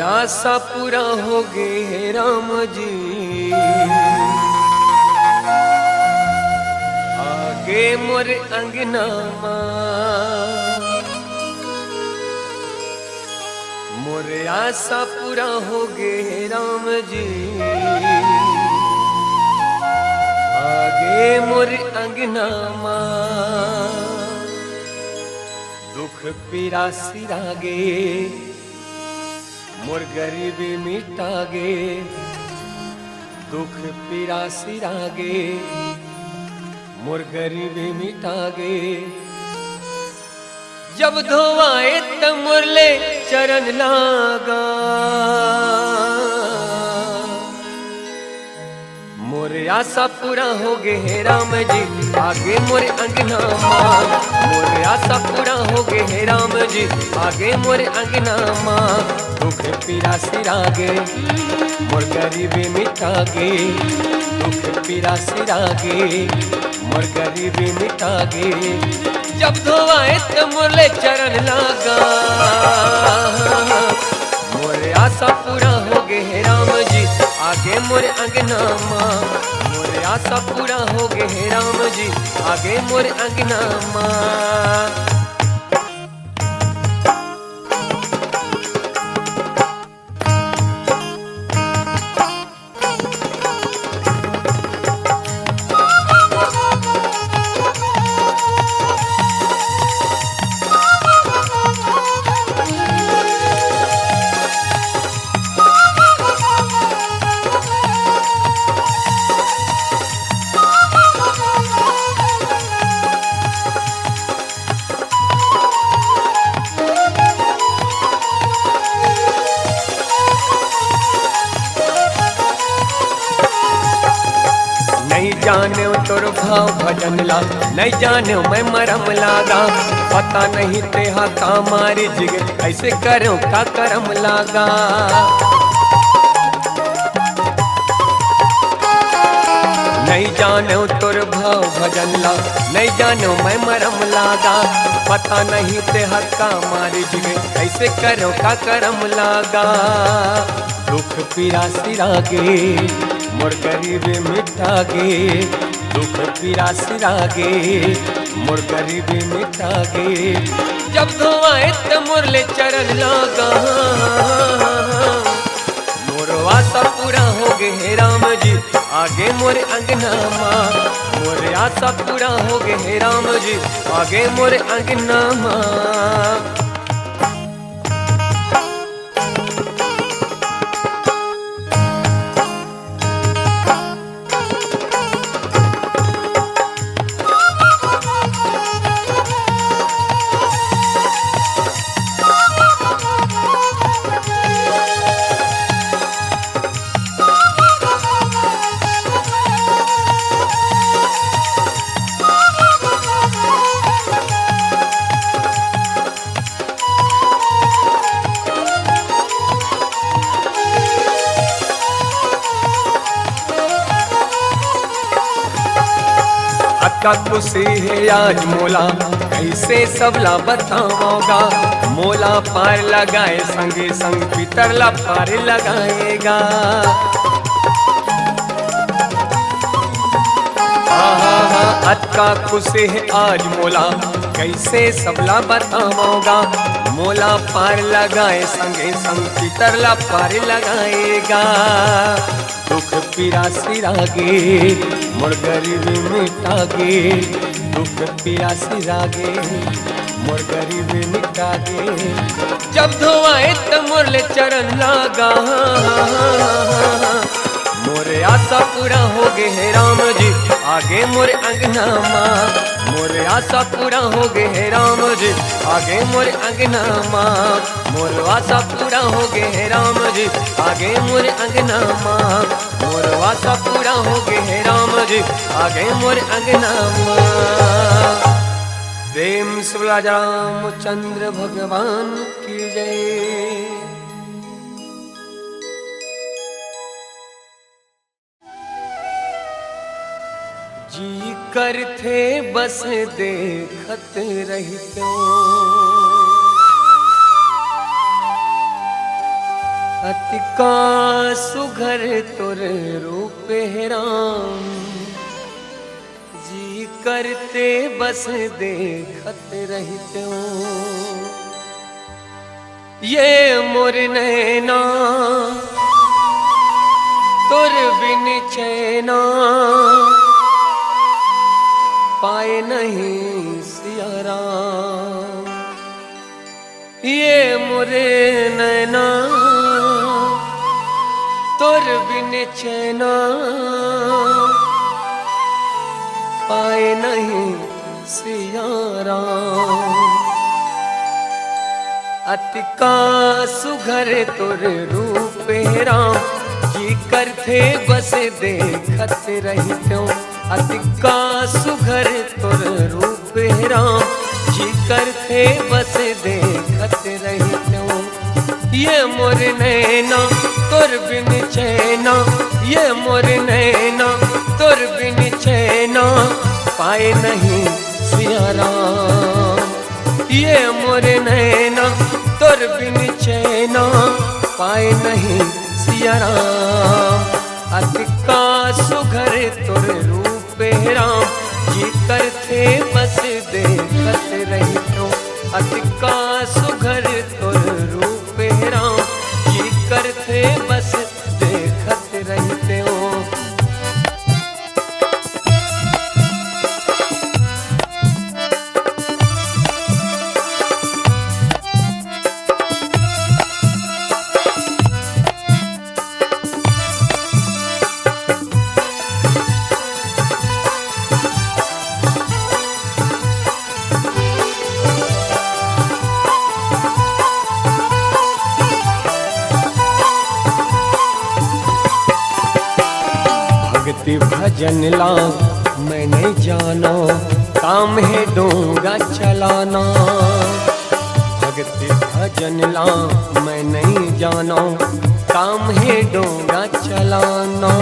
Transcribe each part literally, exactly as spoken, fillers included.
आसा पूरा हो गे हे राम जी, आगे मोर अंगना मा। मोर आसा पूरा हो गे हे राम जी, आगे मोर अंगना मा। दुख पीरा सिरागे, मोर गरीबी मिटागे। दुख पीरा सिरागे, मोर गरीबी मिटागे। जब धोवाए त मोर ले चरण लागा। मोर आसा पूरा हो गे हे राम जी, आगे मोर अंगना मा। मोर आसा पूरा हो गे हे राम जी, आगे मोर अंगना मा। दुख पीरा सिरागे, मोर गरीबी मिटागे। दुख पीरा सिरागे, मोर गरीबी मिटागे। जब धोवाए त मोर ले चरण लागा। मोर आसा पूरा हो गे हे राम जी, आगे मोर अंगना मा। मोर आसा पूरा हो गे हे राम जी, आगे मोर अंगना मा। नइ जानेंव तोर भाव भजन ला, नइ जानेंव मैं मरम लागा। पता नहीं तेहा का मारी जिगे, अइसे करेंव का करम लागा। नइ जानेंव तोर भाव भजन ला, नइ जानेंव मैं मरम लागा। पता नहीं तेहा का मारी जिगे, अइसे करेंव का करम लागा। दुख पीरा सिरागे, मोर गरीबी मिटागे। दुख पीरा सिरागे, मोर गरीबी मिटागे। जब धोवाए त मोर ले चरण लागा। मोर आसा पूरा हो गे हे राम जी, आगे मोर अंगना मा। मोर आसा पूरा हो गे हे राम जी, आगे मोर अंगना मा। अतका खुशी हे आज मोला, कइसे सबला बतावँव गा। मोला पार लगाए संगे संग पितर ला पार लगाए गा। आहा हा, अतका खुशी हे आज मोला, कइसे सबला बतावँव गा। मोला पार लगाए संगे संग पितर ला पार लगाए गा। दुख पीरा सिरागे, मोर गरीबी मिटागे। दुख पीरा सिरागे, मोर गरीबी मिटागे। जब धोवाए त मोर ले चरण लागा। मोर आसा पूरा हो गे हे राम जी, आगे मोर अंगना मा। मोर आसा पूरा हो गे हे राम जी, आगे मोर अंगना मा। मोर आसा पूरा हो गे हे राम जी, आगे मोर अंगना मा। मोर आसा पूरा हो गे हे राम जी, आगे मोर अंगना मा। प्रेम से बोला रामचंद्र भगवान की जय। जी करथे बस देखत रहितेंव। अतका सुघर तोर रूप हे राम, जी करथे बस देखत रहितेंव। ये मोर नैना तोर बिन चैना पाए नहीं सिया राम। ये मोर नैना तोर बिन चैना पाए नहीं सिया राम। अतका सुघर तोर रूप हे राम, जी करथे बस देखत रहितेंव। अतका सुघर तोर रूप हे राम, जी करथे बस देखत रहितेंव। ये मोर नैना तोर बिन चैना, ये मोर नैना तोर बिन चैना पाए नहीं सिया राम। ये मोर नैना तोर बिन चैना पाए नहीं सिया राम। अतका सुघर तोर रूप हे राम, जी करथे बस देखत रहितेंव। अतका सुघर तोर रूप हे राम, जी करथे बस देखत रहितेंव। भक्ति भजन ला मैं नहीं जानों, काम हे डोंगा चलाना। भक्ति भजन ला मैं नहीं जानों, काम हे डोंगा चलाना।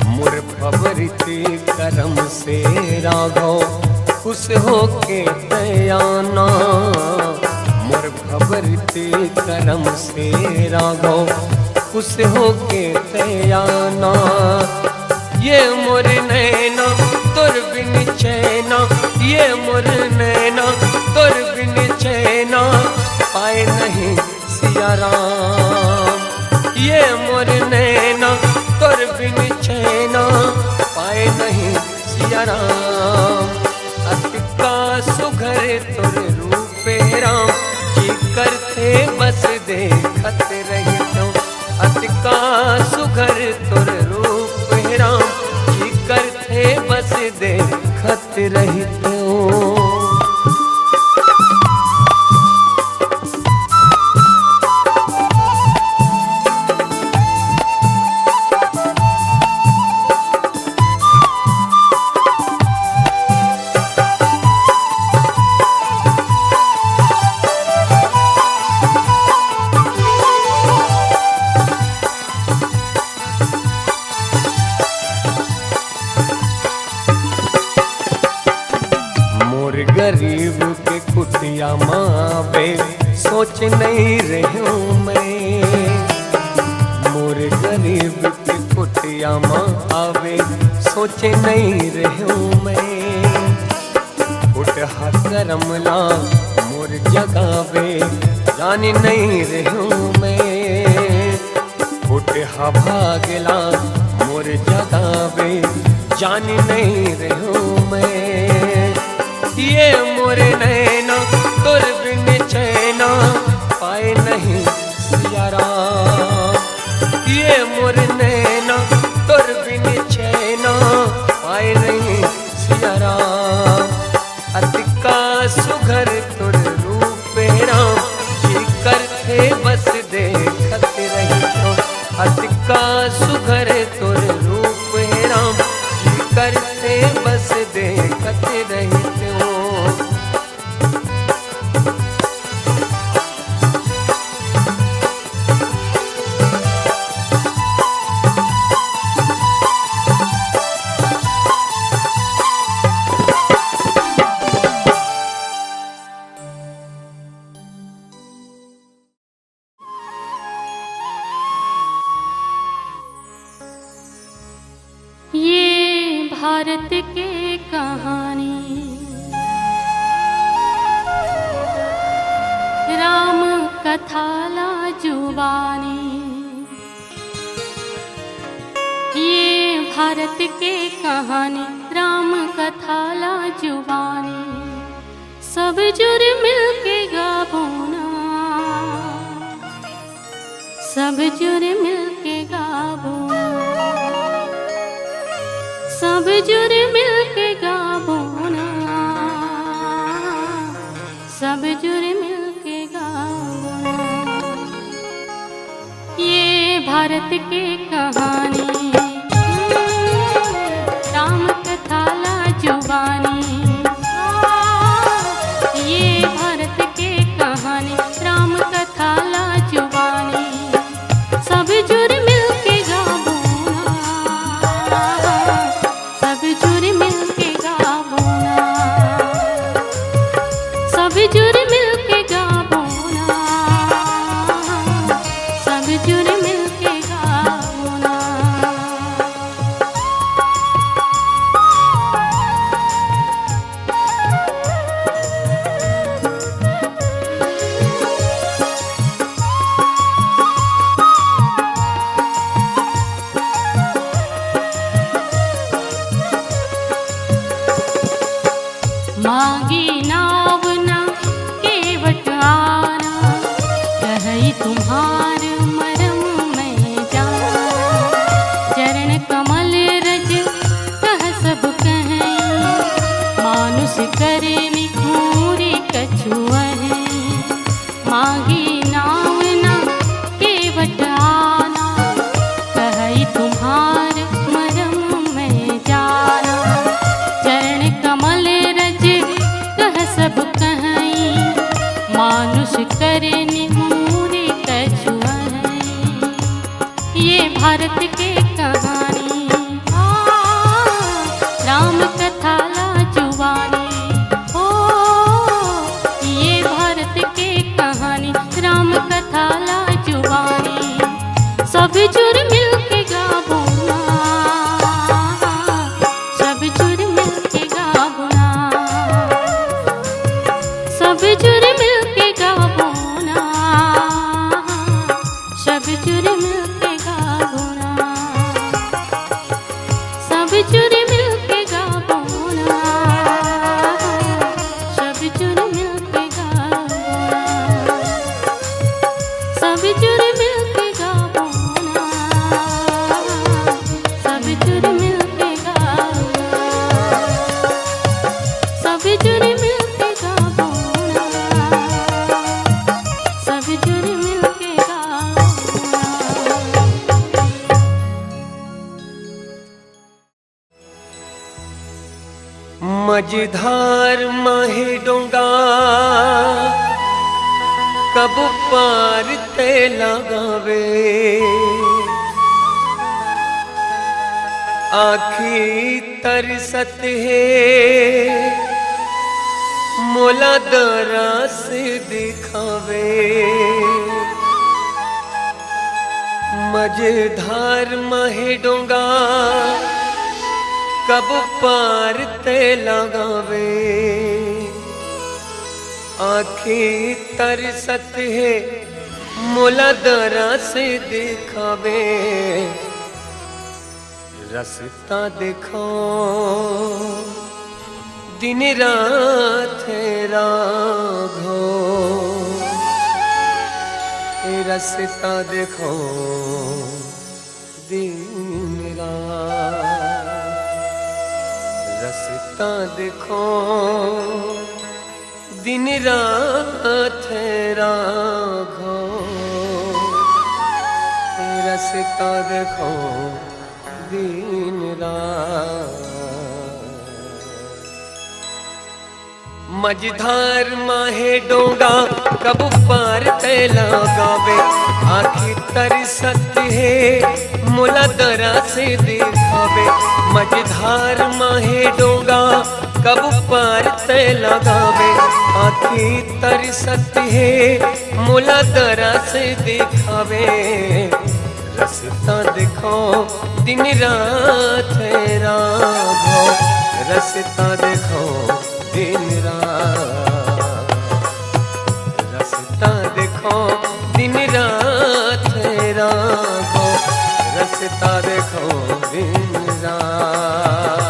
मोर भवरती करम से राघव खुश होके तैं आना। मोर भवरती करम से राघव खुश होके तैं आना। ये मोर नैना तोर बिन चैना, ये मोर नैना तोर बिन चैना पाए नहीं सिया राम। ये मोर नैना तोर बिन चैना पाए नहीं सिया राम। अतका सुघर तोर रूप हे राम, जी करथे बस देखत रहितेंव। अतका सुघर तोर रूप हे राम, जी करथे बस देखत रहितेंव। मोर गरीब के कुटिया म आवे, सोचे नइ रहेंव मैं। मोर गरीब के कुटिया म आवे, सोचे नइ रहेंव मैं। फुटहा करम ला मोर जगावे, जाने नइ रहेंव मैं। फुटहा भाग ला मोर जगावे, जाने नइ रहेंव मैं। ये मोर नैना तोर बिन चैना पाए नहीं सिया राम। ये मोर नैना तोर बिन चैना पाए नहीं सिया राम। अतका सुघर तोर रूप हे राम, जी करथे बस देखत रहितेंव। अतका सुघर तोर रूप हे राम, जी करथे बस देखत कहानी, राम कथा ला जुबानी, सब जुर मिलके गाबो ना, सब जुर मिलके गाबो ना, सब जुर मिलके गाबो ना, सब जुर मिलके गाबो ना। ये भारत के कहानी, राम कथा ला जुबानी। ये भारत के कहानी, राम कथा ला जुबानी। सब जुर मिलके गाबो ना, सब जुर मिलके गाबो ना, सब जुर मिलके गाबो ना, सब जुर मिलके गाबो ना। मांगी नाव ना केवट आना, कहई तुम्हार मरम मैं जाना। चरण कमल रज कह सब कहई, मानुष करे निघूरे कछुअहई। मांगी नाव ना केवट आना, कहई तुम्हार मरम मैं जाना। चरण कमल रज कह सब कहई, मानुष करे निघूरे कछुअहई। ये भारत के कहानी, आ, राम कथा ला जुबानी। ओ, ये भारत के कहानी, राम कथा ला जुबानी। सब जुर मिलके गाबो ना, सब जुर मिलके गाबो ना, सब जुर मिलके गाबो ना, सब जुर मिलके गाबो ना, सब जुर मिलके गाबो ना, सब जुर मिलके गाबो ना, सब जुर मिलके गाबो ना, सब जुर मिलके गाबो ना, सब जुर मिलके गाबो ना, सब जुर मिलके गाबो ना। मझधार माहे डोंगा, कब पार ते लगावे। आँखी तरसत हे, मोला दरस दिखावे। मझधार माहे डोंगा, कब पार ते लगावे। आँखी तरसत हे, मोला दरस दिखावे। रस्ता देखो दिन रात राघो, ए रस्ता देखो दिन रात, रस्ता देखो दिन रात राघो, रस्ता देखो दिन रात। मझधार माहे डोंगा, कब पार ते लगावे। आँखी तरसत हे, मोला दरस दिखावे। मझधार माहे डोंगा, कब पार ते लगावे। आँखी तरसत हे, मोला दरस दिखावे। रस्ता देखो दिन रात राघो, रस्ता देखो दिन रात, रस्ता देखो दिन रात राघो, रस्ता देखो दिन रात।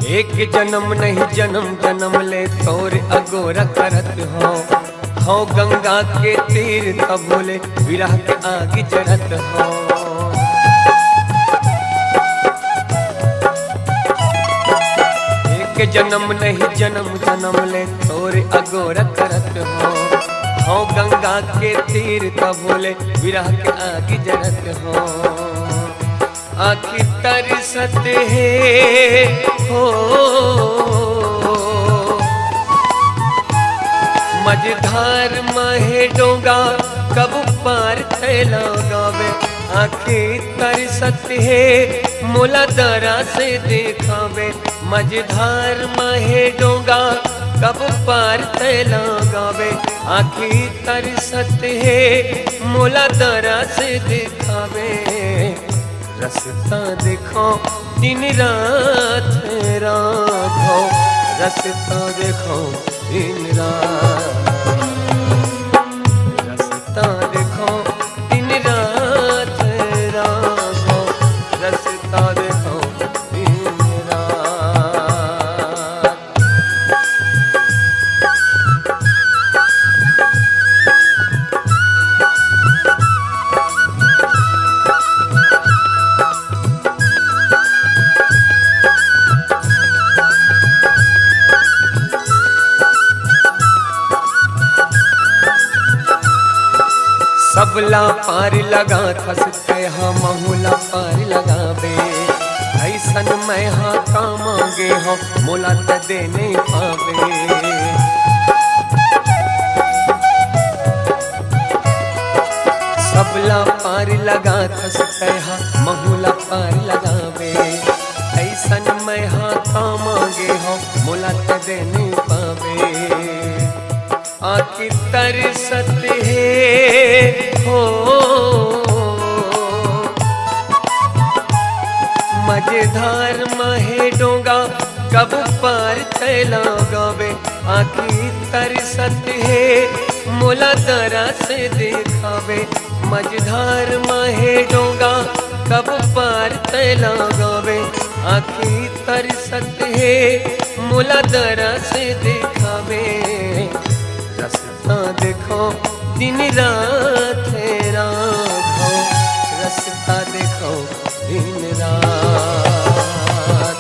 एक जनम नहीं, जनम जनम ले तोर अगोरा करत हौं। हौं गंगा के तीर तभो ले विरह के आग जरत हौं। एक जनम नहीं, जनम जनम ले तोर अगोरा करत हौं। हौं गंगा के तीर तभो ले विरह के आग जरत हौं। आँखी तरसत हे हो, मझधार म हे डोंगा, कब पार तैं लगाबे। आँखी तरसत हे, मोला दरा से देखाबे। मझधार म हे डोंगा, कब पार तैं लगाबे। आँखी तरसत हे, मोला दरा से देखाबे। रस्ता देखौं दिन रात राघव, रस्ता देखौं दिन रात, रस्ता देखौं दिन रात राघव, रस्ता देखौं दिन रात। सबला पार लगाथस तैं हा महू ला पार लगाबे। अइसन मैं हा का मांगे हौं, मोला त दे नइ पाबे। सबला पार लगाथस तैं हा महू ला पार लगाबे। अइसन मैं हा का मांगे हौं, मोला त दे नइ पाबे। आँखी तरसत हे हो, मझधार म हे डोंगा, कब पार तैं लगाबे। आँखी तरसत हे, मोला दरा से देखाबे। मझधार म हे डोंगा, कब पार तैं लगाबे। आँखी तरसत हे, मोला दरा से देखाबे। रस्ता देखौं दिन रात राघव, रस्ता देखौं दिन रात,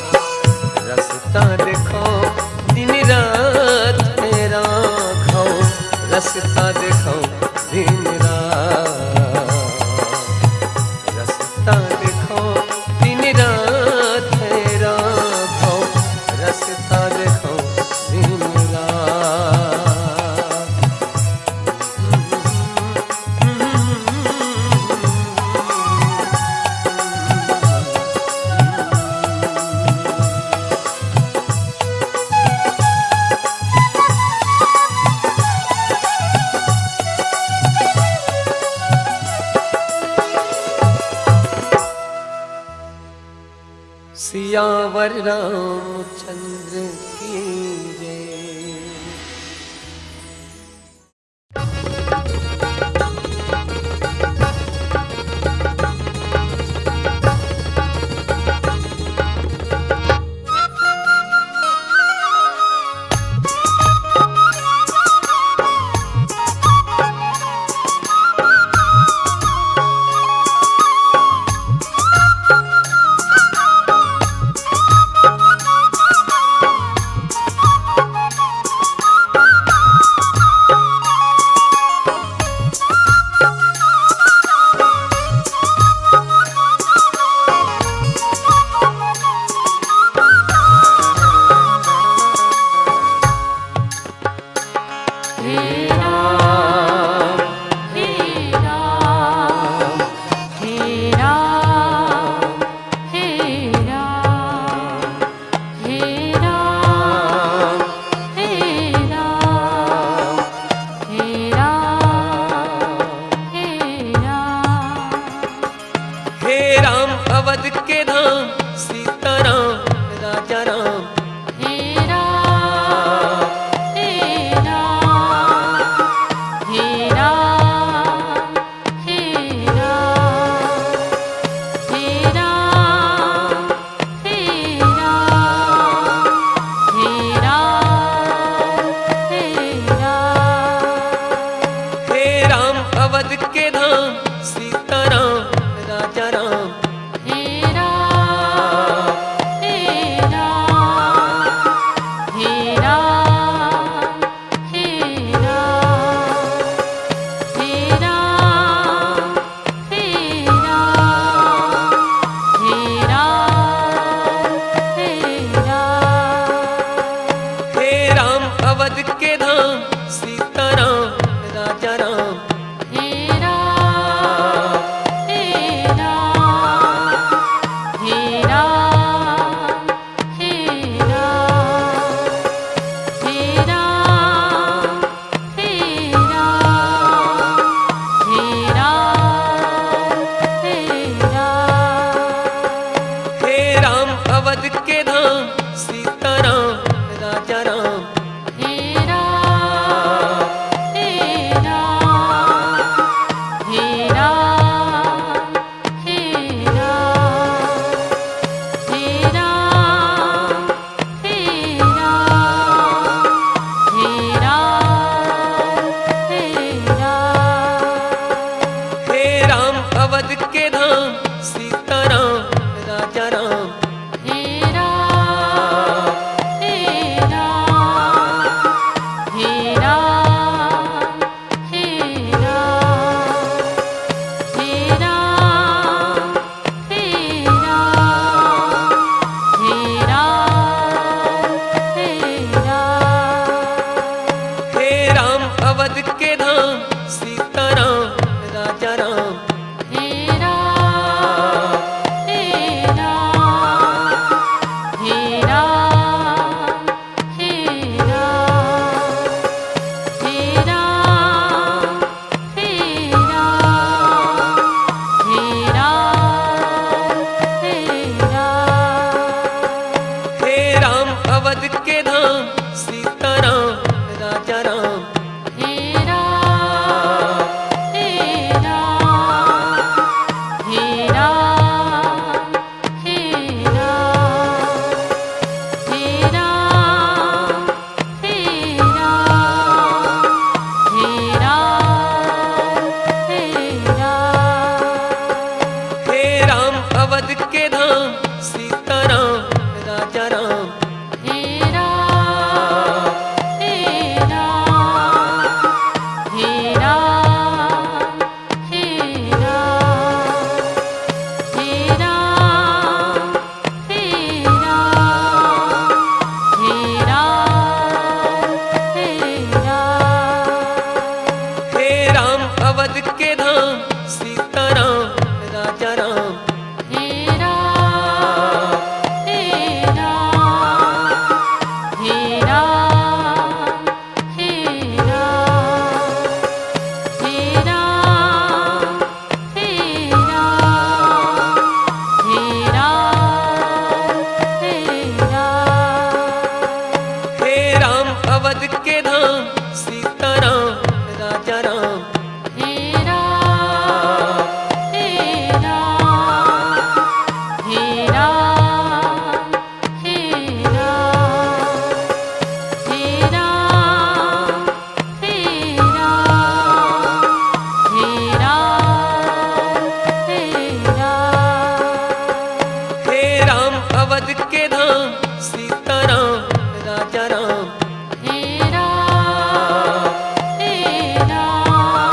रस्ता देखौं दिन रात राघव, रस्ता देखौं दिन रात, रस्ता देखौं दिन रात राघव, रस्ता देखौं दिन रात। सियावर रामचंद्र की जय। अवध के धाम सीताराम राजा राम। हे राम, हे राम, हे राम, हे राम, हे राम, हे राम, हे राम, हे राम। हे राम अवध के धाम सीताराम राजा राम। हे राम, हे राम, हे राम, हे राम, हे राम, हे राम, हे राम, हे राम। हे राम अवध के धाम सीताराम राजा राम। हे राम, हे राम, हे राम, हे राम, हे राम, हे राम, हे राम, हे राम। हे राम अवध के धाम सीताराम राजा राम। हे राम, हे राम, हे राम, हे राम, हे राम, हे राम, हे राम, हे राम। हे राम अवध के धाम सीताराम राजा राम। हे राम, हे राम, हे राम, हे राम, हे राम, हे राम, हे राम, हे राम। हे राम अवध के धाम सीताराम राजा राम। हे राम, हे राम, हे राम, हे राम, हे राम, हे राम, हे राम, हे राम। हे राम अवध के धाम सीताराम राजा राम। हे राम, हे राम, हे राम, हे राम, हे राम, हे राम, हे राम, हे राम। हे राम अवध के धाम सीताराम राजा राम। हे राम, हे राम, हे राम, हे राम, हे राम, हे राम, हे राम, हे राम। हे राम अवध के धाम सीताराम राजा राम। हे राम, हे राम,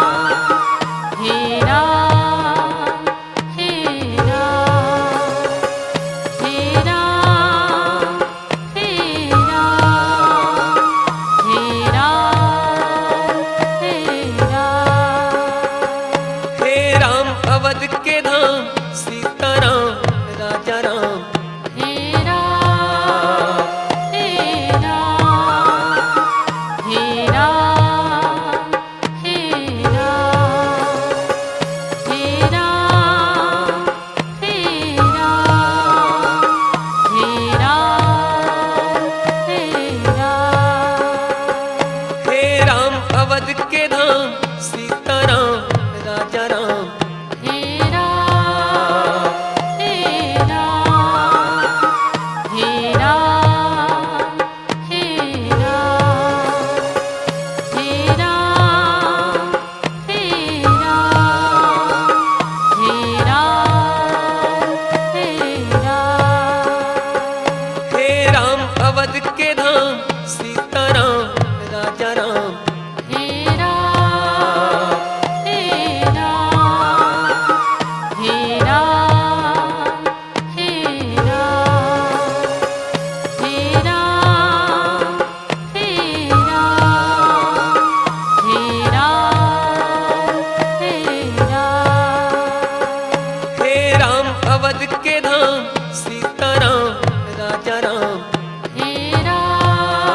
हे राम, हे राम, हे राम, हे राम, हे राम, हे राम। हे राम अवध के धाम सीताराम राजा राम। हे राम, हे राम, हे राम, हे राम, हे राम, हे राम, हे राम, हे राम। हे राम अवध के धाम सीताराम राजा राम। हे राम, हे राम, हे राम, हे राम, हे राम, हे राम, हे राम, हे राम। हे राम अवध के धाम सीताराम राजा राम। हे राम,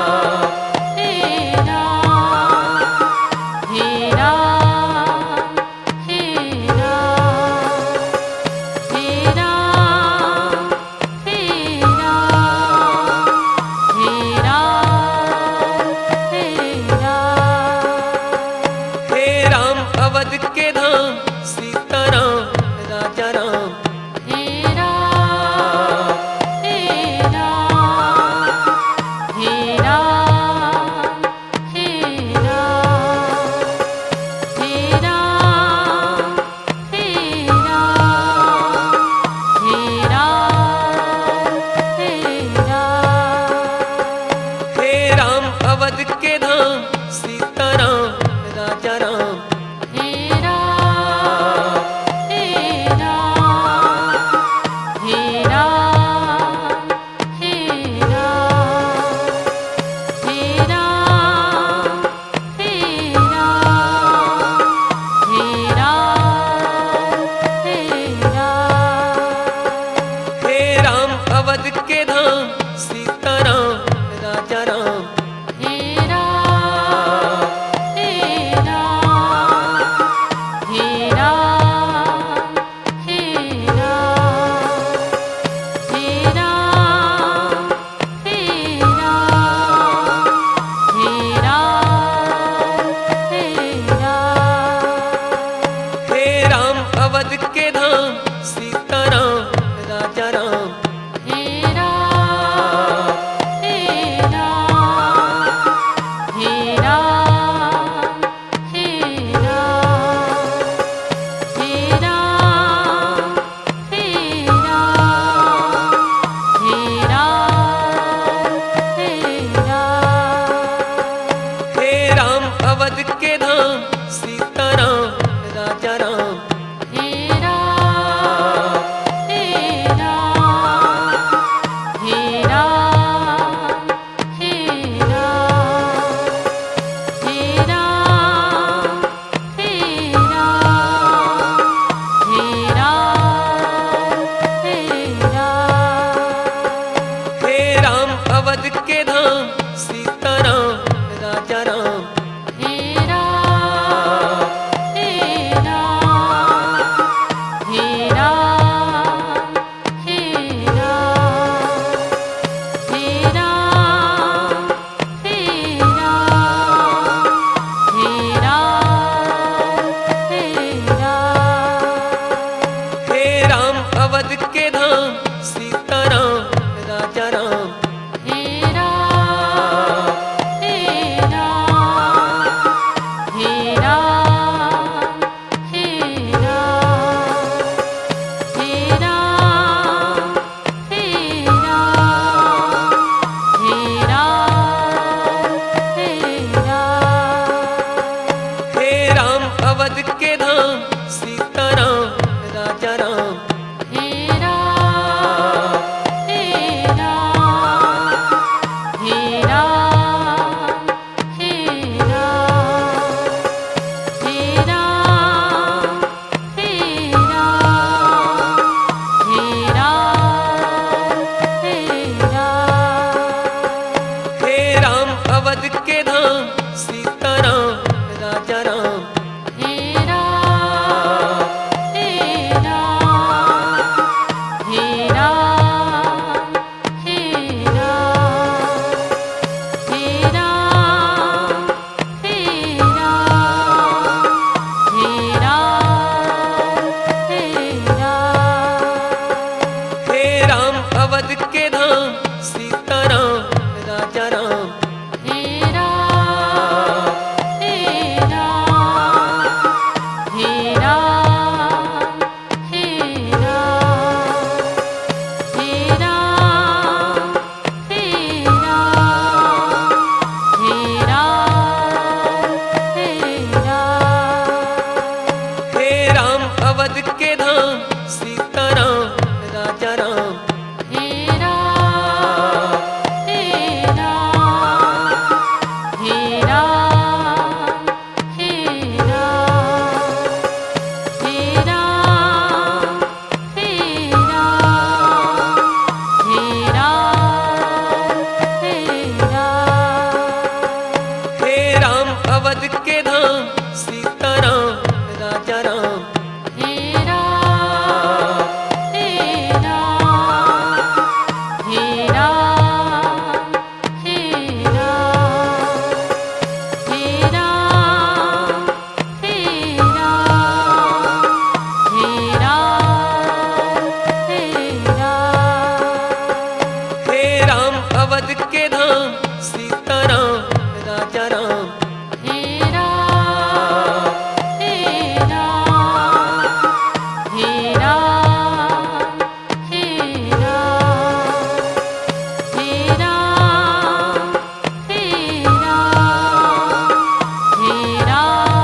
अवध के धाम सीताराम राजा राम। हे राम, हे राम, हे राम, हे राम, हे राम, हे राम, हे राम, हे राम। हे राम अवध के धाम सीताराम राजा राम। हे राम, हे राम, हे राम, हे राम, हे राम, हे राम, हे राम, हे राम। हे राम अवध के धाम सीताराम राजा राम। हे राम, हे राम, हे राम, हे राम, हे राम, हे राम, हे राम, हे राम। हे राम अवध के धाम सीताराम राजा राम। हे राम, हे राम, हे राम, हे राम, हे राम, हे राम, हे राम, हे राम। हे राम अवध के धाम सीताराम राजा राम। हे राम, हे राम, हे राम, हे राम, हे राम, हे राम, हे राम, हे राम। हे राम अवध के धाम सीताराम राजा राम। हे राम, हे राम, हे राम, हे राम, हे राम, हे राम, हे राम, हे राम। हे राम अवध के धाम सीताराम राजा राम। हे राम, हे राम, हे राम, हे राम, हे राम, हे राम, हे राम, हे राम। हे राम अवध के धाम सीताराम राजा राम। हे राम, हे राम, हे राम, हे राम, हे राम, हे राम, हे राम, हे राम। हे राम अवध के धाम सीताराम राजा राम। हे राम, हे राम, हे राम, हे राम, हे राम, हे राम, हे राम, हे राम। हे राम अवध के धाम सीताराम राजा राम। हे राम, हे राम, हे राम, हे राम, हे राम, हे राम, हे राम, हे राम। हे राम अवध के धाम सीताराम राजा राम। हे राम, हे राम, हे राम, हे राम, हे राम, हे राम, हे राम,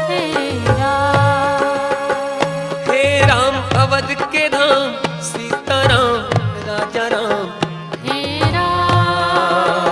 हे राम। हे राम अवध के धाम सीताराम राजा राम। हे राम,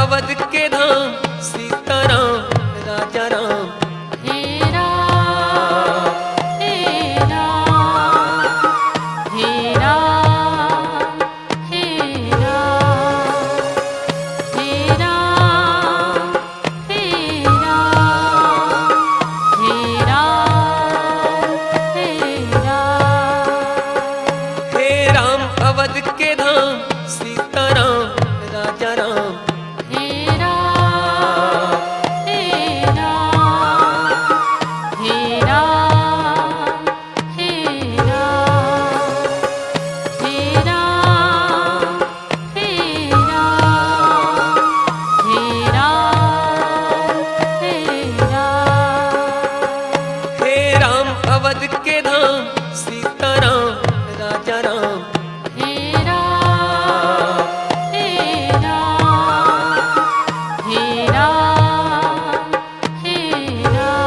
अवध के धाम सीताराम राजा राम। हे राम, हे राम, हे राम, हे राम, हे राम, हे राम, हे राम, हे राम। हे राम अवध के धाम सीताराम राजा राम। हे राम, हे राम, हे राम, हे राम, हे राम, हे राम, हे राम, हे राम। हे राम अवध के धाम सीताराम राजा राम। हे राम, हे राम, हे राम, हे राम,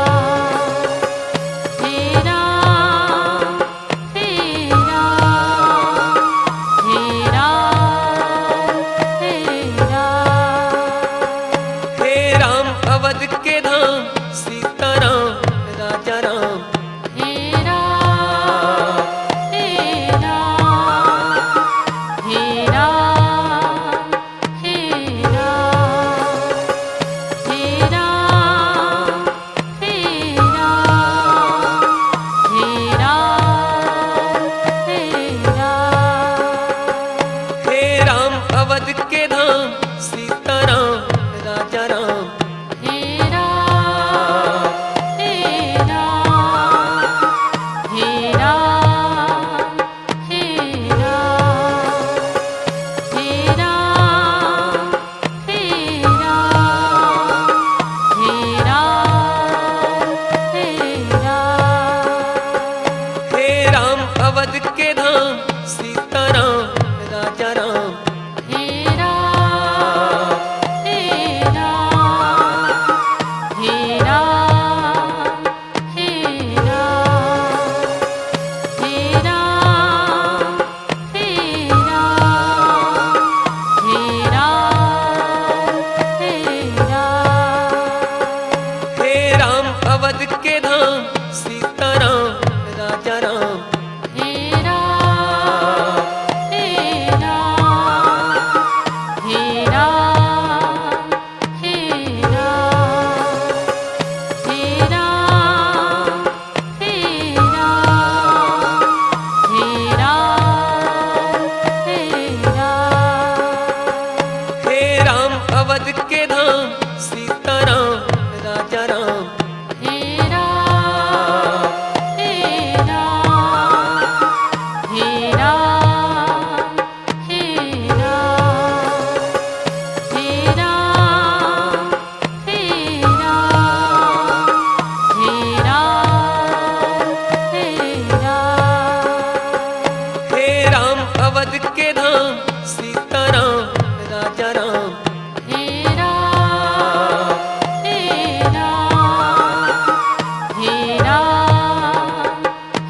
हे राम, हे राम, हे राम, हे राम। हे राम अवध के धाम सीताराम राजा राम। हे राम, हे राम, हे राम, हे राम, हे राम, हे राम, हे राम, हे राम। हे राम अवध के धाम सीताराम राजा राम। हे राम, हे राम, हे राम, हे राम, हे राम, हे राम, हे राम, हे राम। हे राम अवध के धाम सीताराम राजा राम। हे राम, हे राम, हे राम, हे राम, हे राम, हे राम, हे राम, हे राम। हे राम अवध के धाम सीताराम राजा राम। हे राम, हे राम, हे राम, हे राम, हे राम, हे राम, हे राम, हे राम। हे राम अवध के धाम सीताराम राजा राम। हे राम, हे राम, हे राम, हे राम, हे राम, हे राम, हे राम, हे राम। हे राम अवध के धाम सीताराम राजा राम। हे राम, हे राम, हे राम, हे राम, हे राम, हे राम, हे राम, हे राम। हे राम अवध के धाम सीताराम राजा राम। हे राम, हे राम, हे राम,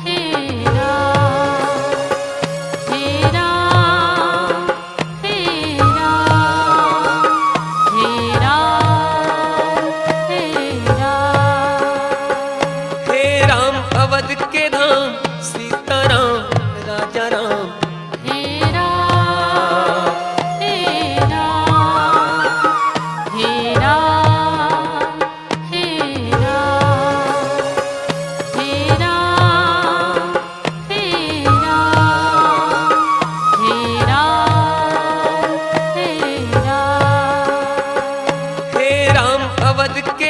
हे राम, हे राम, हे राम, हे राम, हे राम। हे राम अवध के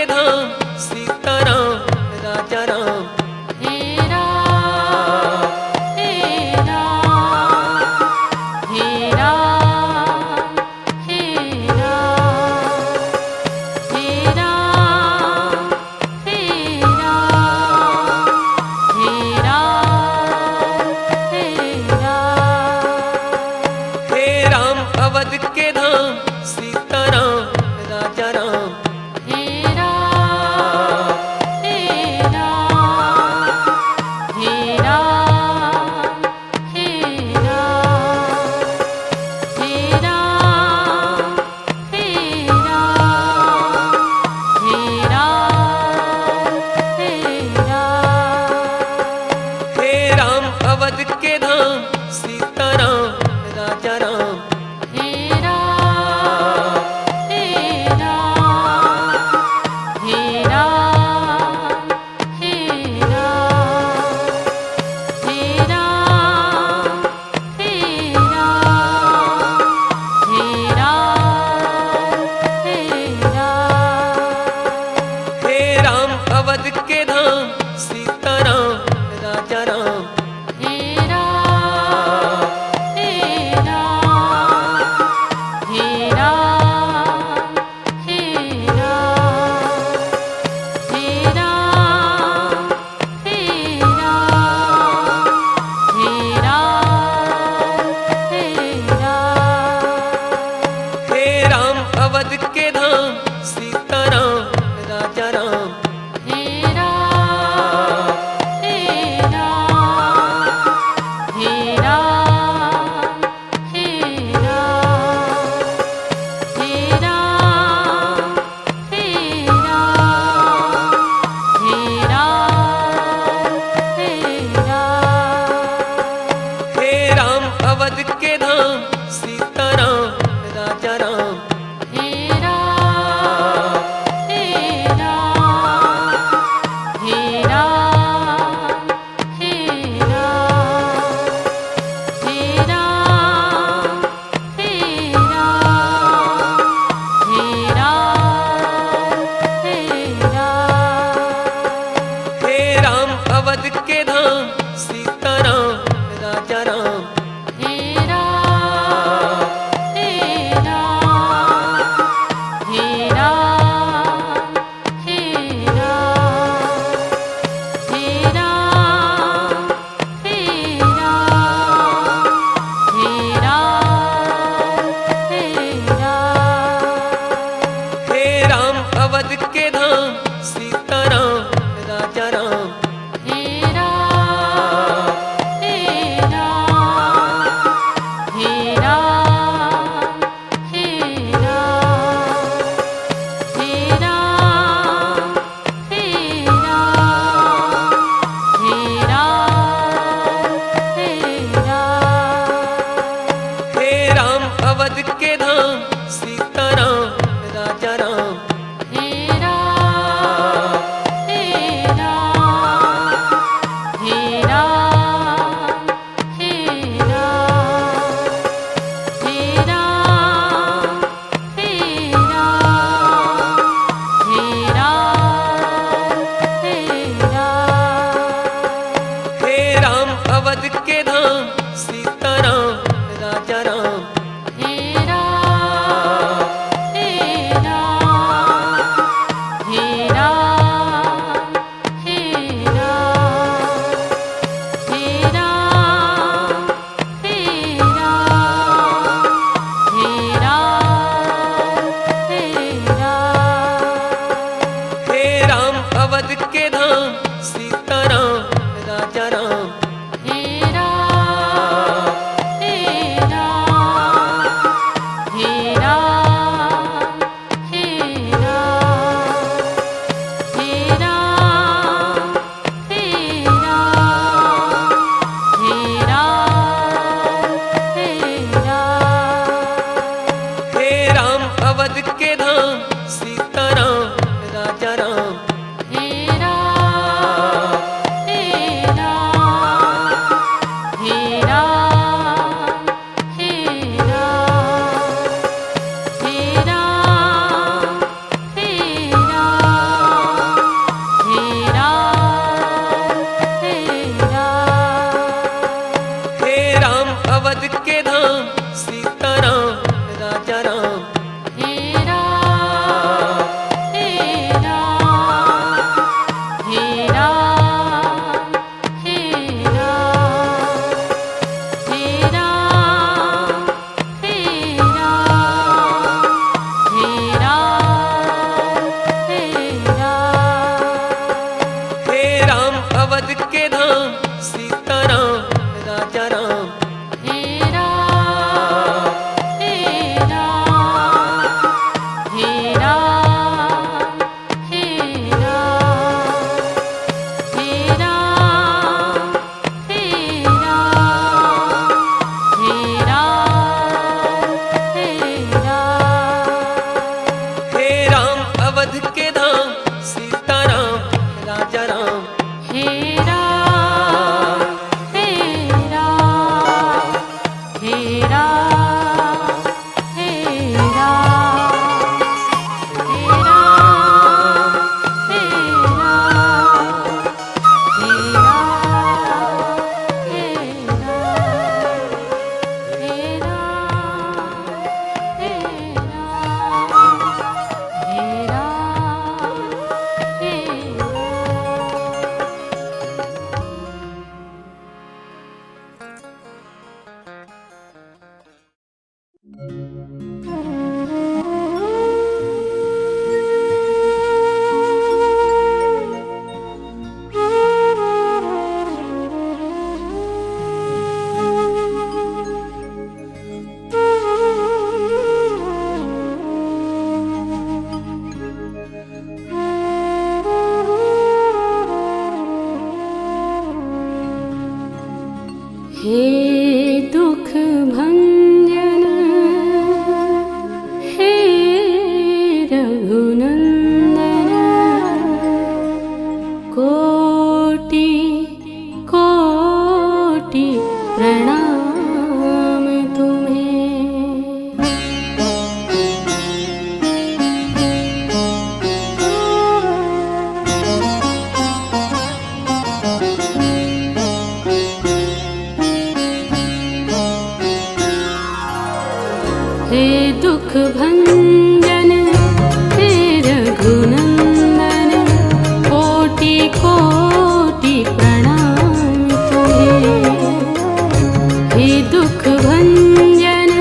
धाम सीताराम राजा राम। हे राम, हे राम, हे राम, हे राम, हे राम, हे राम, हे राम, हे राम। हे राम अवध के धाम सीताराम राजा राम। हे राम, हे राम, हे राम, हे राम, हे राम, हे राम, अवध के धाम, सीताराम राजा राम। हे राम, हे राम, हे राम, हे राम, हे राम, हे राम, हे राम, हे राम। हे राम अवध के धाम, सीताराम राजा राम। हे राम, हे राम, हे राम, हे राम, हे राम, हे राम, हे राम, हे राम। हे राम अवध के धाम, सीताराम राजा राम। हे राम, हे राम, हे राम, हे राम, हे राम, हे राम, हे राम, हे राम। हे राम अवध के धाम, सीताराम राजा राम। हे राम, हे राम, हे राम, हे राम, हे राम, हे राम, हे राम, हे राम। हे राम अवध के धाम, सीताराम राजा राम। हे राम, हे राम, हे राम, हे राम, हे राम, हे राम, हे राम, हे राम। हे राम अवध के धाम, सीताराम राजा राम। हे राम, हे राम, हे राम, हे राम, हे राम, हे राम, हे राम। हे राम अवध के धाम, सीताराम राजा राम। हे राम, हे राम, हे राम, हे राम, हे राम, हे राम, हे राम, हे राम, हे राम, हे राम, हे राम, हे राम। हे दुख भंजन, हे रघुनंदन, कोटि कोटि प्रणाम तुम्हें। हे दुख भंजन, हे रघुनंदन, कोटि कोटि प्रणाम तुम्हें। हे दुख भंजन,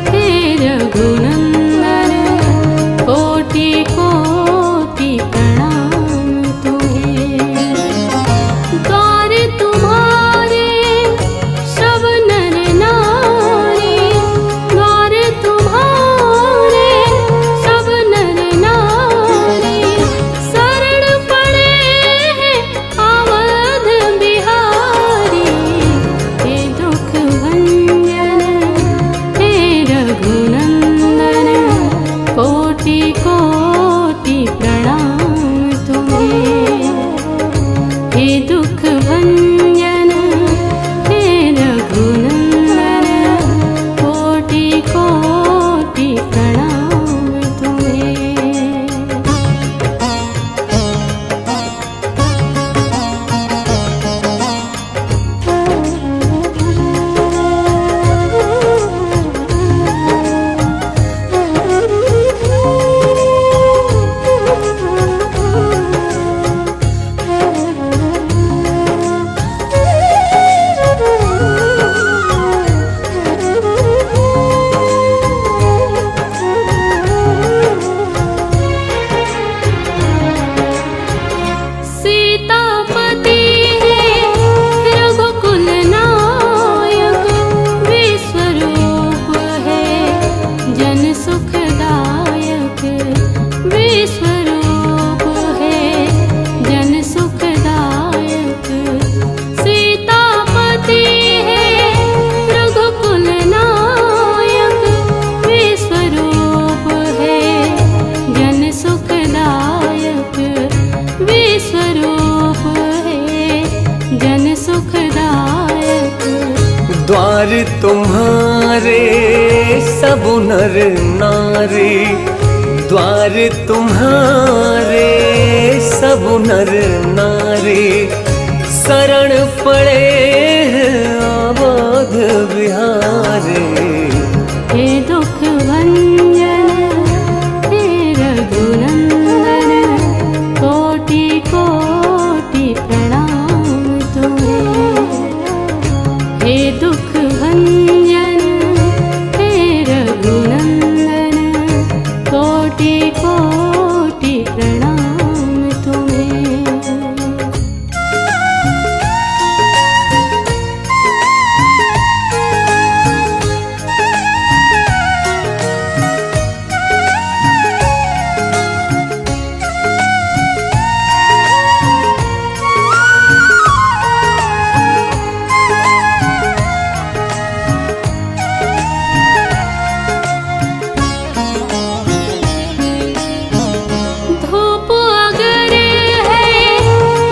हे रघुनंदन, कोटि कोटि प्रणाम तुम्हें। द्वार तुम्हारे सब नर नारी, द्वार तुम्हारे तुम्हारे सब नर नारी, द्वार तुम्हारे सब नर नारी, शरण पड़े हैं अवध बिहारी। हे दुख भंजन, हे रघुनंदन, कोटि कोटि प्रणाम तुम्हें। हे दुख भंजन, हे रघुनंदन, कोटि कोटि प्रणाम तुम्हें। धूप अगर है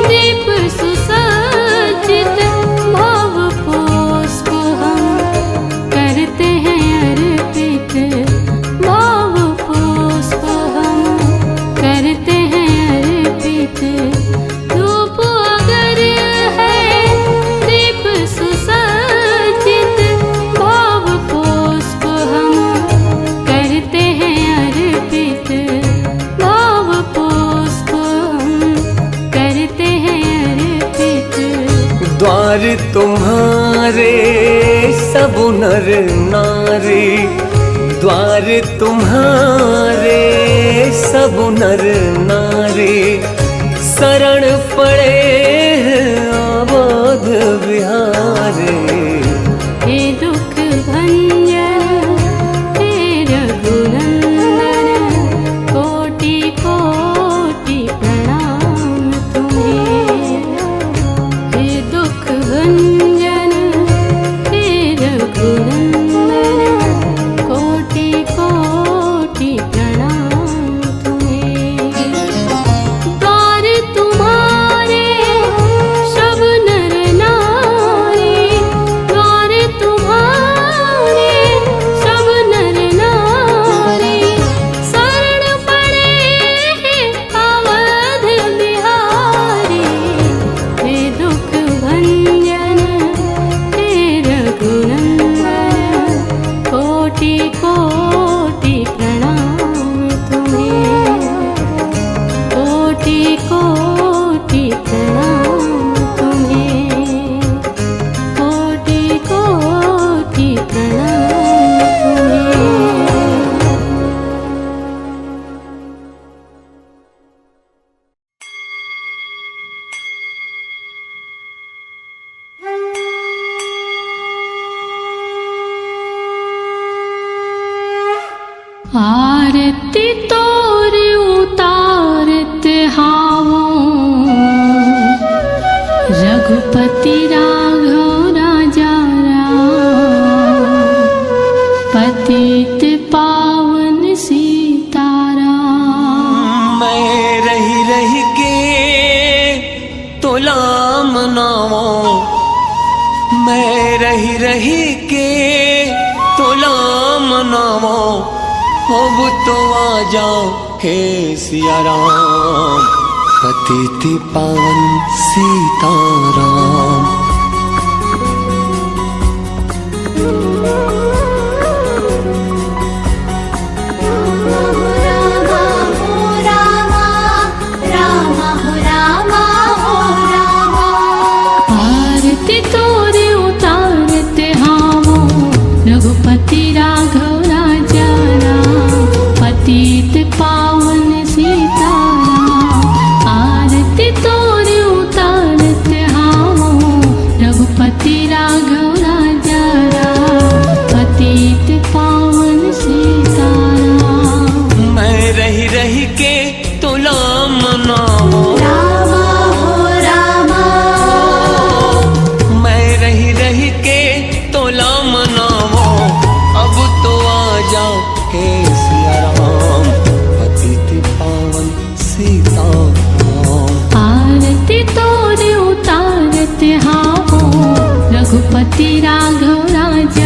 दीप सुसज्जित, भाव पुष्प हम करते हैं अर्पित, भाव पुष्प हम करते हैं अर्पित। धूप अगर है दीप सुसज्जित, भाव पुष्प हम करते हैं अर्पित, भाव पुष्प हम करते हैं अर्पित। द्वार तुम्हारे सब नर नारी, द्वार तुम्हारे सब नर नारी, शरण पड़े हैं अवध बिहारी। हे दुख भंजन, हे रघुनंदन, कोटि कोटि प्रणाम तुम्हें। हे दुख भंजन, हे रघुनंदन, कोटि कोटि प्रणाम तुम्हें। द्वार तुम्हारे सब नर नारी, द्वार तुम्हारे सब नर नारी, शरण पड़े हैं अवध बिहारी। हे दुख भंजन, हे रघुनंदन, कोटि कोटि प्रणाम तुम्हें, कोटि कोटि प्रणाम तुम्हें, कोटि कोटि प्रणाम तुम्हें। आरती तोर उतारत हावों, रघुपति राघव राजा राम, पतित पावन सीताराम। मैं रहि रहि के तोला मनावों, मैं रहि रहि के तोला मनावों, अब तो आ जाओ हे सिया राम, पतित पावन सीताराम। आरती तोर उतारत हावों, रघुपति राघव राजा राम, पतित पावन सीताराम। आरती तोर उतारत हावों, रघुपति राघव राजा राम, पतित पावन सीताराम। मैं रहि रहि के तोला मनावों। रामा हो रामा। मैं रहि रहि के तोला मनावों, अब तो आ जा हे सिया राम, पतित पावन सीताराम। आरती तोर उतारत हावों, रघुपति राघव राज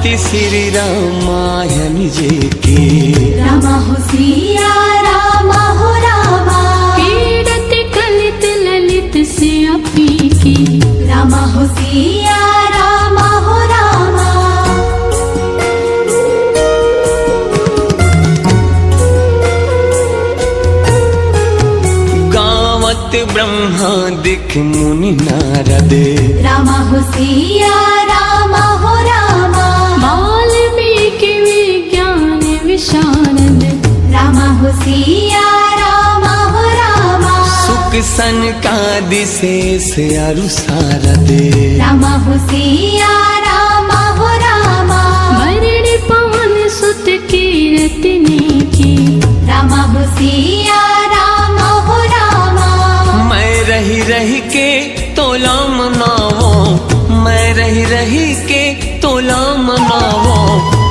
श्री रामायण जी की। रामा हो सिया रामा हो रामा। पीड़त कलित ललित सियापी की। रामा हो सिया रामा हो रामा। गावत ब्रह्मादिक मुनि नारद। रामा हो सिया रामा हो रामा। वाल्मीकि विज्ञान विशारद। रामा हो सिया रामा हो रामा। सुक सनकादि शेष अरु सारद। रामा हो सिया रामा हो रामा। वरुण पवन सुत कीरति नीकी। रामा हो सिया रामा हो रामा। मैं रहि रहि के तोला मनावों, मैं रहि रहि के तोला मनावों।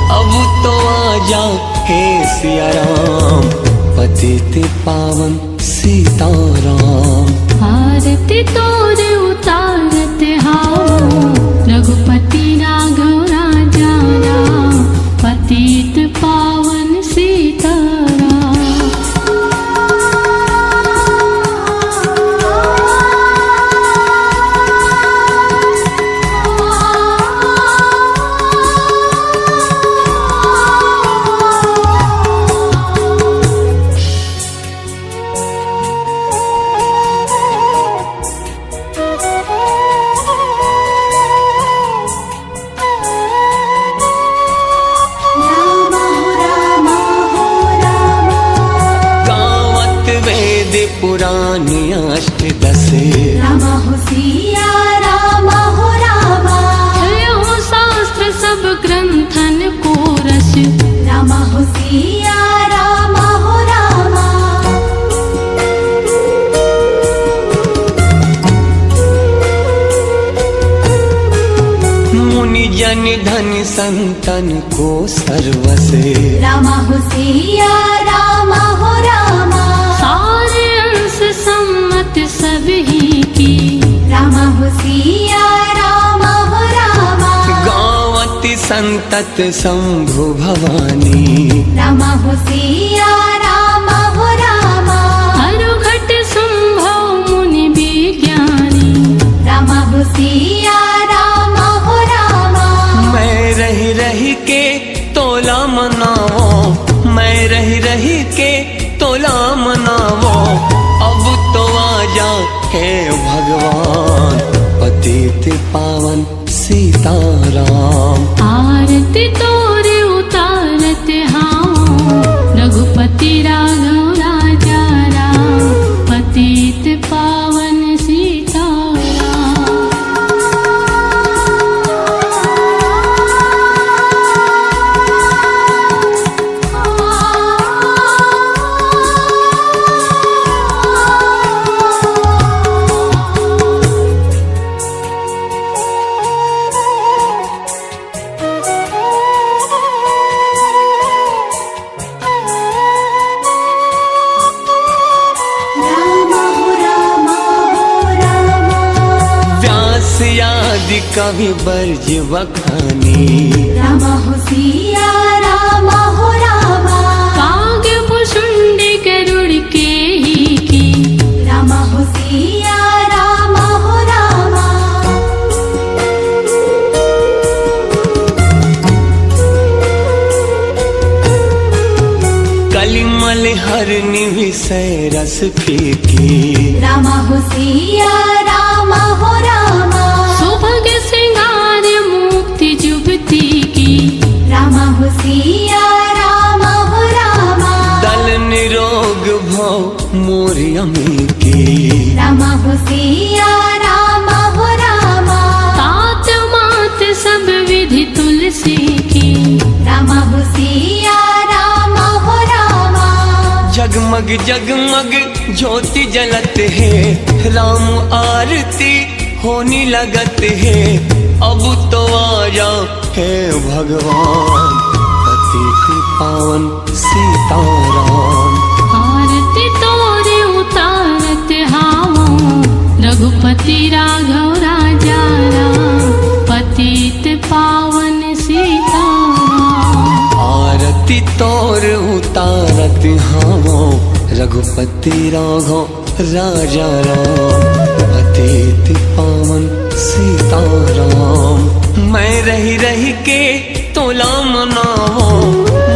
अब तो आजा हे सिया राम, पतित पावन सीताराम। आरती तोर उतारत हावों, रघुपति राघव राजा राम, पतित पावन सीताराम। गावत वेद पुराण अष्ट दस। रामा हो सिया रामा हो रामा। यहो शास्त्र सब ग्रंथन को रस। रामा हो सिया रामा हो रामा। मुनि जन धन संतन को सर्वस। रामा हो सिया रामा हो रामा। सारे अंश सम्मत सब ही की। रामा हो सिया रामा हो रामा। गावत संतत शंभु भवानी। रामा हो सिया रामा हो रामा। अरुघट संभव मुनि विज्ञानी। रामा हो सिया रामा हो रामा। मैं रहि रहि के तोला मनावों, मैं रहि रहि के तोला मनावों। अब तो आजा हे भगवान, पतित पावन सीताराम। आरती तोर उतारत हावों, रघुपति राघव राजा राम, पतित पावन सीताराम। व्यास आदि कवि बरज वखानी। रामा हो सिया रामा हो रामा। काग भुषुंड गरुड़ केहि की। रामा हो सिया रामा हो रामा। कलिमल हर निविसय रस फीकी। रामा हो सिया रामा हो रामा। सुभग श्रृंगार मुक्ति जुगति की। रामा हो सिया रामा हो रामा। दल निरोग भव मोर अमी की। रामा हो सिया रामा हो रामा। तात मात सब विधि तुलसी की। रामा हो सिया रामा हो रामा। जगमग जगमग ज्योति जलत हे, राम आरती होनी लगत हे। अब तो आजा हे भगवान, पतित पावन सीताराम। आरती तोर उतारत हावों, रघुपति राघव राजा राम, पतित पावन सीता। हावों रघुपति राघव राजा राम, पतित पावन सीताराम। मैं रहि रहि के तोला मनावों,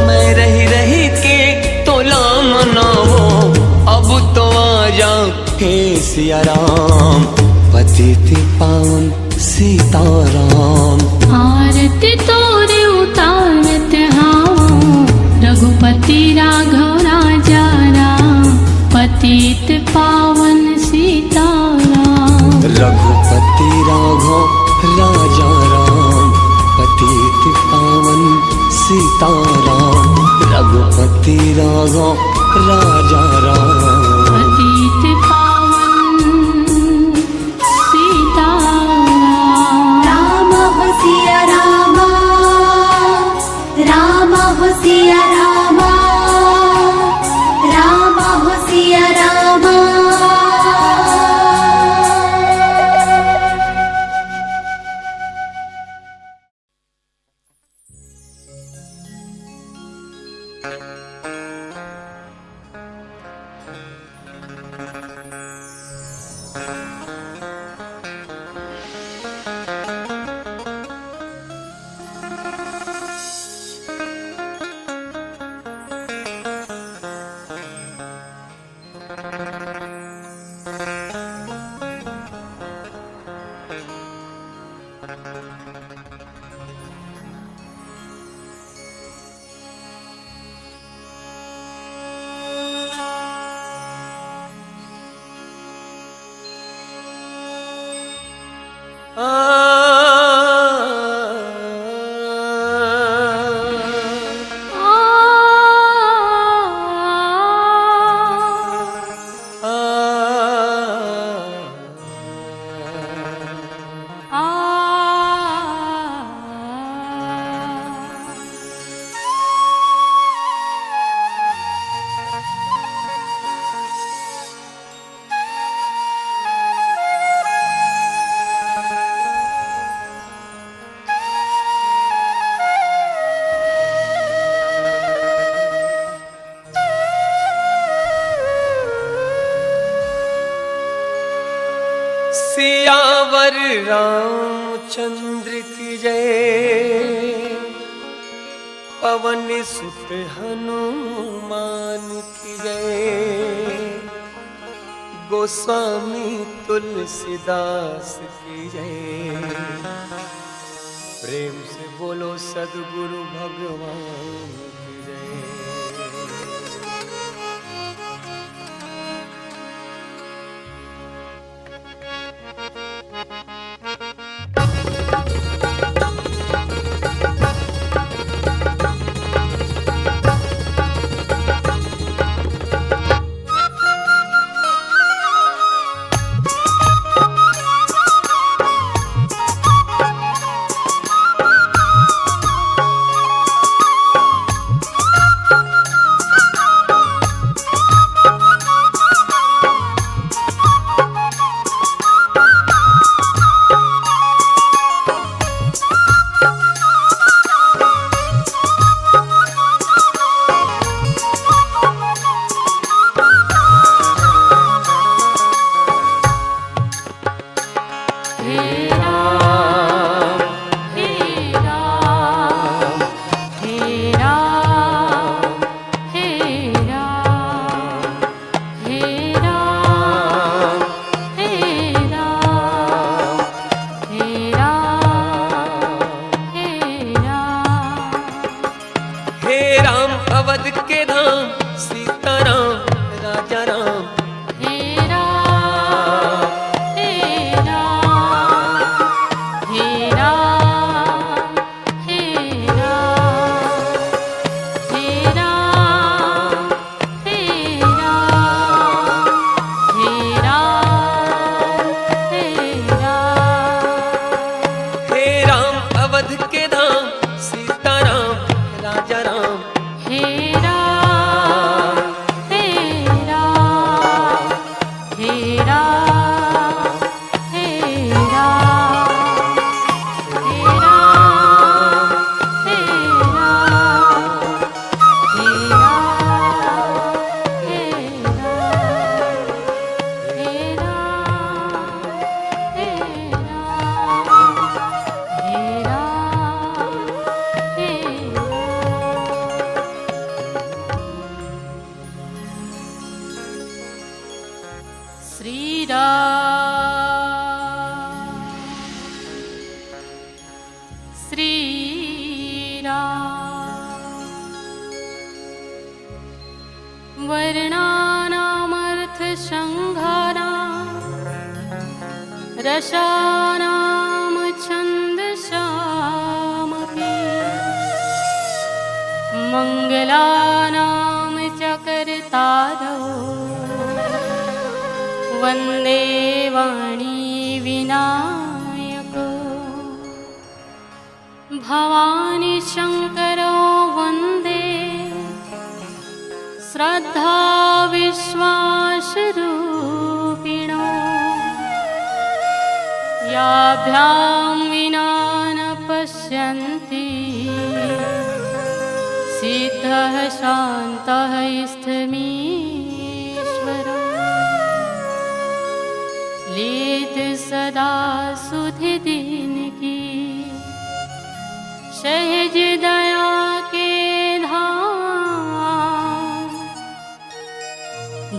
मैं रहि रहि के तोला मनावों, अब तो आजा हे सिया राम, पतित पावन सीताराम। आरती तोर उतारत हावों, रघुपति राघव राजा राम, पतित पावन सीताराम। रघुपति राघव राजा राम, पतित पावन सीताराम। रघुपति राघव राजा राम। पतित पावन सीताराम। राम हो सिया रामा, राम हो सिया रामा, राम हो सिया रामा। सियावर रामचंद्र की जय, पवन सुत हनुमान की जय, गोस्वामी तुलसीदास की जय। प्रेम से बोलो सदगुरु भगवान की जय। श्रीराम। वर्णानामर्थसङ्घानां रसानां छन्दसामपि मङ्गलानां च कर्तारौ वन्दे वाणी विनायकौ। भवानी शङ्करौ वन्दे श्रद्धा विश्वासरूपिणौ। याभ्यां विना न पश्यन्ति सिद्धः शान्तः स्थमीश्वरम्। लेत सदा सुधि दीन की सहज दया के धाम।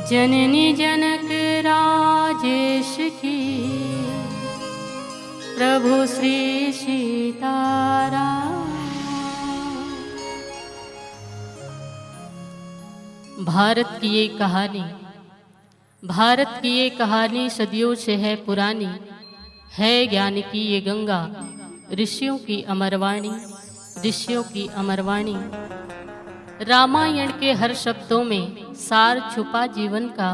जननी जनक राजेश की प्रभु श्री सीताराम। भारत की ये कहानी, भारत की ये कहानी सदियों से है पुरानी, है ज्ञान की ये गंगा, ऋषियों की अमरवाणी, ऋषियों की अमरवाणी। रामायण के हर शब्दों में सार छुपा जीवन का,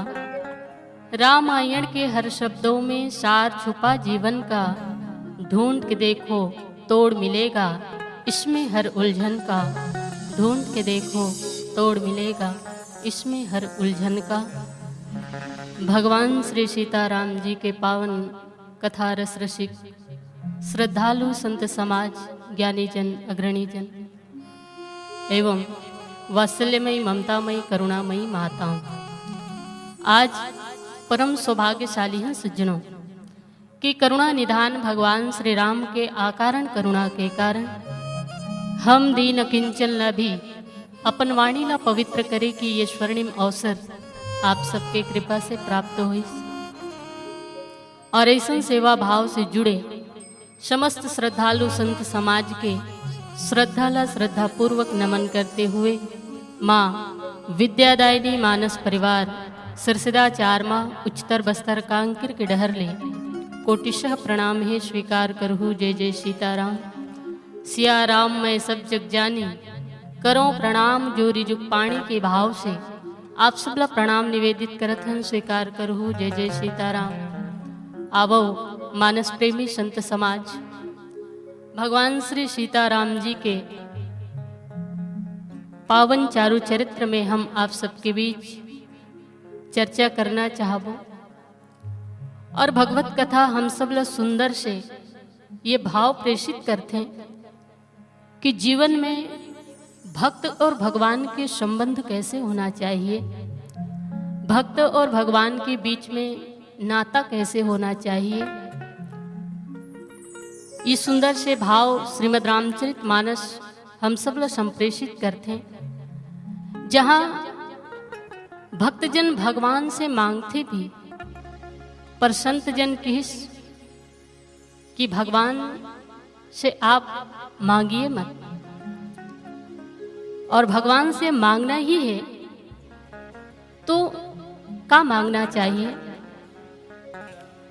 रामायण के हर शब्दों में सार छुपा जीवन का। ढूंढ के देखो, तोड़ मिलेगा इसमें हर उलझन का। ढूंढ के देखो, तोड़ मिलेगा इसमें हर उलझन का। भगवान श्री सीताराम जी के पावन कथा रस रसिक श्रद्धालु संत समाज, ज्ञानी जन, अग्रणी जन एवं वात्सल्यमयी, ममतामयी, करुणामयी माताओं, आज परम सौभाग्यशाली हैं सज्जनों कि करुणा निधान भगवान श्री राम के अकारण करुणा के कारण हम दीन किंचन ला भी अपन वाणी ला पवित्र करे की ये स्वर्णिम अवसर आप सबके कृपा से प्राप्त होइस। और ऐसन सेवा भाव से जुड़े समस्त श्रद्धालु संत समाज के श्रद्धा ला श्रद्धापूर्वक नमन करते हुए माँ विद्यादायिनी मानस परिवार सिरसिदा चारमा उच्चतर बस्तर कांकेर के डहर ले कोटिशः प्रणाम हे स्वीकार करहु जय जय सीताराम। सिया राम मैं सब जग जानी, करो प्रणाम जोरी जुग पाणी के भाव से। आप सबला प्रणाम निवेदित करत हन, स्वीकार करहु जय जय सीताराम। आवो मानस प्रेमी संत समाज, भगवान श्री सीताराम जी के पावन चारु चरित्र में हम आप सबके बीच चर्चा करना चाहबो। और भगवत कथा हम सब ला सुंदर से ये भाव प्रेषित करथे कि जीवन में भक्त और भगवान के संबंध कैसे होना चाहिए, भक्त और भगवान के बीच में नाता कैसे होना चाहिए। ये सुंदर से भाव श्रीमद् रामचरित मानस हम सब ला संप्रेषित करथे, जहाँ भक्तजन भगवान से मांगथे भी, पर संत जन किहिस कि भगवान से आप मांगिए मत, और भगवान से मांगना ही है तो का मांगना चाहिए?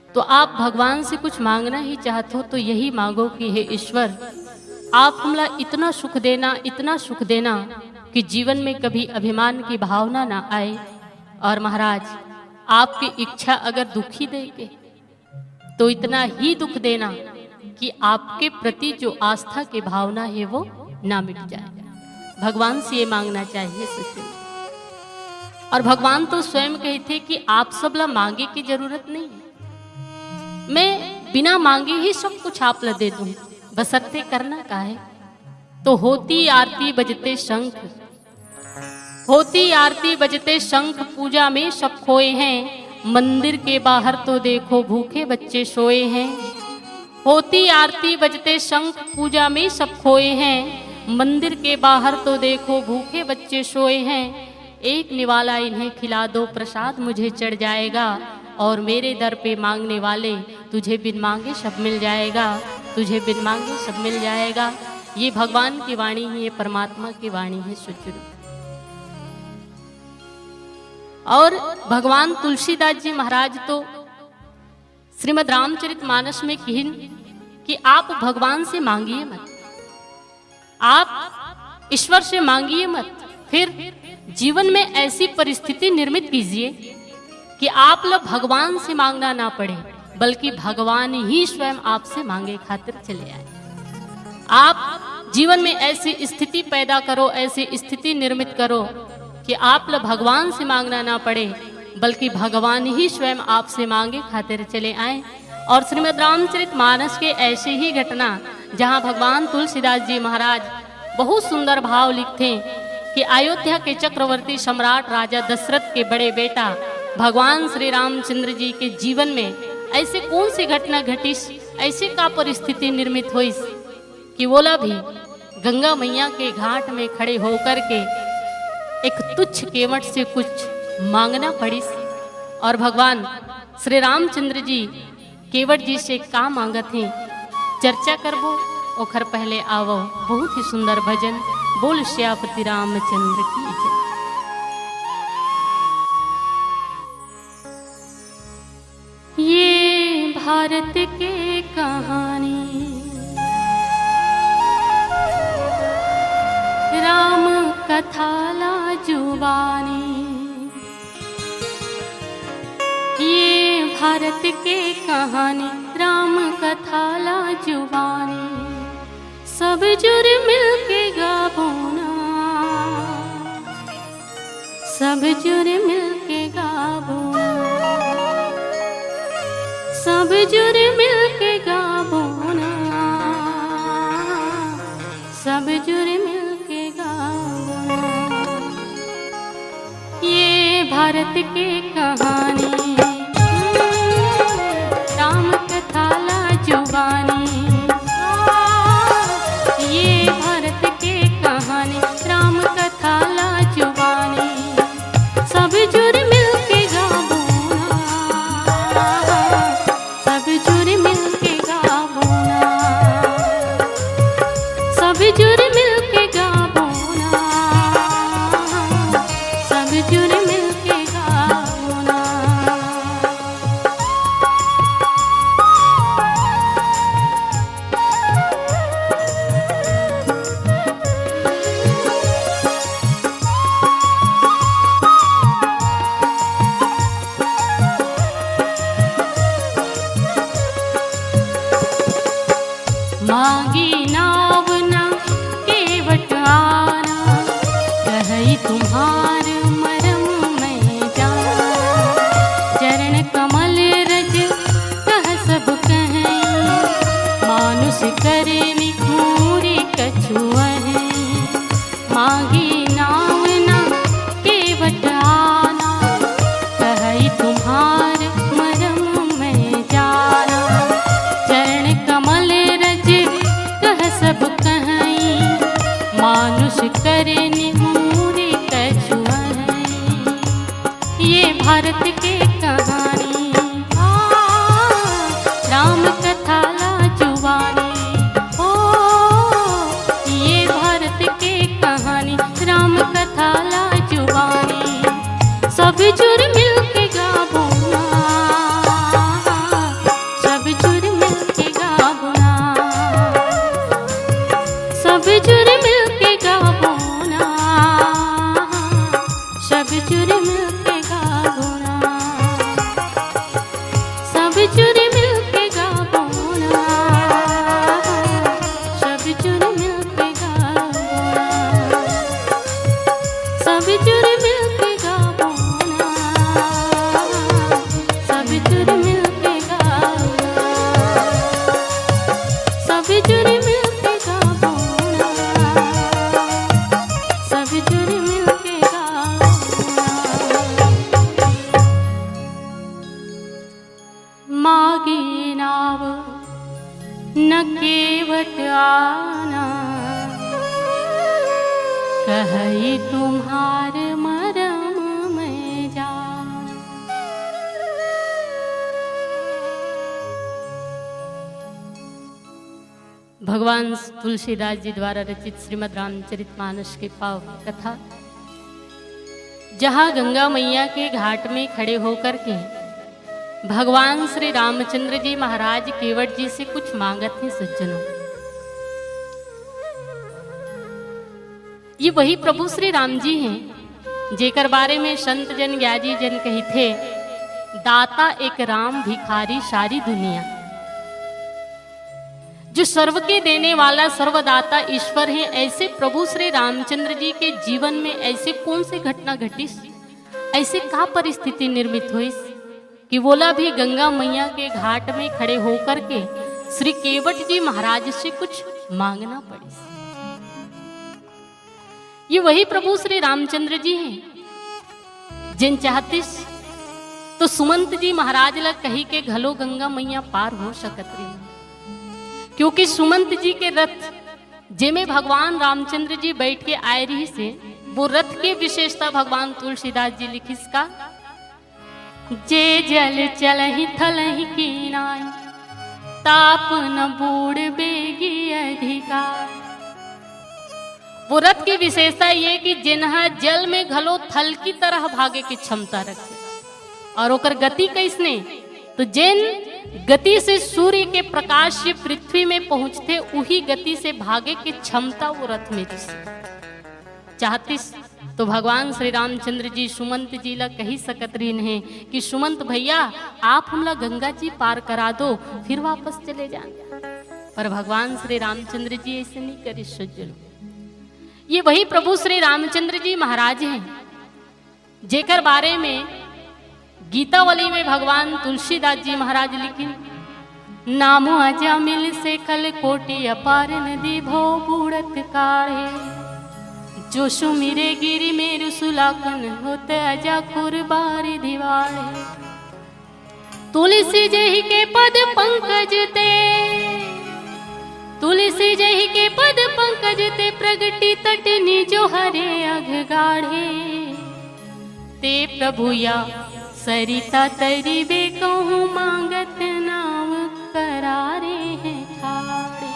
तो आप भगवान से कुछ मांगना ही चाहत हो तो यही मांगो कि हे ईश्वर, आप हमला इतना सुख देना, इतना सुख देना कि जीवन में कभी अभिमान की भावना ना आए। और महाराज, आपकी इच्छा अगर दुखी दे के, तो इतना ही दुख देना कि आपके प्रति जो आस्था की भावना है वो ना मिट जाए। भगवान से ये मांगना चाहिए सच्चे में। और भगवान तो स्वयं कहथे कि आप सब ला मांगे की जरूरत नहीं है, मैं बिना मांगे ही सब कुछ आप ला दे दूं, बशर्ते करना का है। तो होती आरती बजते शंख, होती आरती बजते शंख, पूजा में सब खोए हैं। मंदिर के बाहर तो देखो भूखे बच्चे सोए हैं। होती आरती बजते शंख, पूजा में सब खोए हैं। मंदिर के बाहर तो देखो भूखे बच्चे सोए हैं। एक निवाला इन्हें खिला दो, प्रसाद मुझे चढ़ जाएगा। और मेरे दर पे मांगने वाले, तुझे बिन मांगे सब मिल जाएगा। तुझे बिन मांगे सब मिल जाएगा। ये भगवान की वाणी है, ये परमात्मा की वाणी है, सुचरू। और भगवान तुलसीदास जी महाराज तो श्रीमद् रामचरित मानस में किहिन कि आप भगवान से मांगिए मत, आप ईश्वर से मांगिए मत, फिर जीवन में ऐसी परिस्थिति निर्मित कीजिए कि आप ला भगवान से मांगना ना पड़े, बल्कि भगवान ही स्वयं आपसे मांगे खातिर चले आए। आप जीवन में ऐसी स्थिति पैदा करो, ऐसी स्थिति निर्मित करो कि आप ला भगवान से मांगना ना पड़े, बल्कि भगवान ही स्वयं आपसे मांगे खातिर चले आए। और श्रीमद् रामचरित मानस के ऐसे ही घटना, जहां भगवान तुलसीदास जी महाराज बहुत सुंदर भाव लिखथे कि अयोध्या के चक्रवर्ती सम्राट राजा दशरथ के बड़े बेटा भगवान श्री रामचंद्र जी के जीवन में ऐसे कौन सी घटना घटिस, ऐसे का परिस्थिति निर्मित होइस कि वोला भी गंगा मैया के घाट में खड़े होकर के एक तुच्छ केवट से कुछ मांगना पड़िस। और भगवान श्री रामचंद्र जी केवट जी से का मांगत हे, चर्चा करबो। ओखर पहले आवो बहुत ही सुंदर भजन, बोल श्यापति रामचंद्र की जय। ये भारत के कहानी, राम कथा ला जुबानी। ये भारत के कहानी, राम कथा ला जुबानी। सब जुर मिलके गाबो ना, सब जुर मिलके गाबो ना, सब जुर मिलके गाबो ना, सब जुर मिलके गाबो ना। ये भारत के कहानी, राम कथा ला जुबानी। ये भारत के कहानी, राम कथा ला जुबानी। सब जुर मिलके गाबो ना, सब जुर मिलके गाबो ना, सब जुर मिलके गाबो ना, सब जुर मिलके गाबो ना। मांगी नाव ना केवट आना, कहई तुम्हार मरम मैं जाना। चरण कमल रज कह सब कहई, मानुष करे निठूरी कछुअहई। मांगी नाव ना केवट आना, कहई तुम्हार मरम मैं जाना। चरण कमल रज कह सब कहई, मानुष करे निठूरी कछुअहई। ये भारत के कहानी, आ, राम कथा ला जुबानी। ओ, ये भारत के कहानी, राम कथा ला जुबानी। सब जुर मिलके गाबो ना, सब जुर मिलके गाबो ना, सब जुर मिलके गाबो ना, सब जुर मिलके गाबो ना, सब जुर मिलके गाबो ना, सब जुर मिलके गाबो ना, सब जुर मिलके गाबो ना, सब जुर मिलके गाबो ना, सब जुर मिलके गाबो ना, सब जुर मिलके गाबो ना। मांगी नाव न केवट आना, कहई तुम्हार मरम मैं जाना। भगवान तुलसीदास जी द्वारा रचित श्रीमद् रामचरित मानस के पावन कथा, जहाँ गंगा मैया के घाट में खड़े होकर के भगवान श्री रामचंद्र जी महाराज केवट जी से कुछ मांगत हैं सज्जनों। ये वही प्रभु श्री राम जी हैं, जेकर बारे में संत जन ज्ञानी जन कहिथे, दाता एक राम भिखारी सारी दुनिया। जो सर्व के देने वाला सर्वदाता ईश्वर है, ऐसे प्रभु श्री रामचंद्र जी के जीवन में ऐसे कौन से घटना घटिस, ऐसे का परिस्थिति निर्मित होइस कि वोला भी गंगा मैया के घाट में खड़े होकर के श्री केवट जी महाराज से कुछ मांगना पड़िस। ये वही प्रभु श्री रामचंद्र जी हैं, जिन चाहतिस तो सुमंत जी महाराज ला कही के घलो गंगा मैया पार हो सकत रही, क्योंकि सुमंत जी के रथ, जेमे भगवान रामचंद्र जी बैठ के आए रहिस हे, वो रथ के विशेषता भगवान तुलसीदास जी लिखिस का, जे जल चलहि थलहि कीनाय, ताप न बूड़ बेगी अधिकार। वो रथ की विशेषता ये कि जेन ह जल में घलो थल की तरह भागे की क्षमता रखे। और ओकर गति कैसने, तो जेन गति से सूर्य के प्रकाश ये पृथ्वी में पहुंचथे, उही गति से भागे की क्षमता वो रथ में दिसे। चाहतिस तो भगवान श्री रामचंद्र जी सुमंत जी ला कही सकत रहिन हे कि सुमंत भैया, आप हमला गंगा जी पार करा दो, फिर वापस चले जान। पर भगवान श्री रामचंद्र जी ऐसे नहीं करिस सज्जनों। ये वही प्रभु श्री रामचंद्र जी महाराज हैं, जेकर बारे में गीतावली में भगवान तुलसीदास जी महाराज लिखिन, नाम अजामिल सेखल कोटि अपार नदी भव बूड़त काढ़े। जो सुमिरे गिरि मेरु सुलाखन होत अजाखुर बारि दिवाड़े। तुलसी जहि के पद पंकज ते, तुलसी जहि के पद पंकज ते प्रगटि तट निजो हरे अघ गाढ़े। ते प्रभु या सरिता तरिबे कहूँ मांगत नाव करारे हैं ठाढ़े।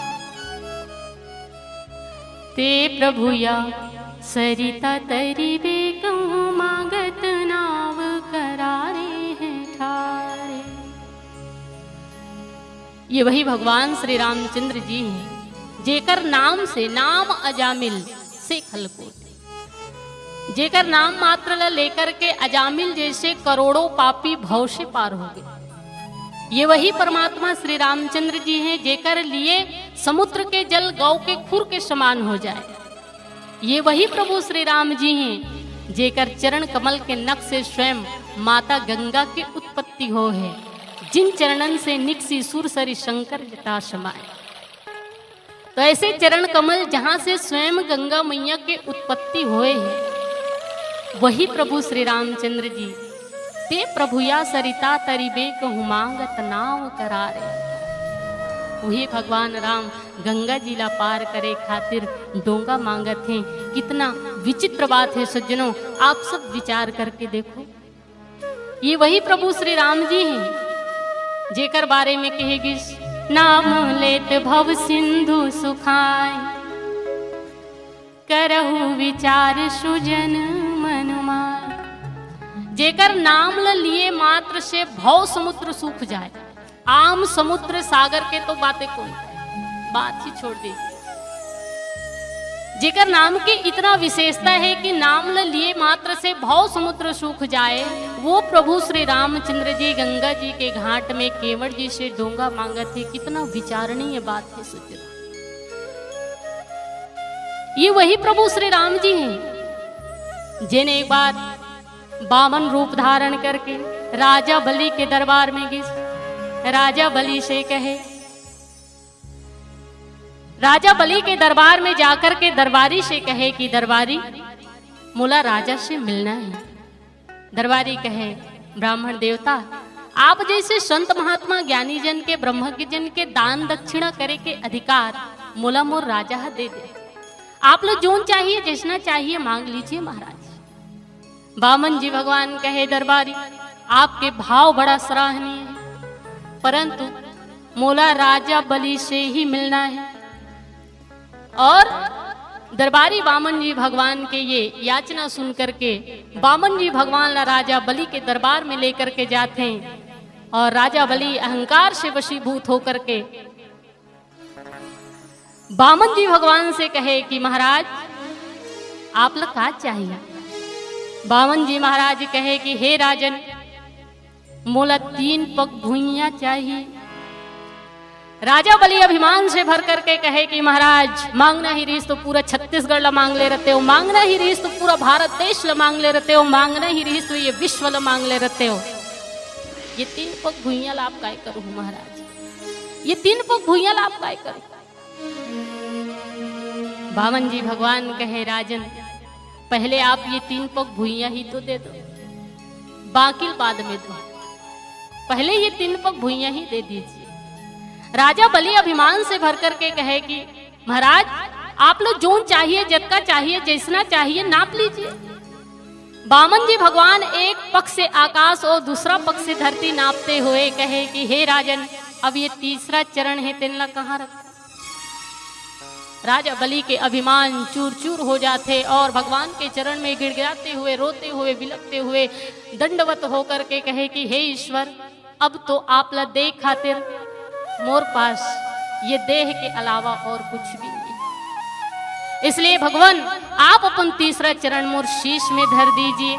ते प्रभु या सरिता तरिबे कहूँ मांगत नाव करारे हैं ठाढ़े। ये वही भगवान श्री रामचंद्र जी हैं, जेकर नाम से नाम अजामिल सेखल कोटि। जेकर नाम मात्र ला लेकर के अजामिल जैसे करोड़ों पापी भव से पार हो गए। ये वही परमात्मा श्री रामचंद्र जी हैं, जेकर लिए समुद्र के जल गौ के खुर के समान हो जाए। ये वही प्रभु श्री राम जी हैं, जेकर चरण कमल के नख से स्वयं माता गंगा के उत्पत्ति हो है, जिन चरणन से निकसी सुर सरी शंकर जटा समाए। तो ऐसे चरण कमल, जहाँ से स्वयं गंगा मैया के उत्पत्ति होए है, वही प्रभु श्री रामचंद्र जी, ते प्रभु या सरिता तरिबे कहूँ मांगत नाव करारे। वही भगवान राम गंगा जी ला पार करे खातिर डोंगा मांगत हैं। कितना विचित्र बात है सज्जनों, आप सब विचार करके देखो। ये वही प्रभु श्री राम जी हैं, जेकर बारे में कहे गिस, नाम लेत भव सिंधु सुखाय, करहु विचार सुजन मन माय। जेकर नाम ल लिए मात्र से भव समुद्र सूख जाए, आम समुद्र सागर के तो बातें कोई, बात ही छोड़ दीजिए। जेकर नाम की इतना विशेषता है कि नाम ल लिए मात्र से भव समुद्र सूख जाए, वो प्रभु श्री रामचंद्र जी गंगा जी के घाट में केवट जी से डोंगा मांगत है। कितना विचारणीय बात है सज्जनों। ये वही प्रभु श्री राम जी हैं, जिन एक बार बामन रूप धारण करके राजा बलि के दरबार में गिस। राजा बलि से कहे, राजा बलि के दरबार में जाकर के दरबारी से कहे कि दरबारी, मोला राजा से मिलना है। दरबारी कहे, ब्राह्मण देवता, आप जैसे संत महात्मा ज्ञानी जन के, ब्रह्मज्ञ जन के दान दक्षिणा करे के अधिकार मोला मोर राजा ह दे दे। आप ला जोन चाहिए, जैसना चाहिए, मांग लीजिए महाराज। बामन जी भगवान कहे, दरबारी, आपके भाव बड़ा सराहनीय है, परंतु मोला राजा बलि से ही मिलना है। और दरबारी बामन जी भगवान के ये याचना सुन करके बामन जी भगवान ला राजा बलि के दरबार में लेकर के जाथे और राजा बलि अहंकार से वशीभूत होकर के बामन जी भगवान से कहे कि महाराज, आप ला का चाहिए? बामन जी महाराज कहे कि हे राजन, मोला तीन पग भुइयां चाहिए। राजा बलि अभिमान से भर करके कहे कि महाराज, मांगना ही रहिस तो पूरा छत्तीसगढ़ ला मांग ले रहते हो, मांगना ही रहिस तो पूरा भारत देश ला मांग ले रहते हो, मांगना ही रहिस तो ये विश्व ला मांग ले रहते हो। ये तीन पग भुइयां ला आप काय करो महाराज? ये तीन पग भुइयां ला आप काय करो? बामन जी भगवान कहे, राजन, पहले आप ये तीन पग भुइयां ही तो दे दो, बाकी बाद में दो, पहले ये तीन पग भुइयां ही दे दीजिए। राजा बलि अभिमान से भर करके कहे कि महाराज, आप ला जोन चाहिए, जतका चाहिए, जैसना चाहिए, नाप लीजिए। बामन जी भगवान एक पग से आकाश और दूसरा पग से धरती नापते हुए कहे कि हे राजन, अब ये तीसरा चरण है, तेन ला कहाँ रख? राजा बलि के अभिमान चूर चूर हो जाथे और भगवान के चरण में गिड़गिड़ाते हुए, रोते हुए, बिलखते हुए दंडवत होकर के कहे कि हे ईश्वर, अब तो आप ला दे खातिर मोर पास ये देह के अलावा और कुछ भी नहीं, इसलिए भगवान, आप अपन तीसरा चरण मोर शीश में धर दीजिए।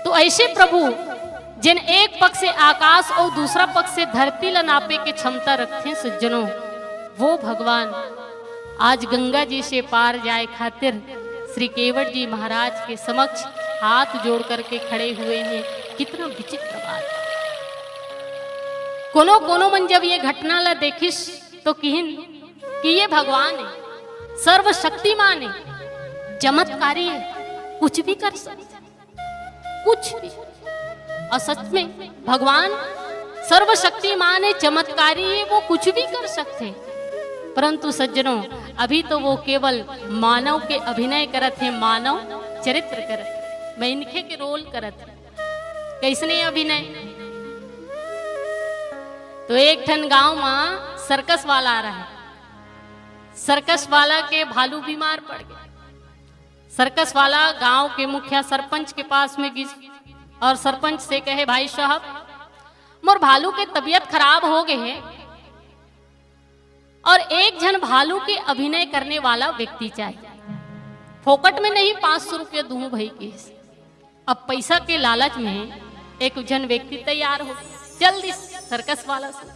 तो ऐसे प्रभु, जिन एक पग से आकाश और दूसरा पग से धरती ला नापे के क्षमता रखथे सज्जनों, वो भगवान आज गंगा जी से पार जाए खातिर श्री केवट जी महाराज के समक्ष हाथ जोड़ करके खड़े हुए हैं। कितना विचित्र बात है। कोनो कोनो मन जब ये घटना ला देखिस तो किहिन कि ये भगवान है, सर्वशक्तिमान है, चमत्कारी है, कुछ भी कर सकते, कुछ भी। और सच में भगवान सर्वशक्तिमान है, चमत्कारी है, वो कुछ भी कर सकते हैं। परंतु सज्जनों, अभी तो वो केवल मानव के अभिनय करत हे, मानव चरित्र करत हे, मैं इनखे के रोल करत हे। कैसने अभिनय? तो एक ठन गांव मा सर्कस वाला रहे। सर्कस वाला के भालू बीमार पड़ गए। सर्कस वाला गांव के मुखिया सरपंच के पास में गिस और सरपंच से कहे, भाई साहब, मोर भालू के तबीयत खराब हो गए है और एक झन भालू के अभिनय करने वाला व्यक्ति चाहिए, फोकट में नहीं, पांच सौ रुपया दूं भाई के। अब पैसा के लालच में एक झन व्यक्ति तैयार हो, चल दिस सर्कस वाला से।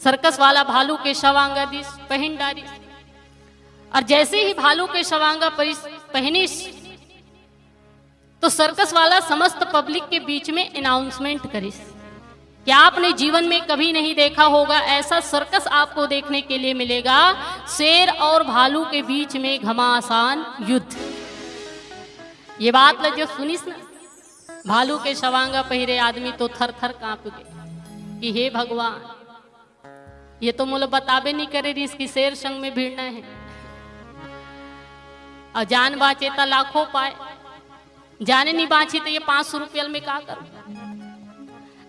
सर्कस वाला भालू के सवांगा दिस, पहन डारिस। और जैसे ही भालू के सवांगा परिस, पहनिस, तो सर्कस वाला समस्त पब्लिक के बीच में अनाउंसमेंट करिस कि आपने जीवन में कभी नहीं देखा होगा, ऐसा सर्कस आपको देखने के लिए मिलेगा, शेर और भालू के बीच में घमासान युद्ध। ये बात ला जो सुनिस ना, भालू के सवांगा पहिरे आदमी तो थर थर कांप गए कि हे भगवान, ये तो मोला बताबे नहीं करे रिहिस कि शेर संग में भिड़ना है। और जान बांचे त लाखों पाए, जाने नहीं बांची तो ये पांच सौ रुपया में का करूं?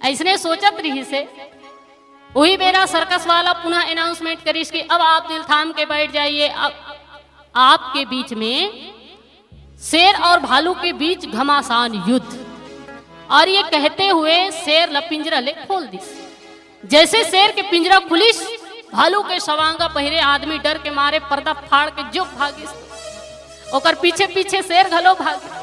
ऐसने सोचत रिहिस हे। वही बेरा सर्कस वाला पुनः अनाउंसमेंट करिस कि अब आप दिल थाम के बैठ जाइए, अब आपके बीच में शेर और भालू के बीच घमासान युद्ध। और ये कहते हुए शेर ला पिंजरा ले खोल दिस। जैसे शेर के पिंजरा खुलिस, भालू के सवांगा पहिरे आदमी डर के मारे पर्दा फाड़ के जो भागिस, ओकर पीछे पीछे शेर घलो भागे।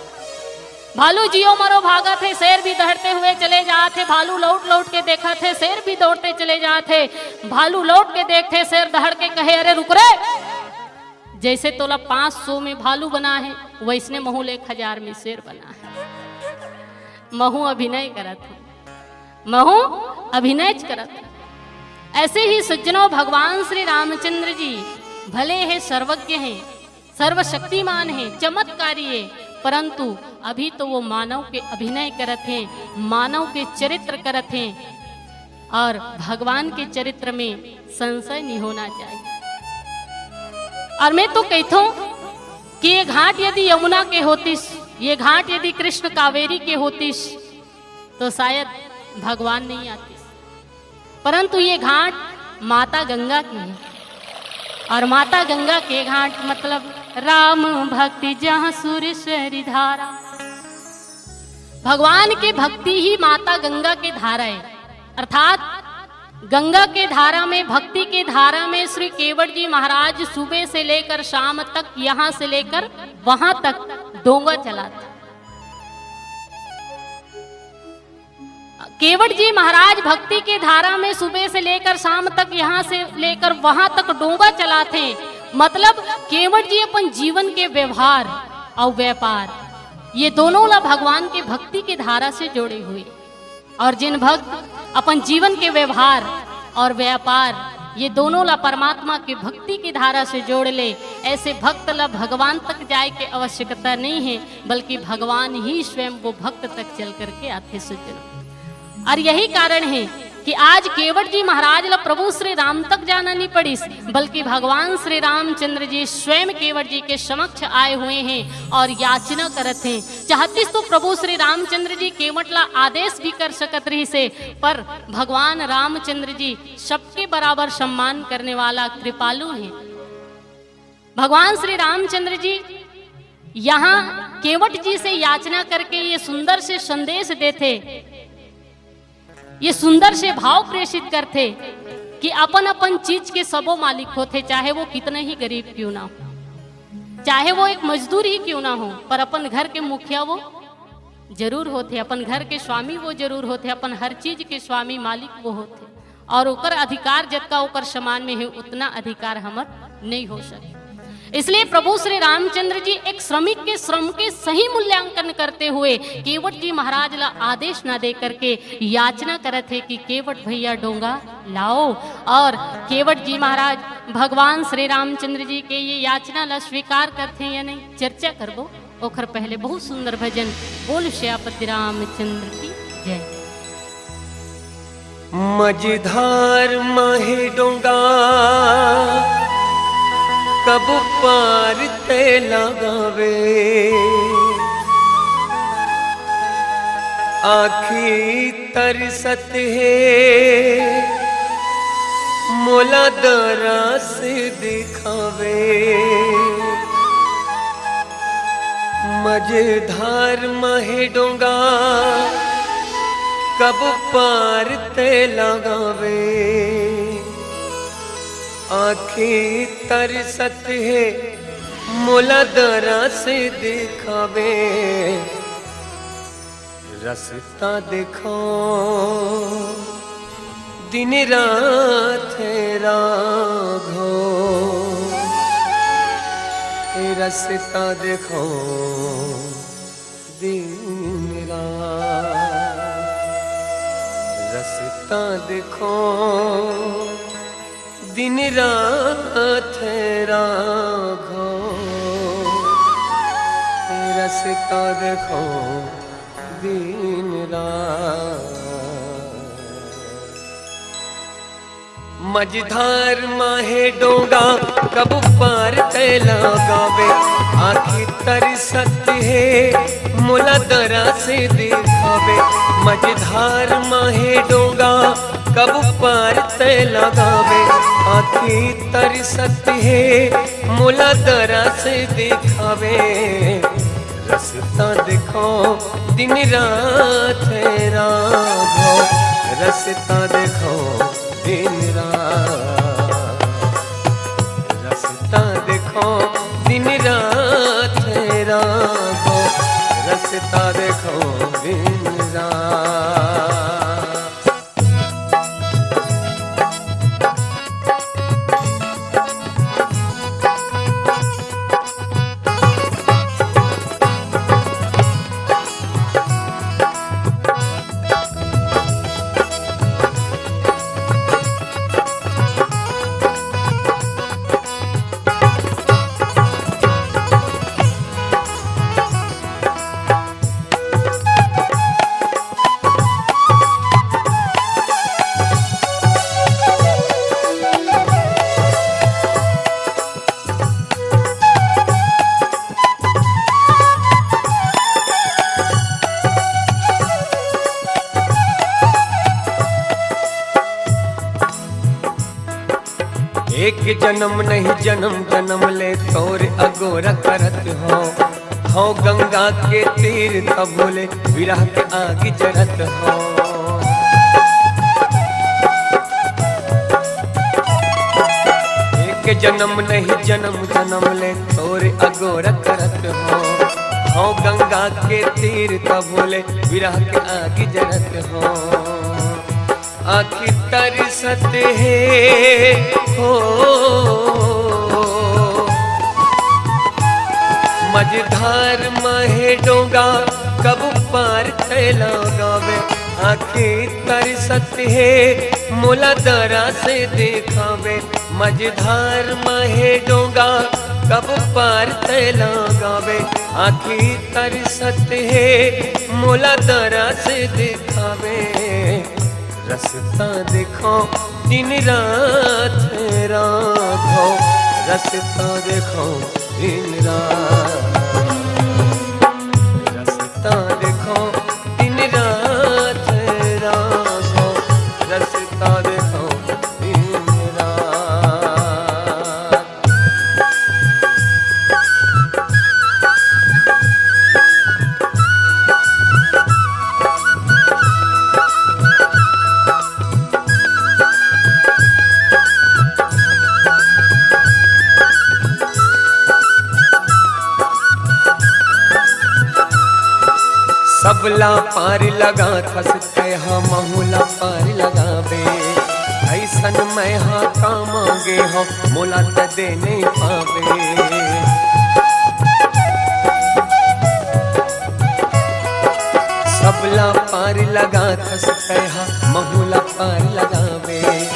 भालू जियो मरो भागत हे, शेर भी दहड़ते हुए चले जात हे। भालू लौट लौट के देखत हे, शेर भी दौड़ते चले जात हे। भालू लौट के देखथे, शेर दहड़ के कहे, अरे रुक रे, जैसे तोला पांच सौ में भालू बना है, वैसने महू ले एक हजार में शेर बना है। महू अभिनय करत हूँ, महू अभिनय करत हूँ। ऐसे ही सज्जनों, भगवान श्री रामचंद्र जी भले हैं, सर्वज्ञ हैं, सर्वशक्तिमान हैं, चमत्कारी है, परंतु अभी तो वो मानव के अभिनय करत हैं, मानव के चरित्र करत हैं। और भगवान के चरित्र में संशय नहीं होना चाहिए। और मैं तो कहता हूं कि ये घाट यदि यमुना के होतिस, ये घाट यदि कृष्ण कावेरी के होतिस, तो शायद भगवान नहीं आतिस। परंतु ये घाट माता गंगा के हे। और माता गंगा के घाट मतलब राम भक्ति जहाँ सुरेश्वरी धारा। भगवान के भक्ति ही माता गंगा के धारा हे। अर्थात गंगा के धारा में, भक्ति के धारा में श्री केवट जी महाराज सुबह से लेकर शाम तक, यहाँ से लेकर वहां तक डोंगा चलाथे। केवट जी महाराज भक्ति के धारा में सुबह से लेकर शाम तक, यहाँ से लेकर वहां तक डोंगा चलाथे। मतलब केवट जी अपन जीवन के व्यवहार और व्यापार, ये दोनों ला भगवान के भक्ति के धारा से जोड़े हुए। और जिन भक्त अपन जीवन के व्यवहार और व्यापार, ये दोनों ला परमात्मा के भक्ति की धारा से जोड़ ले, ऐसे भक्त ला भगवान तक जाए के आवश्यकता नहीं है, बल्कि भगवान ही स्वयं वो भक्त तक चल करके आथे सज्जनों। और यही कारण है कि आज केवट जी महाराज ला प्रभु श्री राम तक जाना नहीं पड़िस, बल्कि भगवान श्री रामचंद्र जी स्वयं केवट जी के समक्ष आए हुए हैं और याचना करत हैं। चाहतिस तो प्रभु श्री रामचंद्र जी केवट ला आदेश भी कर सकत रहिसे, पर भगवान रामचंद्र जी सबके बराबर सम्मान करने वाला कृपालु हैं। भगवान श्री रामचंद्र जी यहाँ केवट जी से याचना करके ये सुंदर से संदेश देथे, ये सुंदर से भाव प्रेषित करथे कि अपन अपन चीज के सबो मालिक होथे, चाहे वो कितना ही गरीब क्यों ना हो, चाहे वो एक मजदूर ही क्यों ना हो, पर अपन घर के मुखिया वो जरूर होथे, अपन घर के स्वामी वो जरूर होथे, अपन हर चीज के स्वामी मालिक वो होथे। और ओकर अधिकार जतका ओकर समान में हे, उतना अधिकार हमर नहीं हो सके। इसलिए प्रभु श्री रामचंद्र जी एक श्रमिक के श्रम के सही मूल्यांकन करते हुए केवट जी महाराज ला आदेश ना दे करके याचना करत हे कि केवट भैया डोंगा लाओ। और केवट जी महाराज भगवान श्री रामचंद्र जी के ये याचना ला स्वीकार करथे या नहीं, चर्चा करबो। ओखर पहले बहुत सुंदर भजन, बोल श्यापति रामचंद्र की जय। मझधार माहे डोंगा कब पार ते लगावे, आखी तरसत हे मोला दरस दिखावे। मझधार माहे डोंगा कब पार ते लगावे, आखी तरसत हे मोला दरस दिखावे। रस्ता देखो दिन रात राघो, ए रस्ता देखो दिन रात, रस्ता देखो दिन रात राघो, रस्ता देखो दिन रात। मझधार माहे डोंगा कब पार ते लगावे, आखी तरसत हे मोला दरस दिखावे। मझधार माहे डोंगा कब पार ते लगावे, आखी तरसत हे मोला दरस दिखावे। रस्ता देखो दिन रात राघो, रस्ता देखो दिन रात, रस्ता देखो दिन रात राघो, रस्ता देखो दिन रात। एक जनम नहीं, जनम जनम ले तोर अगोरा करत हौं। हौं गंगा के तीर तभो ले विरह के आगी जरत हौं। एक जनम नहीं, जनम जनम ले तोर अगोरा करत हौं। हौं गंगा के तीर तभो ले विरह के आगी जरत हौं। आँखी तरसत हे हो, मझधार म हे डोंगा, कब पार तैं लगाबे। आँखी तरसत हे, मोला दरा से देखाबे। मझधार म हे डोंगा, कब पार तैं लगाबे। आँखी तरसत हे, मोला दरा से देखाबे। रस्ता देखौं दिन रात राघव, रस्ता देखौं दिन रात, रस्ता देखौं दिन रात राघव, रस्ता देखौं दिन रात। सबला पार लगाथस तैं हा महू ला पार लगाबे। अइसन मैं हा का मांगे हौं, मोला त दे नइ पाबे। सबला पार लगाथस तैं हा महू ला पार लगाबे।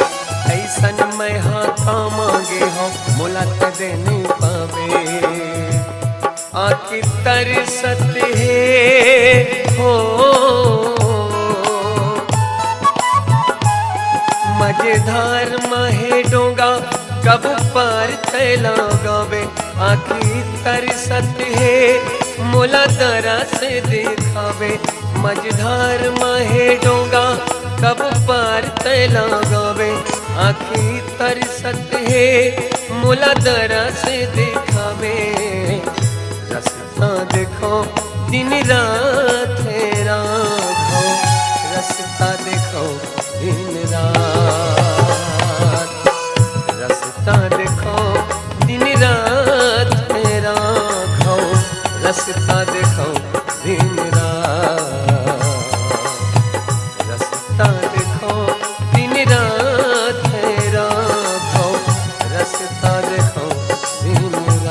अइसन मैं हा का मांगे हौं, मोला त दे नइ पाबे। आँखी तरसत हे हो, मझधार म हे डोंगा, कब पार तैं लगाबे। आँखी तरसत हे, मोला दरा से देखाबे। मझधार म हे डोंगा, कब पार तैं लगाबे। आँखी तरसत हे, मोला दरा से देखाबे। रस्ता देखौं दिन रात राघव, रस्ता देखौं दिन रात, रस्ता देखौं दिन रात राघव, रस्ता देखौं दिन रात, रस्ता देखौं दिन रात राघव, रस्ता देखौं दिन रात।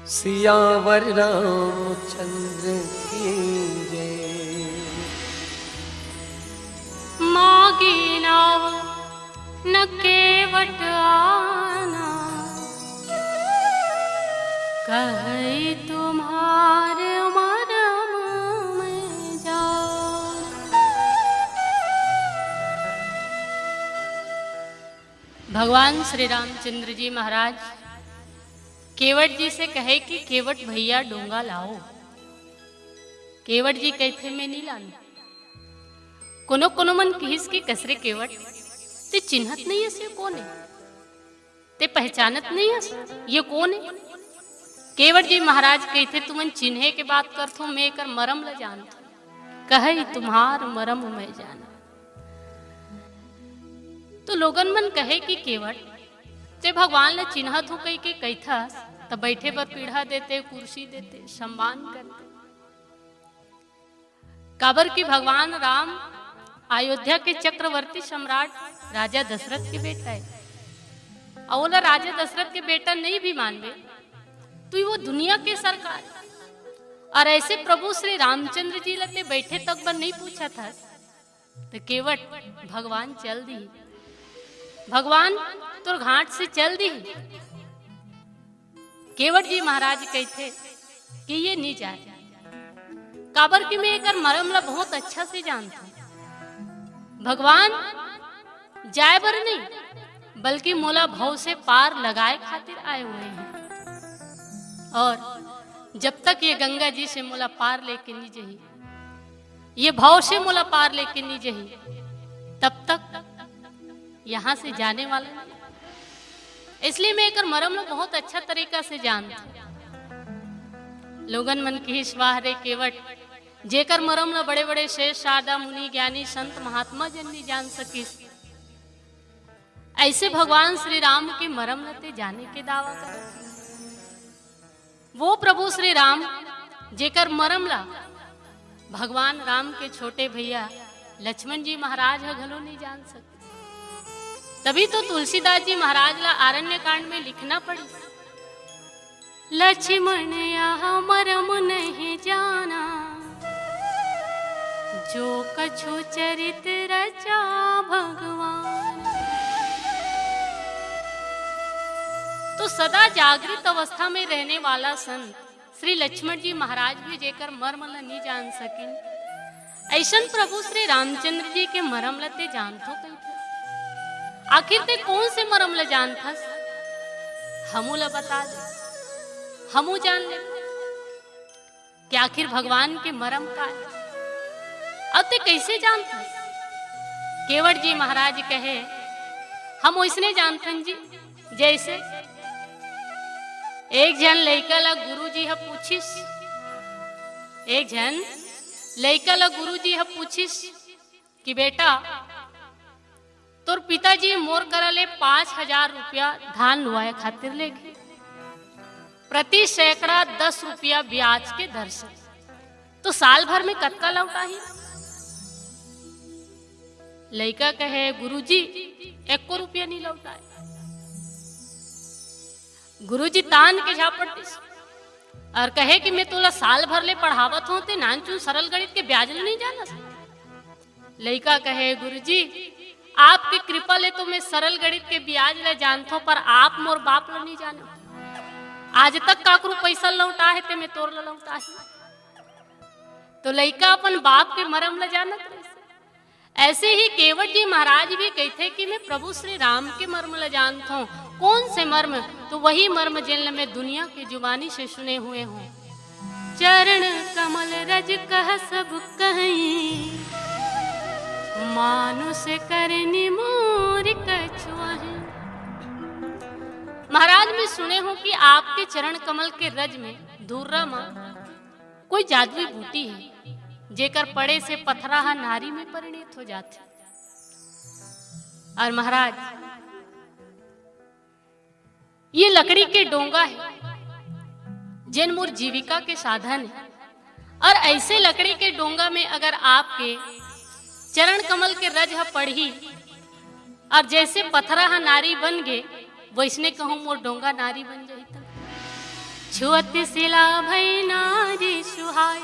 सियावर रामचंद्र की जय। मागी नाव न केवट आना, कहई तुम्हार मरम मैं जान। भगवान श्री रामचंद्र जी महाराज केवट जी से कहे कि केवट भैया डोंगा लाओ। केवट जी कहिथे, "मैं नहीं लानों।" कोनो कोनो मन किहिस कि, "कस रे केवट, ते चिन्हत नहीं हस, ये कोन हे? ते पहचानत नहीं हस, ये कोन हे?" केवट जी महाराज कहिथे, "तुमन चिन्हे के बात करथो, मैं एकर मरम ल जानथों। कहई तुम्हार मरम मैं जान।" तो लोगन मन कहे कि, "केवट, ते भगवान ल चिन्हत हो," कहिके कहिथस, त बैठे बर पीढ़ा देते, कुर्सी देते, सम्मान करते। काबर कि भगवान राम अयोध्या के चक्रवर्ती सम्राट राजा दशरथ के बेटा हे। अउ ओला राजा दशरथ के बेटा नहीं भी मानबे, तो वो दुनिया के सरकार। अउ ऐसे प्रभु श्री रामचंद्र जी ल ते बैठे तक बर नहीं पूछत हस, त केवट भगवान चल दिही, भगवान तोर घाट से चल दिही। केवट जी महाराज कहिथे कि ये नहीं जाए, काबर कि मैं एकर मरम ला बहुत अच्छा से जानथंव। भगवान जाए बर नहीं, बल्कि मोला भव से पार लगाए खातिर आए हुए हैं। और जब तक ये गंगा जी से मोला पार लेके नहीं जही, ये भव से मोला पार लेके नहीं जही, तब तक यहाँ से जाने वाला नहीं। इसलिए मैं एकर मरम ला बहुत अच्छा तरीका से जानथंव। लोगन मन किहिस, "वाह रे केवट, जेकर मरम ला बड़े-बड़े श्रेष्ठ शारदा मुनि, ज्ञानी संत महात्मा जन नहीं जान सकिस, ऐसे भगवान श्री राम के मरम ला ते जाने के दावा करत।" वो प्रभु श्री राम, जेकर मरम ला भगवान राम के छोटे भैया लक्ष्मण जी महाराज ह घलो नहीं जान सके। तभी तो तुलसीदास जी महाराज ला आरण्य कांड में लिखना पड़ी, "लक्ष्मण यह मरम नहीं जाना, जो कछु चरित रचा भगवान।" तो सदा जागृत अवस्था में रहने वाला संत श्री लक्ष्मण जी महाराज भी जेकर मरम ल नहीं जान सकिन, ऐसन प्रभु श्री रामचंद्र जी के मरम ल ते जानथो कहिथे। आखिर ते कौन से मरम ल जानथस? हमू ल बता दे, हमू जान ले कि आखिर भगवान के मरम का है। अब ते कैसे जानथस? केवट जी महाराज कहे, "हम ओइसने जानथन जी, जैसे एक झन लइका ला गुरुजी ह पूछिस, एक झन लइका ला गुरुजी ह पूछिस कि बेटा, तोर पिताजी मोर करा ले पाँच हजार रुपया धान लुवाए खातिर लेगे, प्रति सैकड़ा दस रुपया ब्याज के दर से, तो साल भर में कतका लौटाही?" लइका कहे, "गुरुजी, एको रुपया नहीं लौटाए।" गुरुजी तान के झापड़ दिस और कहे कि "मैं तोला साल भर ले पढ़ावत हूँ, ते नानचुन सरल गणित के ब्याज ल नहीं जानस?" लइका कहे, "गुरुजी, आपके कृपा ले तो मैं सरल गणित के ब्याज ल जानथो, पर आप मोर बाप ल नहीं जानो। आज तक काकरू पैसा लौटा है, ते मैं तोर ल लौटा है।" तो लइका अपन बाप के मरम ल जानत रहिस। ऐसे ही केवट जी महाराज भी कहिथे कि मैं प्रभु श्री राम के मर्म ल जानथों। कौन से मर्म? तो वही मर्म जिन ल मैं दुनिया की जुबानी से सुने हुए हूँ। चरण कमल रज कह सब कहीं, मानुष करनी मोर कछुआही। महाराज, मैं सुने हूँ कि आपके चरण कमल के रज में, धुर्रा म कोई जादुई बूटी है, जेकर पड़े से पथरा ह नारी में परिणित हो जाथे। और महाराज, ये लकड़ी के डोंगा है, जेन मोर जीविका के साधन है। और ऐसे लकड़ी के डोंगा में अगर आपके चरण कमल के रज ह पड़ही और जैसे पथरा ह नारी बन गे, वैसने कहूँ मोर डोंगा नारी बन जाही त। छुअत सिला भई नारी सुहाई,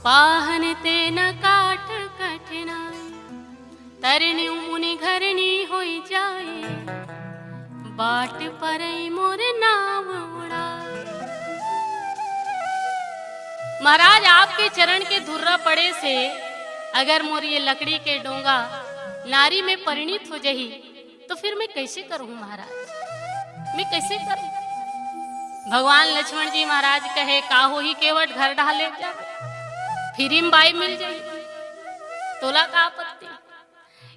पाहन ते न काट कठिनाई। तरनी मुनि घरनी होई जाए, बाट परई मोर नाव उड़ाए। महाराज, आपके चरण के धुर्रा पड़े से अगर मोर ये लकड़ी के डोंगा नारी में परिणित हो जाही, तो फिर मैं कैसे करूँ महाराज, मैं कैसे करूँ? भगवान लक्ष्मण जी महाराज कहे, "का होही केवट, घर डहा ले जा, फिरिम बाई मिल जाही, तोला का आपत्ति?"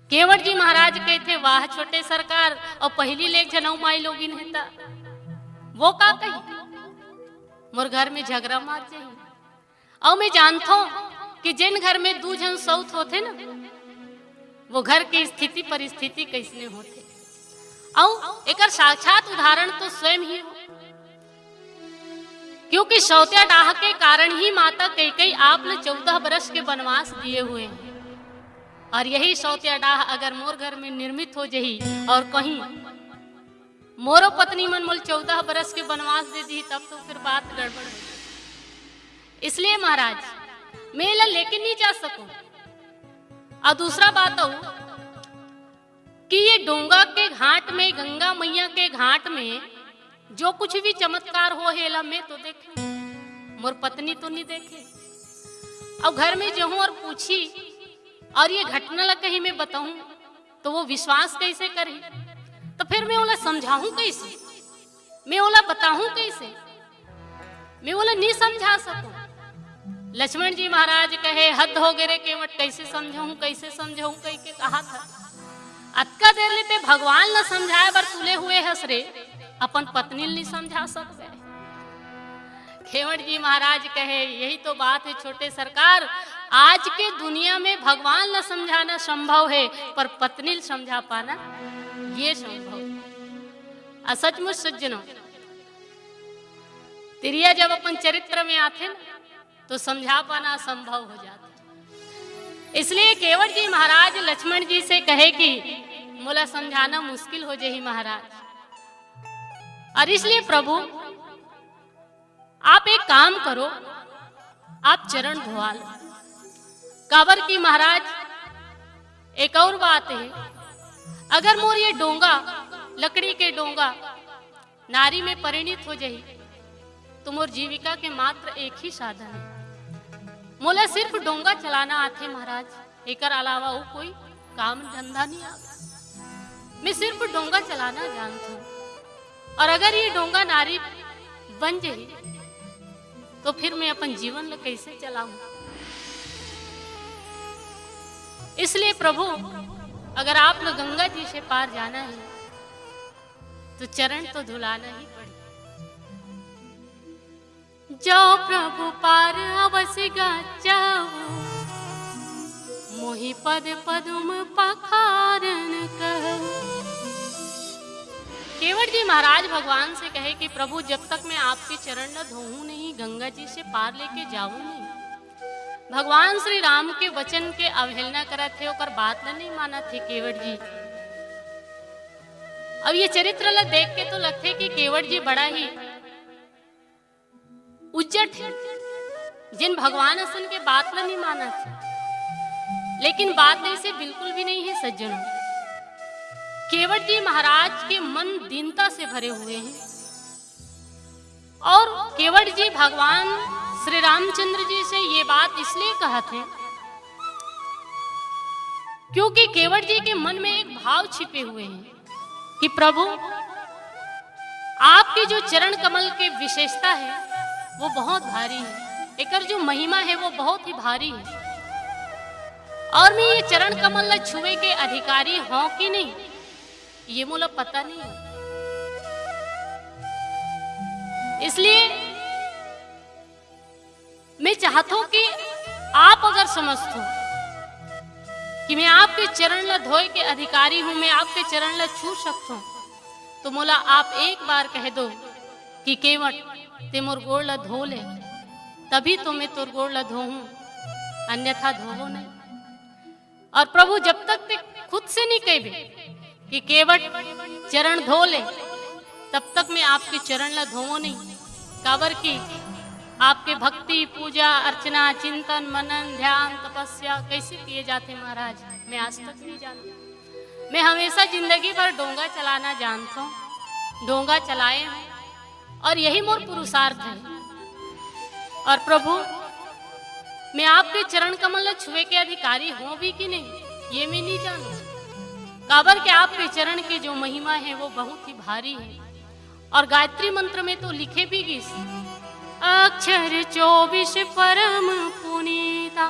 केवट जी महाराज कहथे, "वाह छोटे सरकार, और पहली लेग जनऊ माई लोगिन हे त वो का कही, मोर घर में झगरा मात जाही।" अउ मैं जानथों कि जेन घर में दू झन सौत होथे ना, वो घर के स्थिति परिस्थिति कैसने होथे। अउ एकर साक्षात उदाहरण तो स्वयं ही हो, क्योंकि सौतिया डाह के कारण ही माता कैकई आप ल चौदह बरस के वनवास दिए हुए हैं। और यही सौतिया डाह अगर मोर घर में निर्मित हो जही और कहीं मोरो पत्नी मन मोल चौदह बरस के वनवास दे दी, तब तो फिर बात गड़बड़ हो जाही। इसलिए महाराज, मैं एला लेके नहीं जा सकूं। और दूसरा बात अउ कि ये डोंगा के घाट में, गंगा मैया के घाट में जो कुछ भी चमत्कार हो हे, एला मैं तो देखे, मोर पत्नी तो नहीं देखे। अउ घर में जहूं अउ पूछी अउ ये घटना ला कहीं मैं बताहूं, तो वो विश्वास कइसे करही? तो फिर मैं ओला समझाहूं कइसे? मैं ओला बताहूं कइसे? मैं ओला नी समझा सकूं। लक्ष्मण जी महाराज कहे, "हद हो गे रे केवट, कइसे समझाहूं, कइसे समझाहूं?" कहिके कहा था। अतका देर ले ते भगवान ला समझाए बर तुले हुए हस रे, अपन पत्नी ल नी समझा सकबे। केवट जी महाराज कहे, "यही तो बात है छोटे सरकार, आज के दुनिया में भगवान ला समझाना संभव है, पर पत्नी ल समझा पाना ये संभव।" अउ सचमुच सज्जनों, तिरिया जब अपन चरित्र में आथे ना, तो समझा पाना असंभव हो जाथे। इसलिए केवट जी महाराज लक्ष्मण जी से कहे कि मोला समझाना मुश्किल हो जाही महाराज, अउ इसलिए प्रभु आप एक काम करो, आप चरण धोवा लो। काबर कि महाराज, एक अउ बात है, अगर मोर ये डोंगा, लकड़ी के डोंगा नारी में परिणित हो जाही, तो मोर जीविका के मात्र एक ही साधन है। मोला सिर्फ डोंगा चलाना आथे महाराज, एकर अलावा वो कोई काम धंधा नहीं आवे। मैं सिर्फ डोंगा चलाना जानथों, अउ अगर ये डोंगा नारी बन जाही, तो फिर मैं अपन जीवन ला कइसे चलाहूं? इसलिए प्रभु, अगर आप ला गंगा जी से पार जाना है, तो चरण तो धुलाना ही पड़ी। "जो प्रभु पार अवसि गाचहु, मोहि पद पदुम पखारन कहु।" केवट जी महाराज भगवान से कहे कि प्रभु, जब तक मैं आपके चरण ला धोहूं नहीं, गंगा जी से पार लेके जाऊं नहीं। भगवान श्री राम के वचन के अवहेलना करत हे, ओकर बात ला नहीं मानत हे केवट जी। अब ये चरित्र ला देख के तो लगथे कि केवट जी बड़ा ही उज्जट हे, जेन भगवान असन के बात ला नहीं मानत हे। लेकिन बात अइसे बिल्कुल भी नहीं हे सज्जनों। केवट जी महाराज के मन दीनता से भरे हुए हैं। अउ केवट जी भगवान श्री रामचंद्र जी से ये बात इसलिए कहत हे, क्योंकि केवट जी के मन में एक भाव छिपे हुए हैं कि प्रभु, आपके जो चरण कमल के विशेषता है, वो बहुत भारी है, एकर जो महिमा है, वो बहुत ही भारी है। अउ मैं ये चरण कमल ला छुए के अधिकारी हों कि नहीं, ये मोला पता नहीं है। इसलिए मैं चाहत हों कि आप अगर समझत हो कि मैं आपके चरण ला धोए के अधिकारी हूं, मैं आपके चरण ला छू सकत हों, तो मोला आप एक बार कह दो कि केवट, ते मोर गोड़ ला धो ले, तभी तो मैं तोर गोड़ ला धोहूं, अन्यथा धोवो नहीं। अउ प्रभु, जब तक ते खुद से नहीं कहबे कि केवट चरण धो ले, तब तक मैं आपके चरण ला धोवो नहीं। काबर कि आपके भक्ति, पूजा, अर्चना, चिंतन, मनन, ध्यान, तपस्या कइसे किए जाथे महाराज, मैं आज तक नहीं जानूं। मैं हमेशा जिंदगी भर डोंगा चलाना जानत हों, डोंगा चलाए हों, अउ यही मोर पुरुषार्थ है। अउ प्रभु, मैं आपके चरण कमल ला छुए के अधिकारी हों भी कि नहीं, ये मैं नहीं जानूं। काबर कि आपके चरण के जो महिमा है, वो बहुत ही भारी है। अउ गायत्री मंत्र में तो लिखे भी गिस, "अक्षर चौबीस परम पुनीता,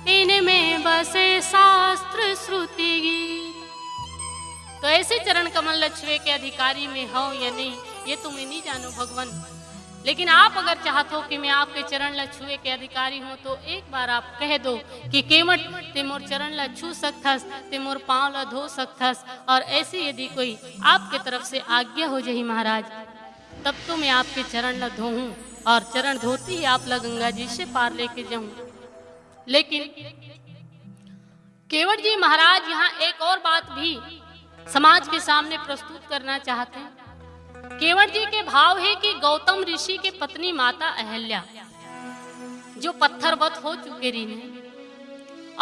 इनमें बसे शास्त्र श्रुति गीता।" तो अइसे चरण कमल ला छुए के अधिकारी मैं हों या नहीं, ये तो मैं नहीं जानूं भगवान। लेकिन आप अगर चाहत हो कि मैं आपके चरण ला छुए के अधिकारी हों, तो एक बार आप कह दो कि केवट, ते मोर चरण ला छू सकथस, ते मोर पांव ला धो सकथस। अउ अइसे यदि कोई आपके तरफ से आज्ञा हो जाही महाराज, तब तो मैं आपके चरण ला धोहूं अउ चरण धोती ही आप ला गंगा जी से पार लेके जाऊं। लेकिन केवट जी महाराज यहाँ एक अउ बात भी समाज के सामने प्रस्तुत करना चाहत हे। केवट जी के भाव हे कि गौतम ऋषि के पत्नी माता अहल्या, जो पत्थरवत हो चुके रहिन हे,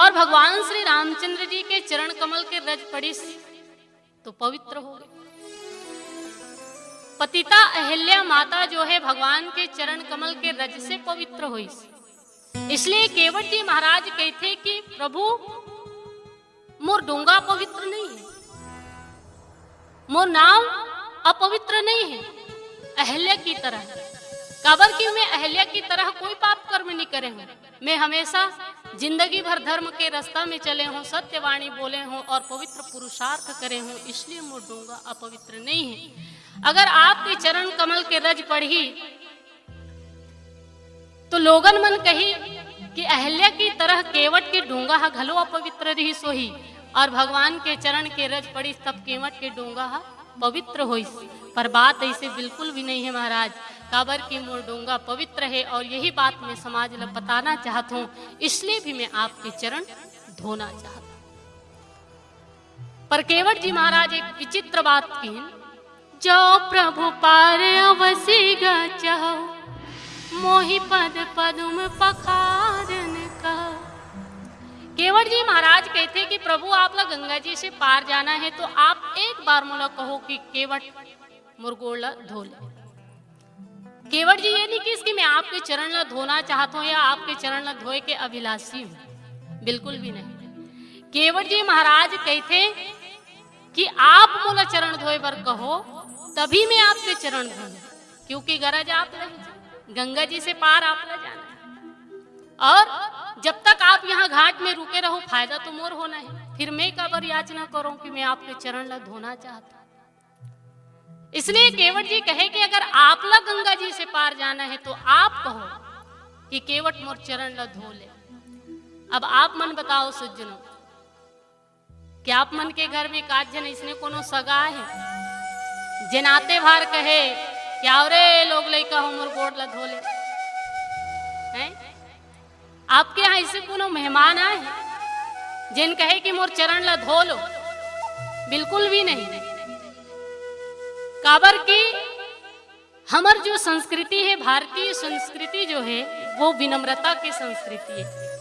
अउ भगवान श्री रामचंद्र जी के चरण कमल के रज पड़िस, तो पवित्र हो गे। पतिता अहल्या माता जो हे, भगवान के चरण कमल के रज से पवित्र होइस। इसलिए केवट जी महाराज कहते कि प्रभु, मोर डोंगा पवित्र नहीं है, मोर नाव अपवित्र नहीं है, अहल्या की तरह। काबर कि मैं अहल्या की तरह कोई पाप कर्म नहीं करे हूँ। मैं हमेशा जिंदगी भर धर्म के रास्ता में चले हूँ, सत्यवाणी बोले हूँ और पवित्र पुरुषार्थ करे हूँ, इसलिए मोर डोंगा अपवित्र नहीं है। अगर आपके चरण कमल के रज पड़ही तो लोगन मन कही कि अहल्या की तरह केवट के डोंगा ह घलो अपवित्र रिहिस होही, और भगवान के चरण के रज पड़िस तब केवट के डोंगा ह पवित्र होइस। पर बात ऐसे बिल्कुल भी नहीं है महाराज, काबर कि मोर डोंगा पवित्र है और यही बात मैं समाज ल बताना चाहत हूँ, इसलिए भी मैं आपके चरण धोना चाहत हूँ। पर केवट जी महाराज एक विचित्र बात किहिन, "जो प्रभु पार अवसि गचहु, मोहि पद पदुम पखारन कह।" केवट जी महाराज कहते कि प्रभु, आप ला गंगा जी से पार जाना है तो आप एक बार मोला कहो कि केवट मोर गोड़ ला धो ले। केवट जी ये नहीं किहिस कि मैं आपके चरण ला धोना चाहत हूँ या आपके चरण ला धोए के अभिलाषी हूँ, बिल्कुल भी नहीं। केवट जी महाराज कहते कि आप मोला चरण धोए बर कहो, तभी मैं आपके चरण धोऊं, क्योंकि गरज आप ला ही, गंगा जी से पार आप ला जाना है। और जब तक आप यहाँ घाट में रुके रहो, फायदा तो मोर होना है, फिर मैं काबर याचना करूं कि मैं आपके चरण ला धोना चाहता हूं। इसलिए केवट जी कहे कि अगर आप ला गंगा जी से पार जाना है तो आप कहो कि केवट मोर चरण ला धो ले। अब आप मन बताओ सज्जनों, कि आप मन के घर में एक आध झन इसने कोनो सगा है, जेन आते भार कहे कि "आओ रे लोग लइका हो, मोर गोड़ ला धो ले"? हैं? आपके यहाँ ऐसे कोनो मेहमान आए हैं जेन कहे कि "मोर चरण ला धो लो"? बिल्कुल भी नहीं। काबर कि हमर जो संस्कृति है, भारतीय संस्कृति जो है, वो विनम्रता की संस्कृति है।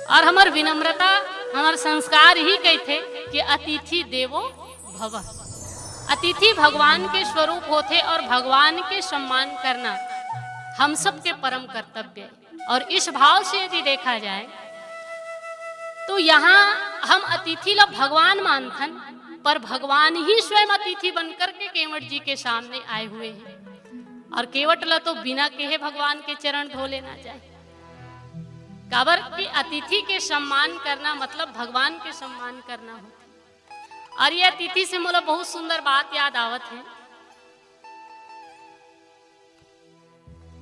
और हमर विनम्रता, हमर संस्कार ही कहते कि "अतिथि देवो भव।" अतिथि भगवान के स्वरूप होते और भगवान के सम्मान करना हम सबके परम कर्तव्य है। और इस भाव से यदि देखा जाए तो यहाँ हम अतिथि ला भगवान मानथन, पर भगवान ही स्वयं अतिथि बनकर के केवट जी के सामने आए हुए हैं। और केवट ला तो बिना कहे भगवान के चरण धो लेना चाहिए, काबर कि अतिथि के सम्मान करना मतलब भगवान के सम्मान करना होता है। और ये अतिथि से मोला बहुत सुंदर बात याद आवत है।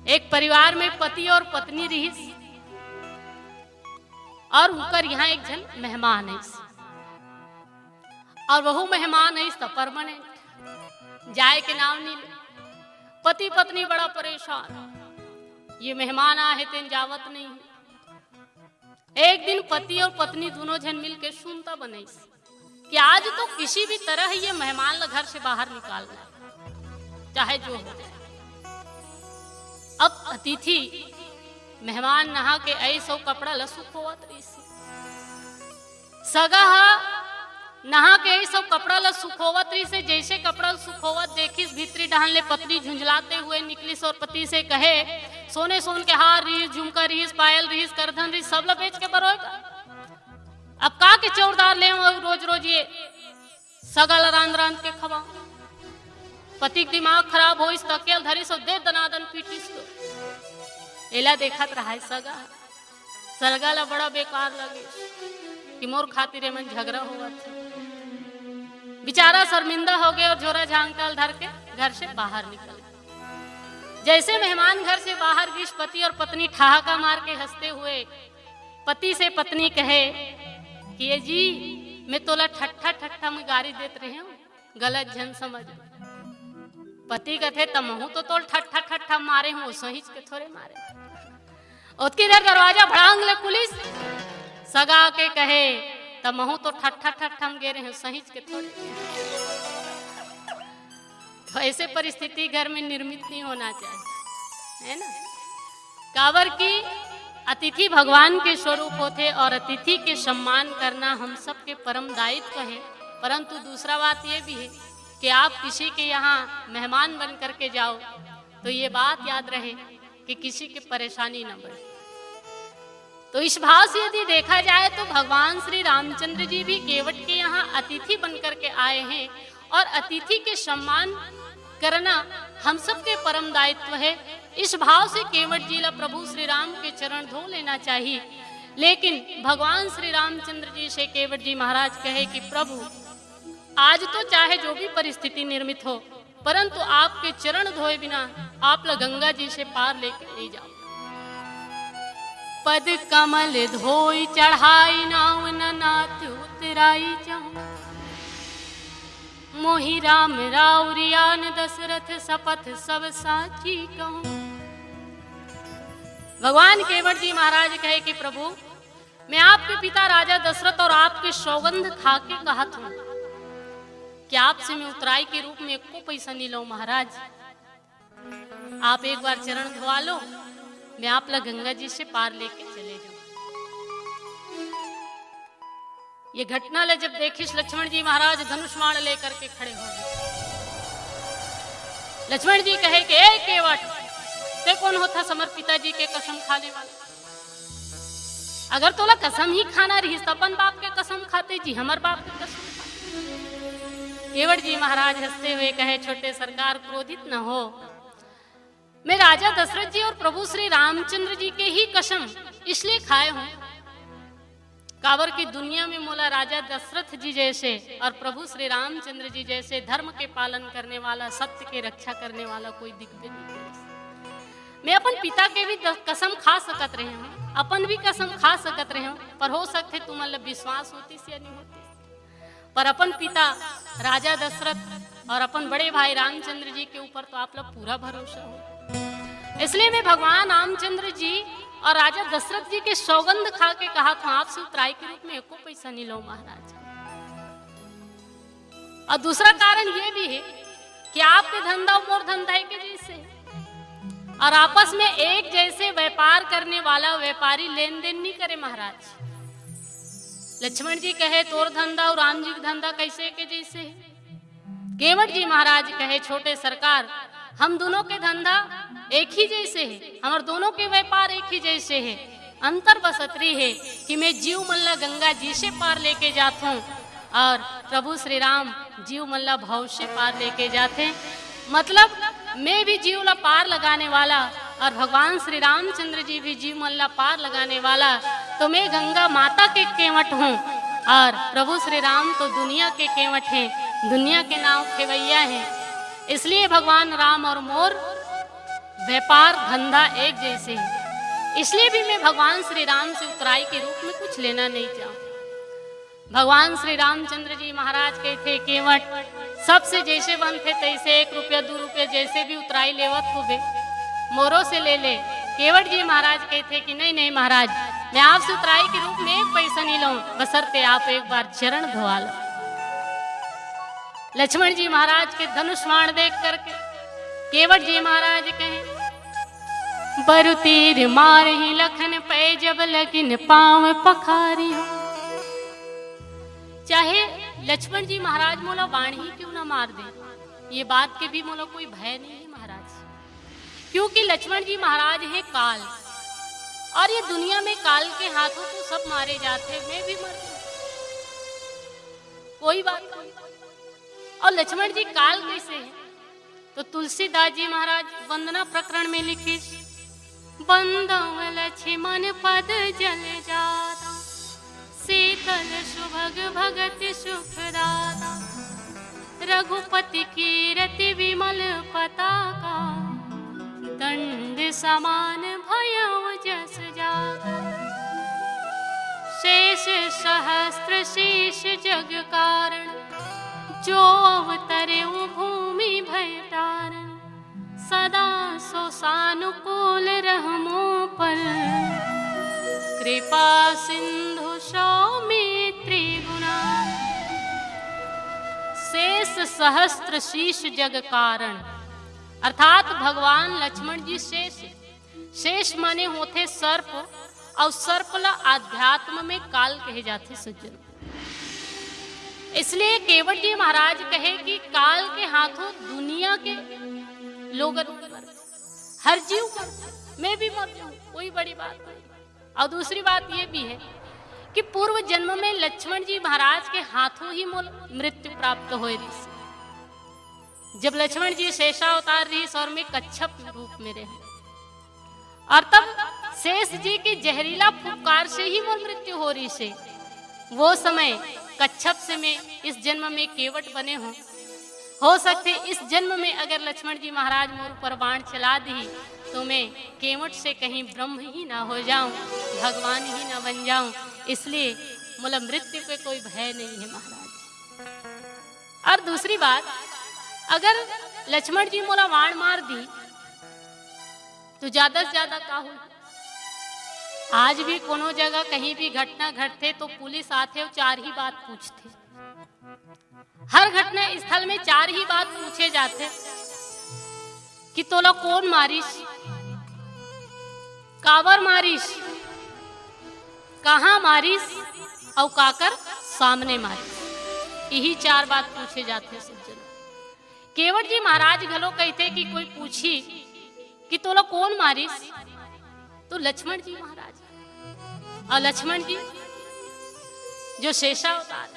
एक परिवार में पति और पत्नी रिहिस और उनकर यहाँ एक झन मेहमान आइस, और वहू मेहमान आइस त परमानेंट, जाए के नाम नहीं ले। पति पत्नी बड़ा परेशान, ये मेहमान आ है तेन जावत नहीं है। एक दिन पति और पत्नी दोनों झन मिल के सुनता बनइस कि आज तो किसी भी तरह ये मेहमान ला घर से बाहर निकालना है, चाहे जो हो जाए। अब अतिथि मेहमान नहा के आइस अउ कपड़ा ला सुखोवत रहिस। सगा ह नहा के आइस अउ कपड़ा ला सुखोवत रहिस। जैसे कपड़ा ला सुखोवत देखिस, भीतरी डहान ले पत्नी झुंझलाते हुए निकलिस और पति से कहे, "सोने सोन के हार रिहिस, झुमका रिहिस, पायल रिहिस, करधन रिहिस, सब ला बेच के बरोय का? अब का के चौरदार ले रोज रोज ये सगा ला रांध रांध के खवा।" पति के दिमाग खराब होइस, तकिया ल धरिस अउ दे दनादन पीटिस तो। एला देखत रहाय सगा। सगा ला बड़ा बेकार लगे कि मोर खातिर एमन झगड़ा होवत हे। बेचारा शर्मिंदा हो गए और झोरा झांगटा ल धर के घर से बाहर निकल गए। जैसे मेहमान घर से बाहर गिस, पति और पत्नी ठहाका मार के हंसते हुए पति से पत्नी कहे कि "ये जी, मैं तोला ठट्ठा ठट्ठा में गारी देत रहे हूँ, गलत झन समझ।" पति कथे, "त महूं तो तोल ठट्ठा ठट्ठा मारे हूँ, सहीच के थोरे मारे।" ओतकी देर दरवाजा भड़ांग ले खुलिस, सगा के कहे, "त महूं तो ठट्ठा ठट्ठा में गे रहे हूँ, सहीच के थोरे।" तो ऐसे परिस्थिति घर में निर्मित नहीं होना चाहिए, है ना? काबर कि अतिथि भगवान के स्वरूप होथे और अतिथि के सम्मान करना हम सबके परम दायित्व है। परंतु दूसरा बात ये भी है कि आप किसी के यहाँ मेहमान बन करके जाओ तो ये बात याद रहे कि किसी की परेशानी न बढ़े। तो इस भाव से यदि देखा जाए तो भगवान श्री रामचंद्र जी भी केवट के यहाँ अतिथि बन करके आए हैं और अतिथि के सम्मान करना हम सबके परम दायित्व है। इस भाव से केवट जी ला प्रभु श्री राम के चरण धो लेना चाहिए। लेकिन भगवान श्री रामचंद्र जी से केवट जी महाराज कहे कि प्रभु, आज तो चाहे जो भी परिस्थिति निर्मित हो, परंतु आपके चरण धोए बिना आप ला गंगा जी से पार लेके नहीं जाओ। पद कमल धोई चढ़ाई नाव न नाथ उतराई जाऊं। मोहि राम राउरियान दशरथ शपथ सब साची कहूं। भगवान केवट जी महाराज कहे कि प्रभु, मैं आपके पिता राजा दशरथ और आपके सौगंध खा के कहत हूँ कि आपसे मैं उतराई के रूप में एको पैसा नहीं लूं महाराज। आप एक बार चरण धोवा लो, मैं आप ला गंगा जी से पार लेके चले जाऊं। ये घटना ले जब देखिस लक्ष्मण जी महाराज धनुष बाण लेकर के खड़े हो गए। लक्ष्मण जी कहे कि ए केवट, ते कौन होता हमर पिताजी के कसम खाने वाला? अगर तोला कसम ही खाना रहिस त अपन बाप के कसम खाते जी, हमर बाप के कसम खाते। केवट जी महाराज हंसते हुए कहे, छोटे सरकार, क्रोधित न हो, मैं राजा दशरथ जी और प्रभु श्री रामचंद्र जी के ही कसम इसलिए खाए हूँ, काबर की दुनिया में मोला राजा दशरथ जी जैसे और प्रभु श्री रामचंद्र जी जैसे धर्म के पालन करने वाला, सत्य के रक्षा करने वाला कोई दिखबे नहीं करे। मैं अपन पिता के भी द-, कसम खा सकत रहे हूँ, अपन भी कसम खा सकत रहे हूँ, पर हो सकते तुमन ला विश्वास होतिस या नहीं होतिस। पर अपन पिता राजा दशरथ और अपन बड़े भाई रामचंद्र जी के ऊपर तो आप लोग पूरा भरोसा हो, इसलिए मैं भगवान रामचंद्र जी और राजा दशरथ जी के सौगंध खा के कहा था, आपसे उतराई के रूप में एको पैसा नहीं लो महाराज। और दूसरा कारण ये भी है कि आपके धंधा और मोर धंधा एक जैसे है, और आपस में एक जैसे व्यापार करने वाला व्यापारी लेन देन नहीं करे महाराज। लक्ष्मण जी कहे, तोर धंधा और राम जी के धंधा कैसे के जैसे है? केवट जी महाराज कहे, छोटे सरकार, हम दोनों के धंधा एक ही जैसे है, हमर दोनों के व्यापार एक ही जैसे है। अंतर बस अतरी है कि मैं जीव मन ला गंगा जी से पार लेके जात हूँ और प्रभु श्री राम जीव मन ला भव से पार लेके जाते। मतलब, मैं भी जीव ला पार लगाने वाला और भगवान श्री रामचंद्र जी भी जीव मन ला पार लगाने वाला, तो मैं गंगा माता के केवट हूँ और प्रभु श्री राम तो दुनिया के केवट हैं, दुनिया के नाव खेवैया हैं। इसलिए भगवान राम और मोर व्यापार धंधा एक जैसे है, इसलिए भी मैं भगवान श्री राम से उतराई के रूप में कुछ लेना नहीं चाहूँ। भगवान श्री रामचंद्र जी महाराज कहिथे, केवट, सबसे जैसे बनथे तैसे एक रुपया, दू रुपया जैसे भी उतराई लेवत होबे, मोरो से ले ले। केवट जी महाराज कहिथे कि नहीं, नहीं महाराज, मैं आपसे उतराई के रूप में एक पैसा नहीं लूं, बशर्ते आप एक बार चरण धोवा लो। लक्ष्मण जी महाराज के धनुष बाण देख करके केवट जी महाराज कहे, बरु तीर मारहि लखन पै जब लगिन पाँव पखारियो। चाहे लक्ष्मण जी महाराज मोला बाण ही क्यों ना मार दे, ये बात के भी मोला कोई भय नहीं है महाराज, क्योंकि लक्ष्मण जी महाराज है काल, और ये दुनिया में काल के हाथों तो सब मारे जाते हैं, मैं भी मर जाऊं, कोई बात नहीं। और लक्ष्मण जी काल कैसे है? तो तुलसीदास जी महाराज वंदना प्रकरण में लिखिस, बंदव लक्ष्मण पद जल जाता, शीतल सुभग भगत सुखदाता। रघुपति कीरति विमल पताका, दंड समान भयउ जस जाका। शेष सहस्त्र शीश जग कारण, जो अवतरे भूमि भय तारण। सदा सो सानुकूल रहमो पर, कृपा सिंधु सो मैत्री गुणा। शेष सहस्त्र शीश जग कारण, अर्थात भगवान लक्ष्मण जी शेष। शेष माने होथे सर्प, और सर्प ला अध्यात्म में काल कहे जाथे सज्जन। इसलिए केवट जी महाराज कहे कि काल के हाथों दुनिया के लोगन मर, हर जीव मर, मैं भी मर जाऊं, कोई बड़ी बात नहीं। और दूसरी बात ये भी है कि पूर्व जन्म में लक्ष्मण जी महाराज के हाथों ही मोला मृत्यु प्राप्त होए रहिस। जब लक्ष्मण जी शेषावतार रहिस और मैं कच्छप रूप में रहे, और तब शेष जी के जहरीला फुफकार से ही मोर मृत्यु हो रहिस हे। वो समय कच्छप से मैं इस जन्म में केवट बने हों। हो सकथे इस जन्म में अगर लक्ष्मण जी महाराज मोर ऊपर बाण चला दिही तो मैं केवट से कहीं ब्रह्म ही ना हो जाऊं, भगवान ही ना बन जाऊं। इसलिए मोला मृत्यु के कोई भय नहीं है महाराज। और दूसरी बात, अगर लक्ष्मण जी मोला बाण मार दिही तो ज्यादा से ज्यादा का हो? आज भी कोनो जगह कहीं भी घटना घटथे तो पुलिस आथे और चार ही बात पूछथे। हर घटना स्थल में चार ही बात पूछे जाथे कि तोला कोन मारिस, काबर मारिस, कहाँ मारिस, अउ काकर सामने मारिस। यही चार बात पूछे जाथे सज्जन। केवट जी महाराज घलो कहिथे कि कोई पूछी कि तोला कोन मारिस, तो लक्ष्मण जी महाराज। और लक्ष्मण जी जो शेषावतार,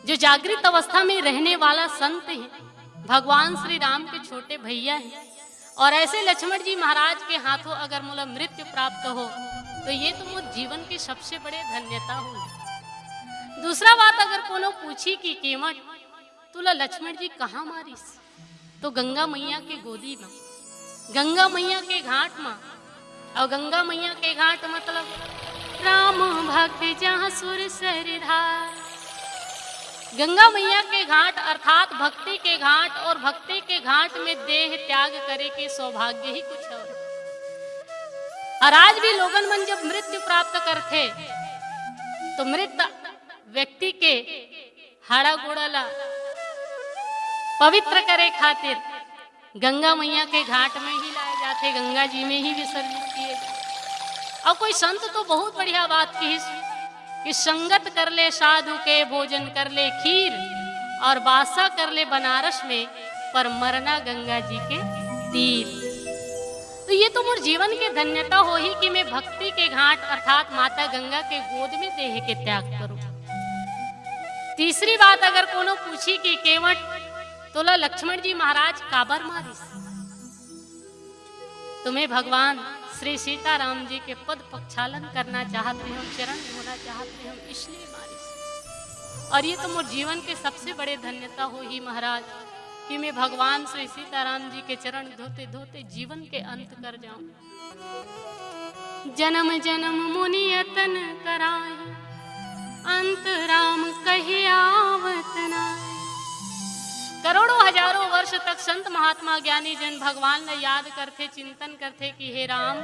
जो जागृत अवस्था में रहने वाला संत है, भगवान श्री राम के छोटे भैया हैं, और ऐसे लक्ष्मण जी महाराज के हाथों अगर मोला मृत्यु प्राप्त हो तो ये तो मोर जीवन के सबसे बड़े धन्यता हो। दूसरा बात, अगर कोनो पूछी कि केवट तोला लक्ष्मण जी कहाँ मारिस, तो गंगा मैया के गोदी में, गंगा मैया के घाट में। और गंगा मैया के घाट मतलब राम भक्त जहाँ सुर सर धार। गंगा मैया के घाट अर्थात भक्ति के घाट, और भक्ति के घाट में देह त्याग करे के सौभाग्य ही कुछ और। और आज भी लोगन मन जब मृत्यु प्राप्त करथे तो मृत व्यक्ति के हाड़ा गोड़ा ला पवित्र करे खातिर गंगा मैया के घाट में ही लाए जाथे, गंगा जी में ही विसर्जित किए जाथे। और कोई संत तो बहुत बढ़िया बात किहिस कि संगत कर ले साधु के, भोजन कर ले खीर, और बासा कर ले बनारस में, पर मरना गंगा जी के तीर। तो ये तो मोर जीवन के धन्यता होही कि मैं भक्ति के घाट अर्थात माता गंगा के गोद में देह के त्याग करूं। तीसरी बात, अगर कोनो पूछी कि केवट तोला लक्ष्मण जी महाराज काबर मारिस, तो मैं भगवान श्री सीताराम जी के पद प्रक्षालन करना चाहत रहे हूँ, चरण धोना चाहत रहे हूँ, इसलिए मारिस। और ये तो मोर जीवन के सबसे बड़े धन्यता होही महाराज कि मैं भगवान श्री सीताराम जी के चरण धोते धोते जीवन के अंत कर जाऊं। जन्म जन्म मुनि यतन कराए, अंत राम कहि आवत नाए। करोड़ों हजारों वर्ष तक संत महात्मा ज्ञानी जन भगवान ला याद करथे, चिंतन करथे कि हे राम,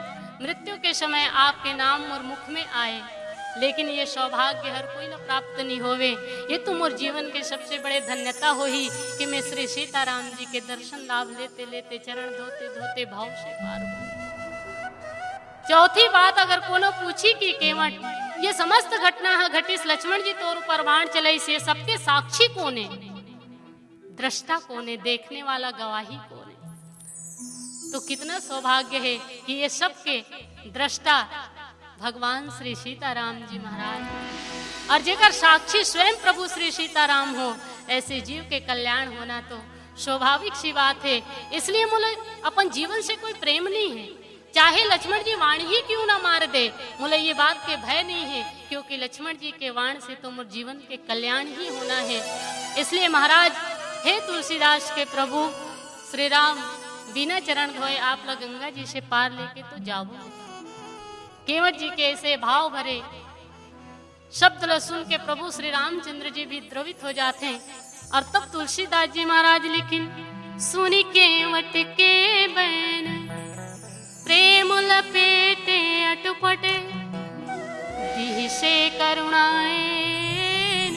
मृत्यु के समय आपके नाम मोर मुख में आए, लेकिन ये सौभाग्य हर कोई ला प्राप्त नहीं होवे। ये तो मोर जीवन के सबसे बड़े धन्यता होही कि मैं श्री सीताराम जी के दर्शन लाभ लेते लेते, चरण धोते धोते भाव से पार हूँ। चौथी बात, अगर कोनो पूछी कि केवट ये समस्त घटना ह घटिस, लक्ष्मण जी तोर ऊपर बाण चलाइस, ये सबके साक्षी कोन हे, दृष्टा कोन हे, देखने वाला गवाही कोन हे, तो कितना सौभाग्य है कि ये सबके दृष्टा भगवान श्री सीताराम जी महाराज, और जेकर साक्षी स्वयं प्रभु श्री सीताराम हो, ऐसे जीव के कल्याण होना तो स्वाभाविक सी बात है। इसलिए मोला अपन जीवन से कोई प्रेम नहीं है, चाहे लक्ष्मण जी बाण ही क्यों ना मार दे, मोला ये बात के भय नहीं है, क्योंकि लक्ष्मण जी के बाण से तो मोर जीवन के कल्याण ही होना है। इसलिए महाराज, हे तुलसीदास के प्रभु श्री राम, बिना चरण धोए आप ला गंगा जी से पार लेके तो जाबो। केवट जी के ऐसे भाव भरे शब्द ला सुन के प्रभु श्री रामचंद्र जी भी द्रवित हो जाते हैं। और तब तुलसीदास जी महाराज लिखिन, सुनि केवट के बैन, प्रेम लपेटे अटपट, दिहिसे करुणाएन,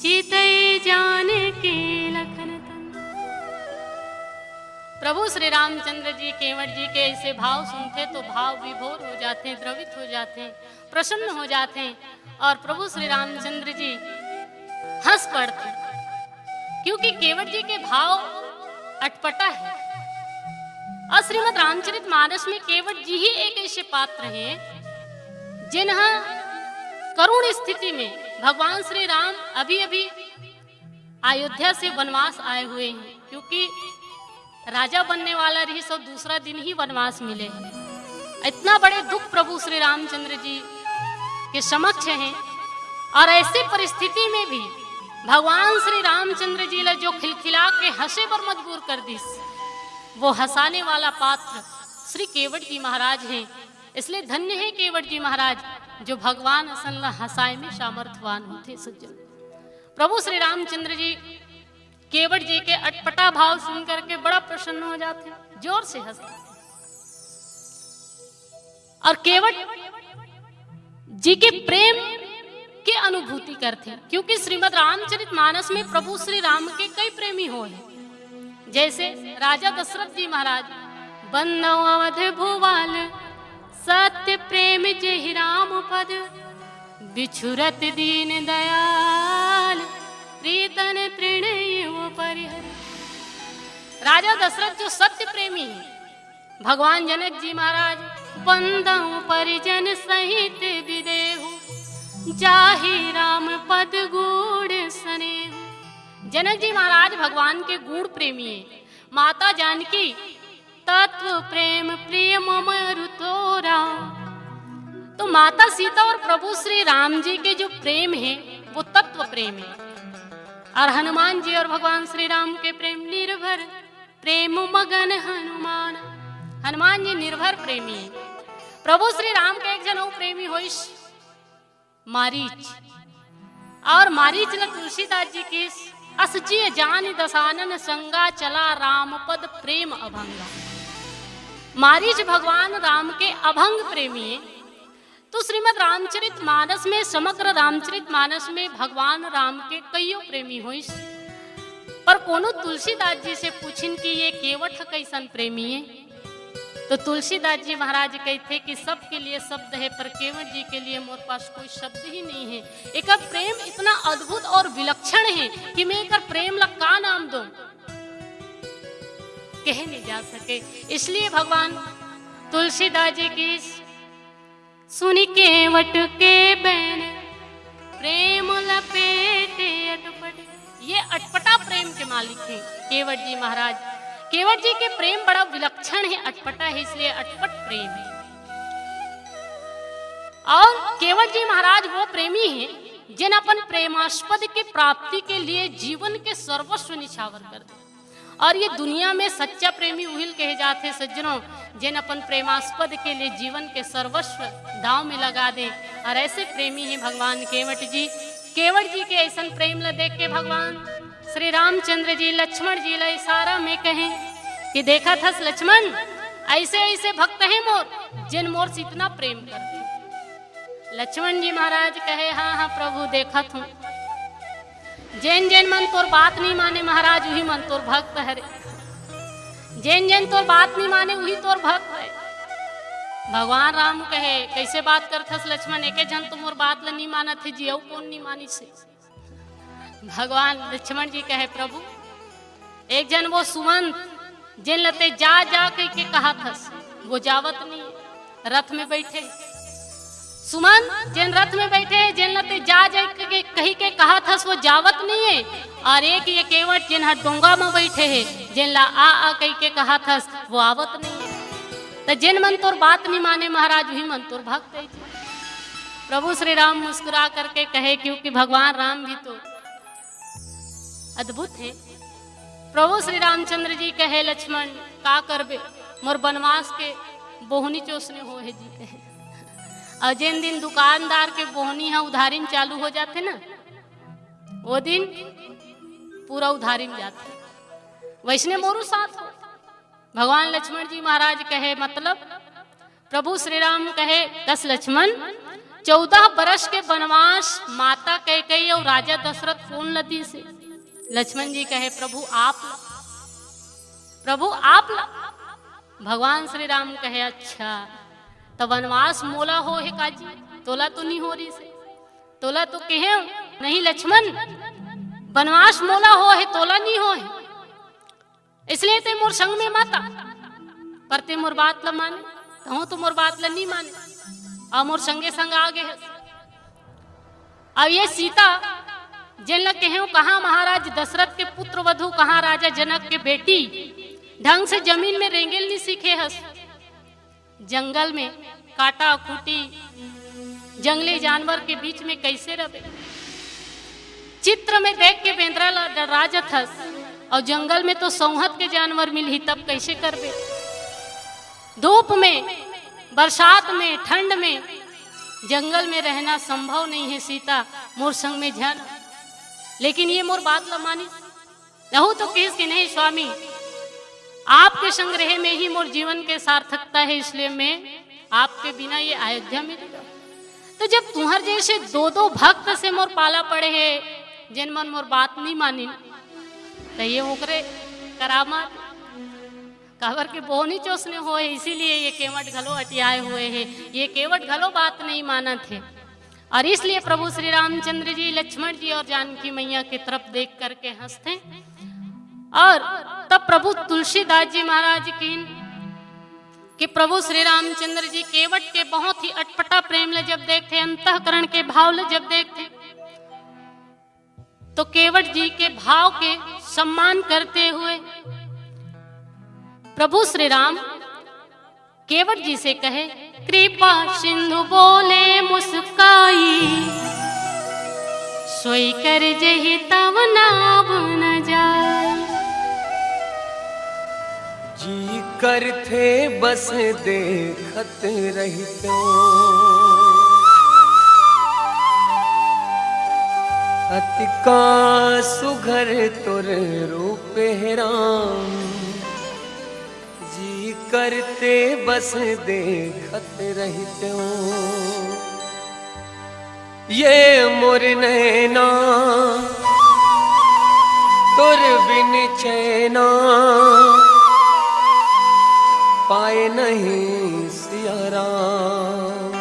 चितई जानकी लखन तन। प्रभु श्री रामचंद्र जी केवट जी के ऐसे भाव सुनथे तो भाव विभोर हो जाथे, द्रवित हो जाथे, प्रसन्न हो जाथे। और प्रभु श्री रामचंद्र जी हंस पड़ते, क्योंकि केवट जी के भाव अटपटा है। और श्रीमद् रामचरित मानस में केवट जी ही एक ऐसे पात्र हैं जेन ह करुण स्थिति में, भगवान श्री राम अभी अभी अयोध्या से वनवास आए हुए हैं, क्योंकि राजा बनने वाला रहिस और दूसरा दिन ही वनवास मिले हैं। इतना बड़े दुख प्रभु श्री रामचंद्र जी के समक्ष हैं और ऐसी परिस्थिति में भी भगवान श्री रामचंद्र जी ला जो खिलखिला के हंसे बर मजबूर कर दिस, वो हंसाने वाला पात्र श्री केवट जी महाराज हैं। इसलिए धन्य है केवट जी महाराज, जो भगवान असन ला हंसाए में सामर्थवान होथे। सज्जन, प्रभु श्री रामचंद्र जी केवट जी के अटपटा भाव सुन करके बड़ा प्रसन्न हो जाथे, जोर से हंसथे और केवट जी के प्रेम के अनुभूति करथे, क्योंकि श्रीमद् रामचरित मानस में प्रभु श्री राम के कई प्रेमी होय हैं, जैसे राजा दशरथ जी महाराज, "बंदौ अवध भुवाल, सत्य प्रेम जेहि राम पद, बिछुरत दीन दयाल, प्रीतन तृण इव परिहर।" राजा दशरथ जो सत्य प्रेमी हैं, भगवान जनक जी महाराज, "बंदौ परिजन सहित बिदेहु, जाहि राम पद गूढ़ स्नेहु।" जनक जी महाराज भगवान के गूढ़ प्रेमी हैं। माता जानकी, "तत्व प्रेम प्रिय मम अरु तोरा।" तो माता सीता और प्रभु श्री राम जी के जो प्रेम है, वो तत्व प्रेम है। और हनुमान जी और भगवान श्री राम के प्रेम, "निर्भर प्रेम मगन हनुमान।" हनुमान जी निर्भर प्रेमी है। प्रभु श्री राम के एक झन अउ प्रेमी होइस, मारीच। और मारीच ला तुलसीदास जी किहिस, "अस जिय जानि दसानन संगा, चला राम पद प्रेम अभंगा।" मारीच भगवान राम के अभंग प्रेमी है। तो श्रीमद् रामचरित मानस में, समग्र रामचरित मानस में भगवान राम के कइयो प्रेमी होइस, पर कोनो तुलसीदास जी से पूछिन कि ये केवट ह कइसन प्रेमी है, तो तुलसीदास जी महाराज कहिथे कि सबके लिए शब्द है, पर केवट जी के लिए मोर पास कोई शब्द ही नहीं है। एकर प्रेम इतना अद्भुत और विलक्षण है कि मैं एकर प्रेम ला का नाम दूं, कहे नहीं जा सके। इसलिए भगवान तुलसीदास जी की "सुनि केवट के बैन, प्रेम लपेटे अटपट।" ये अटपटा प्रेम के मालिक हैं केवट जी महाराज। केवट जी के प्रेम बड़ा विलक्षण है, अटपटा है, इसलिए अटपट प्रेम है। और केवट जी महाराज वो प्रेमी हैं जिन अपन प्रेमास्पद के प्राप्ति के लिए जीवन के सर्वस्व निछावर कर दे। और ये दुनिया में सच्चा प्रेमी उहिल कहे जाथे सज्जनों, जेन अपन प्रेमास्पद के लिए जीवन के सर्वस्व दांव में लगा दे। और ऐसे प्रेमी हैं भगवान केवट जी। केवट जी के ऐसन प्रेम ला देख के भगवान श्री रामचंद्र जी लक्ष्मण जी ला इशारा में कहे कि "देखत हस लक्ष्मण, ऐसे ऐसे भक्त हैं मोर, जेन मोर से इतना प्रेम करथे।" लक्ष्मण जी महाराज कहे, "हाँ हाँ प्रभु, देखत हूँ।" जेन जेन मन तोर बात नहीं माने महाराज, उही मन तोर भक्त हरे। जेन जेन तोर बात नहीं माने, उही तोर भक्त है। भगवान राम कहे, "कैसे बात करथस लक्ष्मण, एके झन तो मोर बात ल नहीं मानत हे जी, अउ कौन नहीं मानिस हे?" भगवान लक्ष्मण जी कहे, "प्रभु, एक झन वो सुमंत, जेन ल ते जा जा कहि के कहत हस, वो जावत नहीं है, रथ में बैठे। सुमंत, जेन रथ में बैठे, जेन ल ते जा जा के कहि के कहत हस, वो जावत नहीं है। और एक ये केवट, जेन ह डोंगा में बैठे है, जेन ला आ आ कहि के कहत हस, वो आवत नहीं है। त जेन मन तोर बात नहीं माने महाराज, उही मन तोर भक्त है।" प्रभु श्री राम मुस्कुरा करके कहे, क्योंकि भगवान राम भी तो अद्भुत है। प्रभु श्री रामचंद्र जी कहे, "लक्ष्मण, का करबे, मोर बनवास के बोहनी चोसने हो है जी," कहे। और जेन दिन दुकानदार के बोहनी ह उधारी में चालू हो जाथे ना, वो दिन पूरा उधारी में जाथे। वैसने मोरू साथ हो। भगवान लक्ष्मण जी महाराज कहे, "मतलब?" प्रभु श्री राम कहे, "कस लक्ष्मण, चौदह बरस के बनवास माता कैकेयी और राजा दशरथ कोन ल दिस हे?" लक्ष्मण जी कहे, "प्रभु आप ला, प्रभु आप ला।" भगवान श्री राम कहे, "अच्छा, त बनवास मोला हो हे काजी, तोला तो नहीं हो रिस हे, तोला तो कहे नहीं लक्ष्मण, बनवास मोला हो हे, तोला नहीं हो हे।" इसलिए ते मोर संग में मत आ, पर ते मोर बात ल माने, तहूं तो मोर बात ल नी माने। अउ मोर संगे संग आ गे हस। अब ये सीता, जेन ल कहेंव कहाँ महाराज दशरथ के पुत्र वधु, कहाँ राजा जनक के बेटी, ढंग से जमीन में रेंगेल नहीं सीखे हस। जंगल में काटा खूटी, जंगली जानवर के बीच में कैसे रहे? चित्र में देख के बेंदरा ल डरा जथस, अउ जंगल में तो सौंहत के जानवर मिलही, तब कैसे करबे? धूप में, बरसात में, ठंड में, जंगल में रहना संभव नहीं है सीता, मोर संग में झन। लेकिन ये मोर बात ल मानिस। लहू तो किस कि नहीं स्वामी, आपके संग रहे में ही मोर जीवन के सार्थकता है, इसलिए मैं आपके बिना ये अयोध्या में नहीं रहूं। तो जब तुहर जैसे दो दो भक्त से मोर पाला पड़े है, जेन मन मोर बात नहीं मानिन, तो ये ओकरे करामात। काबर के बोहनी चोसने होए, इसीलिए ये केवट घलो अटियाए हुए है, ये केवट घलो बात नहीं मानत है। और इसलिए प्रभु श्री रामचंद्र जी, लक्ष्मण जी और जानकी मैया की तरफ देख करके हंसते। और तब प्रभु तुलसीदास जी महाराज की कि प्रभु श्री रामचंद्र जी केवट के बहुत ही अटपटा प्रेम ले जब देखते, अंतःकरण के भाव ले जब देखते, तो केवट जी के भाव के सम्मान करते हुए प्रभु श्री राम केवट जी से कहे, कृपा सिंधु बोले मुस्काई, सोई कर जही तव नाव न जाय। जी करथे बस देखत रहितो, अतिका सुघर तोर रूप हे राम। जी करथे बस देखत रहितो, ये मोर नैना तोर बिन चैना पाए नहीं सिया राम।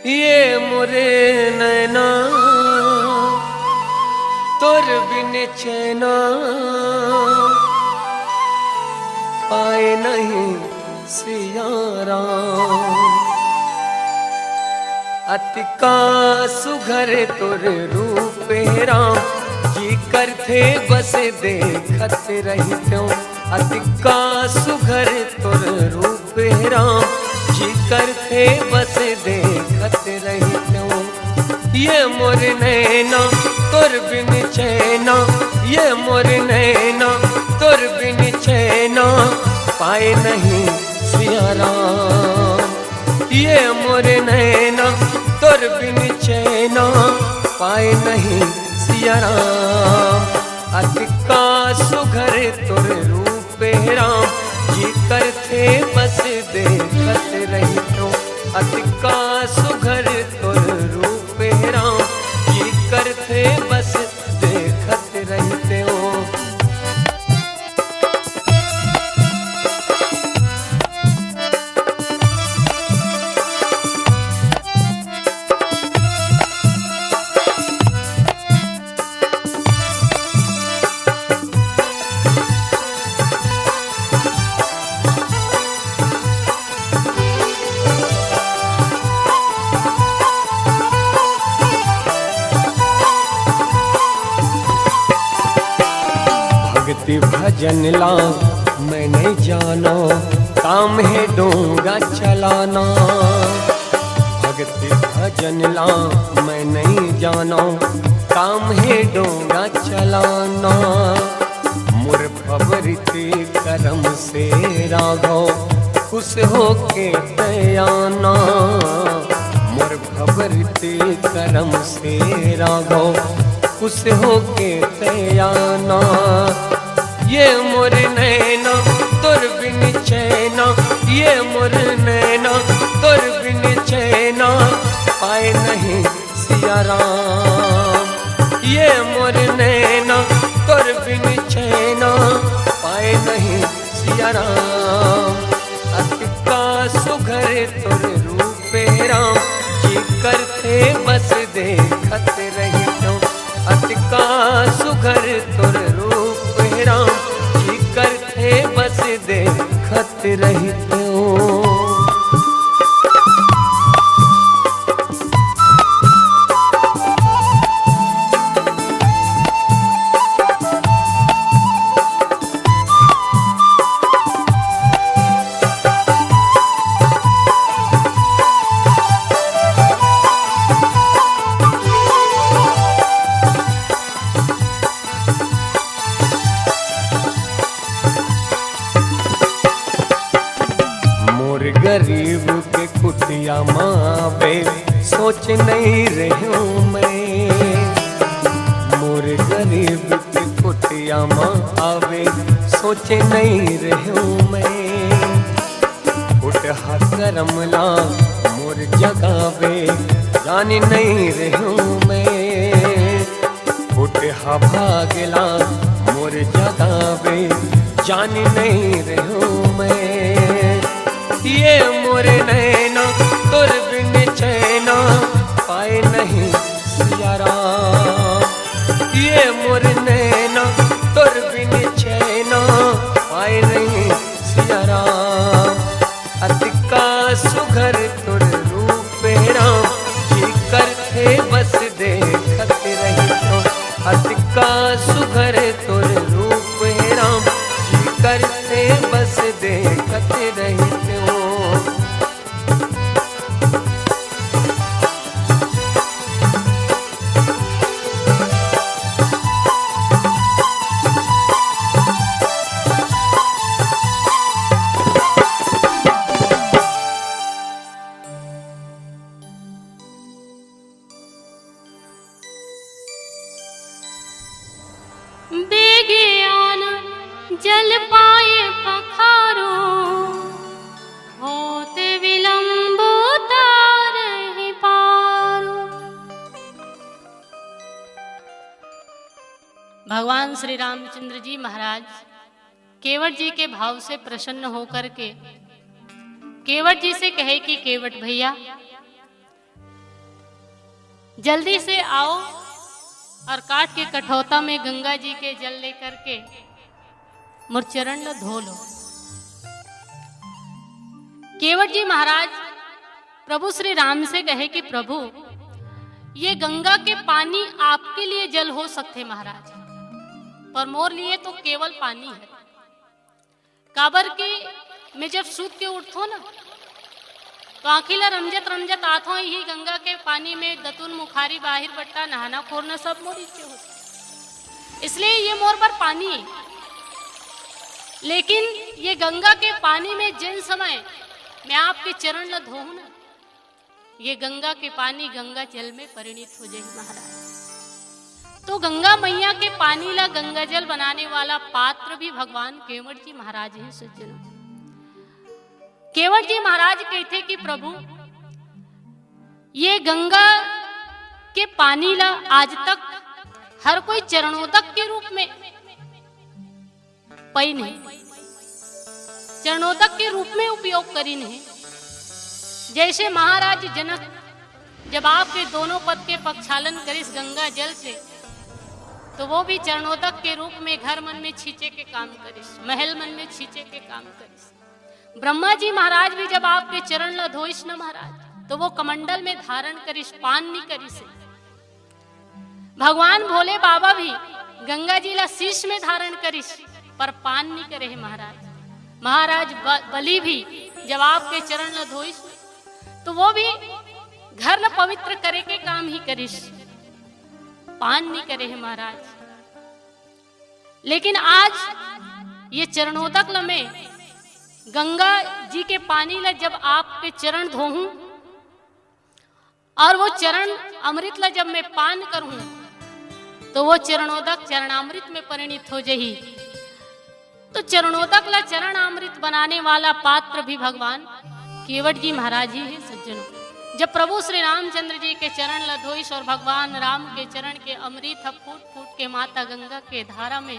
ये मोर नैना तोर बिन चैना पाए नहीं सिया राम। अतिका सुघर तोर रूप हे राम, जी करथे बस देखत रहितो। अतिका सुघर तोर रूप हे राम, जी करथे बस देखत रहितो। ये मोर नैना तोर बिन चैना, ये मोर नैना तोर बिन चैना पाए नहीं सिया राम। ये मोर नैना तोर बिन चैना पाए नहीं सिया राम। अतिका सुघर तोर रूप हे राम, जी करथे बस देखत रहितो। अतिका सुघर तोर रूप हे राम, जी करथे बस देखत रहितो। भक्ति भजन ला मैं नहीं जानो, काम है डोंगा चलाना। भक्ति भजन ला मैं नहीं जानो, काम है डोंगा चलाना। मोर भवरित करम से राघव खुश होके तैं आना। मोर भवरित करम से राघव खुश होके तैं आना। ये मोर नैना तोर बिन चैना, ये मोर नैना तोर बिन चैना पाए नहीं सिया राम। ये मोर नैना तोर बिन चैना पाए नहीं सिया राम। अतिका सुघर तोर रूप हे राम, जी करथे बस देखत रहितो। अतिका सुघर तोर रूप हे राम, जी करथे बस देखत रहितो। मोर गरीब के कुटिया म आवे, सोच नइ रहेंव मैं। मोर गरीब के कुटिया म आवे, सोच नइ रहेंव मैं। फुटहा करम ला मोर जगावे, जान नइ रहेंव मैं। फुटहा भाग ला मोर जगावे, जान नइ रहेंव मैं। ये मोर नैना तोर बिन चैना पाए नहीं सिया राम। ये मोर नैना तोर बिन चैना पाए नहीं सिया राम। अतका सुघर तोर रूप हे राम, जी करथे बस देखत रहितेंव। अतका सुघर तोर रूप हे राम, जी करथे बस देखत रहितेंव। बेगे आनंद जल पाए पखारो, होत विलंब उतारहि पारो। भगवान श्री रामचंद्र जी महाराज केवट जी के भाव से प्रसन्न होकर के केवट जी से कहे कि केवट भैया, जल्दी से आओ और काठ के कठौता में गंगा जी के जल लेकर के मोर चरण ल धो लो। केवट जी महाराज प्रभु श्री राम से कहे कि प्रभु, ये गंगा के पानी आपके लिए जल हो सकथे महाराज, पर मोर लिए तो केवल पानी है। काबर कि मैं जब सूत के उठथों ना, तो आँखी ला रमजत रमजत आथों, इही गंगा के पानी में दतुन, मुखारी, बाहिर बट्टा, नहाना खोरना सब मोर इच्छे होथे। इसलिए ये मोर बर पानी है। लेकिन ये गंगा के पानी में जिन समय मैं आपके चरण ला धोहूँ ना, ये गंगा के पानी गंगा जल में परिणित हो जाही महाराज। तो गंगा मैया के पानी ला गंगा जल बनाने वाला पात्र भी भगवान केवट जी महाराज हैं सज्जनों। केवट जी महाराज कहते कि प्रभु, ये गंगा के पानी ला आज तक हर कोई चरणोदक के रूप में पईन हे, चरणोदक के रूप में उपयोग करीन हे। जैसे महाराज जनक जब आपके दोनों पद के प्रक्षालन करिस गंगा जल से, तो वो भी चरणोदक के रूप में घर मन में छींचे के काम करिस, महल मन में छींचे के काम करिस। ब्रह्मा जी महाराज भी जब आपके चरण ला धोइस न महाराज, तो वो कमंडल में धारण करिस, पान नी करिस। भगवान भोले बाबा भी गंगा जी ला शीश में धारण करिस, पर पान नी करे हे महाराज। महाराज ब-, बलि भी जब आपके चरण ला धोइस, तो वो भी घर ला पवित्र करे के काम ही करिस, पान नी करे हे महाराज। लेकिन आज ये चरणोदक ल मैं गंगा जी के पानी ला जब आपके चरण धोहूं और वो चरण अमृत ला जब मैं पान करूं, तो वो चरणोदक चरणामृत में परिणित हो जाही। तो चरणोदक ला चरणामृत बनाने वाला पात्र भी भगवान केवट जी महाराज ही है सज्जनों। जब प्रभु श्री रामचंद्र जी के चरण ला धोइस और भगवान राम के चरण के अमृत ह फूट फूट के माता गंगा के धारा में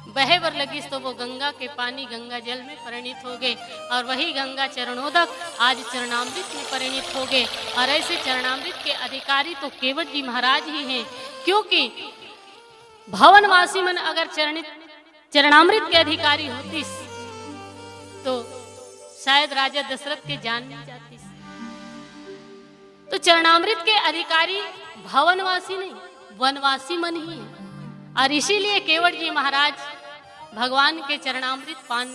बहे बर लगिस, तो वो गंगा के पानी गंगा जल में परिणित हो गए और वही गंगा चरणोदक आज चरणामृत में परिणित हो गए। और ऐसे चरणामृत के अधिकारी तो केवट जी महाराज ही हैं, क्योंकि भवनवासी मन अगर चरणित, चरणामृत के अधिकारी होतिस, तो शायद राजा दशरथ के जान मिल जातिस। तो चरणामृत के अधिकारी भवनवासी नहीं, वनवासी मन ही है। और इसीलिए केवट जी महाराज भगवान के चरणामृत पान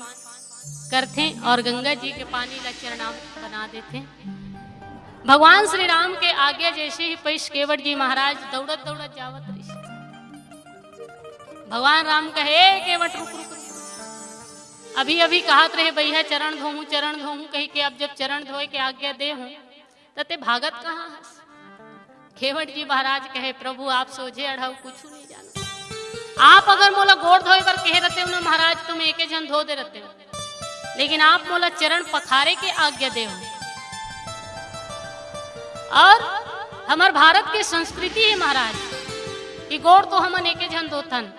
करथे और गंगा जी के पानी ला चरणामृत बना देथे। भगवान श्री राम के आज्ञा जैसे ही पइस, केवट जी महाराज दौड़त दौड़त जावत रहिस। भगवान राम कहे, "ए केवट, रुक, रुक, रुक।" अभी अभी कहत रहे, "भैया चरण धोहूं, चरण धोहूं," कहिके। अब जब चरण धोए के आज्ञा दे हूं, त ते भागत कहां हस? केवट जी महाराज कहे, "प्रभु, आप सोझे अड़हव, कुछू नहीं जानव। आप अगर मोला गोड़ धोए बर कहे रहते हो ना महाराज, तो मैं एके झन धो दे रहते हो, लेकिन आप मोला चरण पखारे के आज्ञा दे हो।" और हमर भारत के संस्कृति हे महाराज, कि गोड़ तो हमन एके झन धोथन,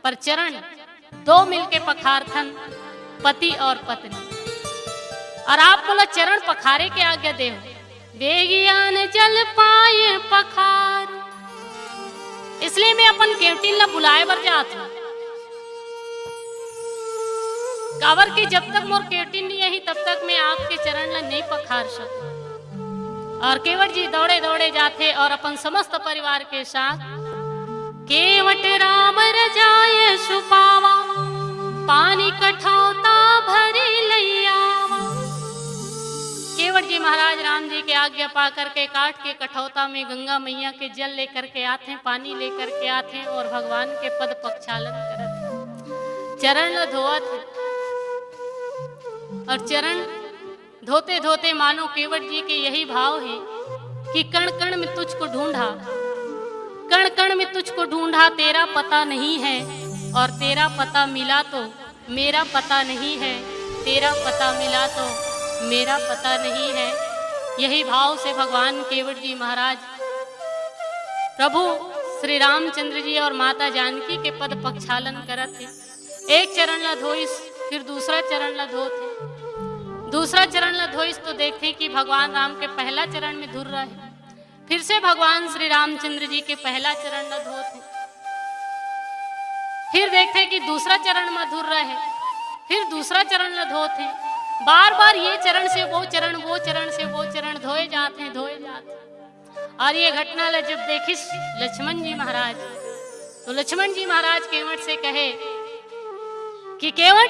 पर चरण दो मिलके पखारथन, पति और पत्नी। और आप मोला चरण पखारे के आज्ञा देव, "बेगियान जल पाए पखार।" इसलिए मैं अपन केवटिन ला बुलाए बर जात हूं, काबर कि जब तक मोर केवटिन नहीं आही, तब तक मैं आपके चरण ला नहीं पखार सकूं। और केवट जी दौड़े दौड़े जाथे और अपन समस्त परिवार के साथ, "केवट राम रजाय सुपावा, पानी कठौता भरी लैयावा।" केवट जी महाराज राम जी के आज्ञा पा करके काठ के कठौता में गंगा मैया के जल लेकर के आथे, पानी लेकर के आथे और भगवान के पद पक्षालन करत हे, चरण ल धोवत हे। और चरण धोते धोते मानो केवट जी के यही भाव हे कि कण कण में तुझको ढूंढा, कण कण में तुझको ढूंढा, तेरा पता नहीं है, और तेरा पता मिला तो मेरा पता नहीं है, तेरा पता मिला तो मेरा पता नहीं है। यही भाव से भगवान केवट जी महाराज प्रभु श्री रामचंद्र जी और माता जानकी के पद पक्षालन करत हे। एक चरण ला धोइस, फिर दूसरा चरण ला धोत हे। दूसरा चरण ला धोइस तो देखथे कि भगवान राम के पहला चरण में धुर्रा हे। फिर से भगवान श्री रामचंद्र जी के पहला चरण ला धोत हे। फिर देखथे कि दूसरा चरण में धुर्रा हे, फिर दूसरा चरण ला धोत हे। बार बार ये चरण से वो चरण, वो चरण से वो चरण धोए जात हे, धोए जात हे। और ये घटना ला जब देखिस लक्ष्मण जी महाराज, तो लक्ष्मण जी महाराज केवट से कहे कि "केवट,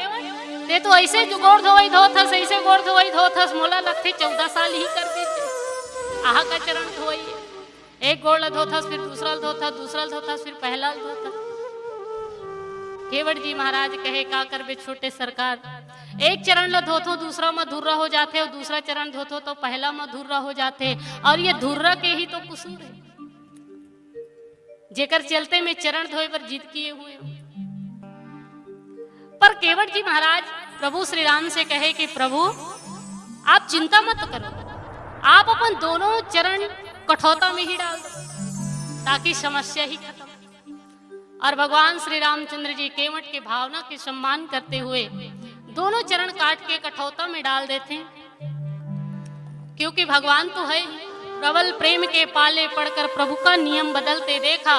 ते तो ऐसे जो गोड़ धोवई धोत हस, ऐसे गोड़ धोवई धोत हस, मोला लगथे चौदह साल ही कर देते। आहा का चरण धोवई हे। एक गोड़ ला धोत हस, फिर दूसरा ला धोत हस, दूसरा ला धोत हस, फिर पहला ला धोत हस।" केवट जी महाराज कहे, "का करबे छोटे सरकार, एक चरण ला धोथो, दूसरा म धुर्रा हो जाथे, और दूसरा चरण धोथो तो पहला म धुर्रा हो जाथे, और ये धुर्रा के ही तो कसूर हे, जेकर चलते मैं चरण धोए बर जिद किए हुए हूं।" पर केवट जी महाराज प्रभु श्री राम से कहे कि "प्रभु, आप चिंता मत करो, आप अपन दोनों चरण कठौता में ही डाल दो, ताकि समस्या ही खत्म।" और भगवान श्री रामचंद्र जी केवट के भावना के सम्मान करते हुए दोनों चरण काट के कठौता में डाल देते हैं, क्योंकि भगवान तो है ही। प्रबल प्रेम के पाले पड़कर प्रभु का नियम बदलते देखा,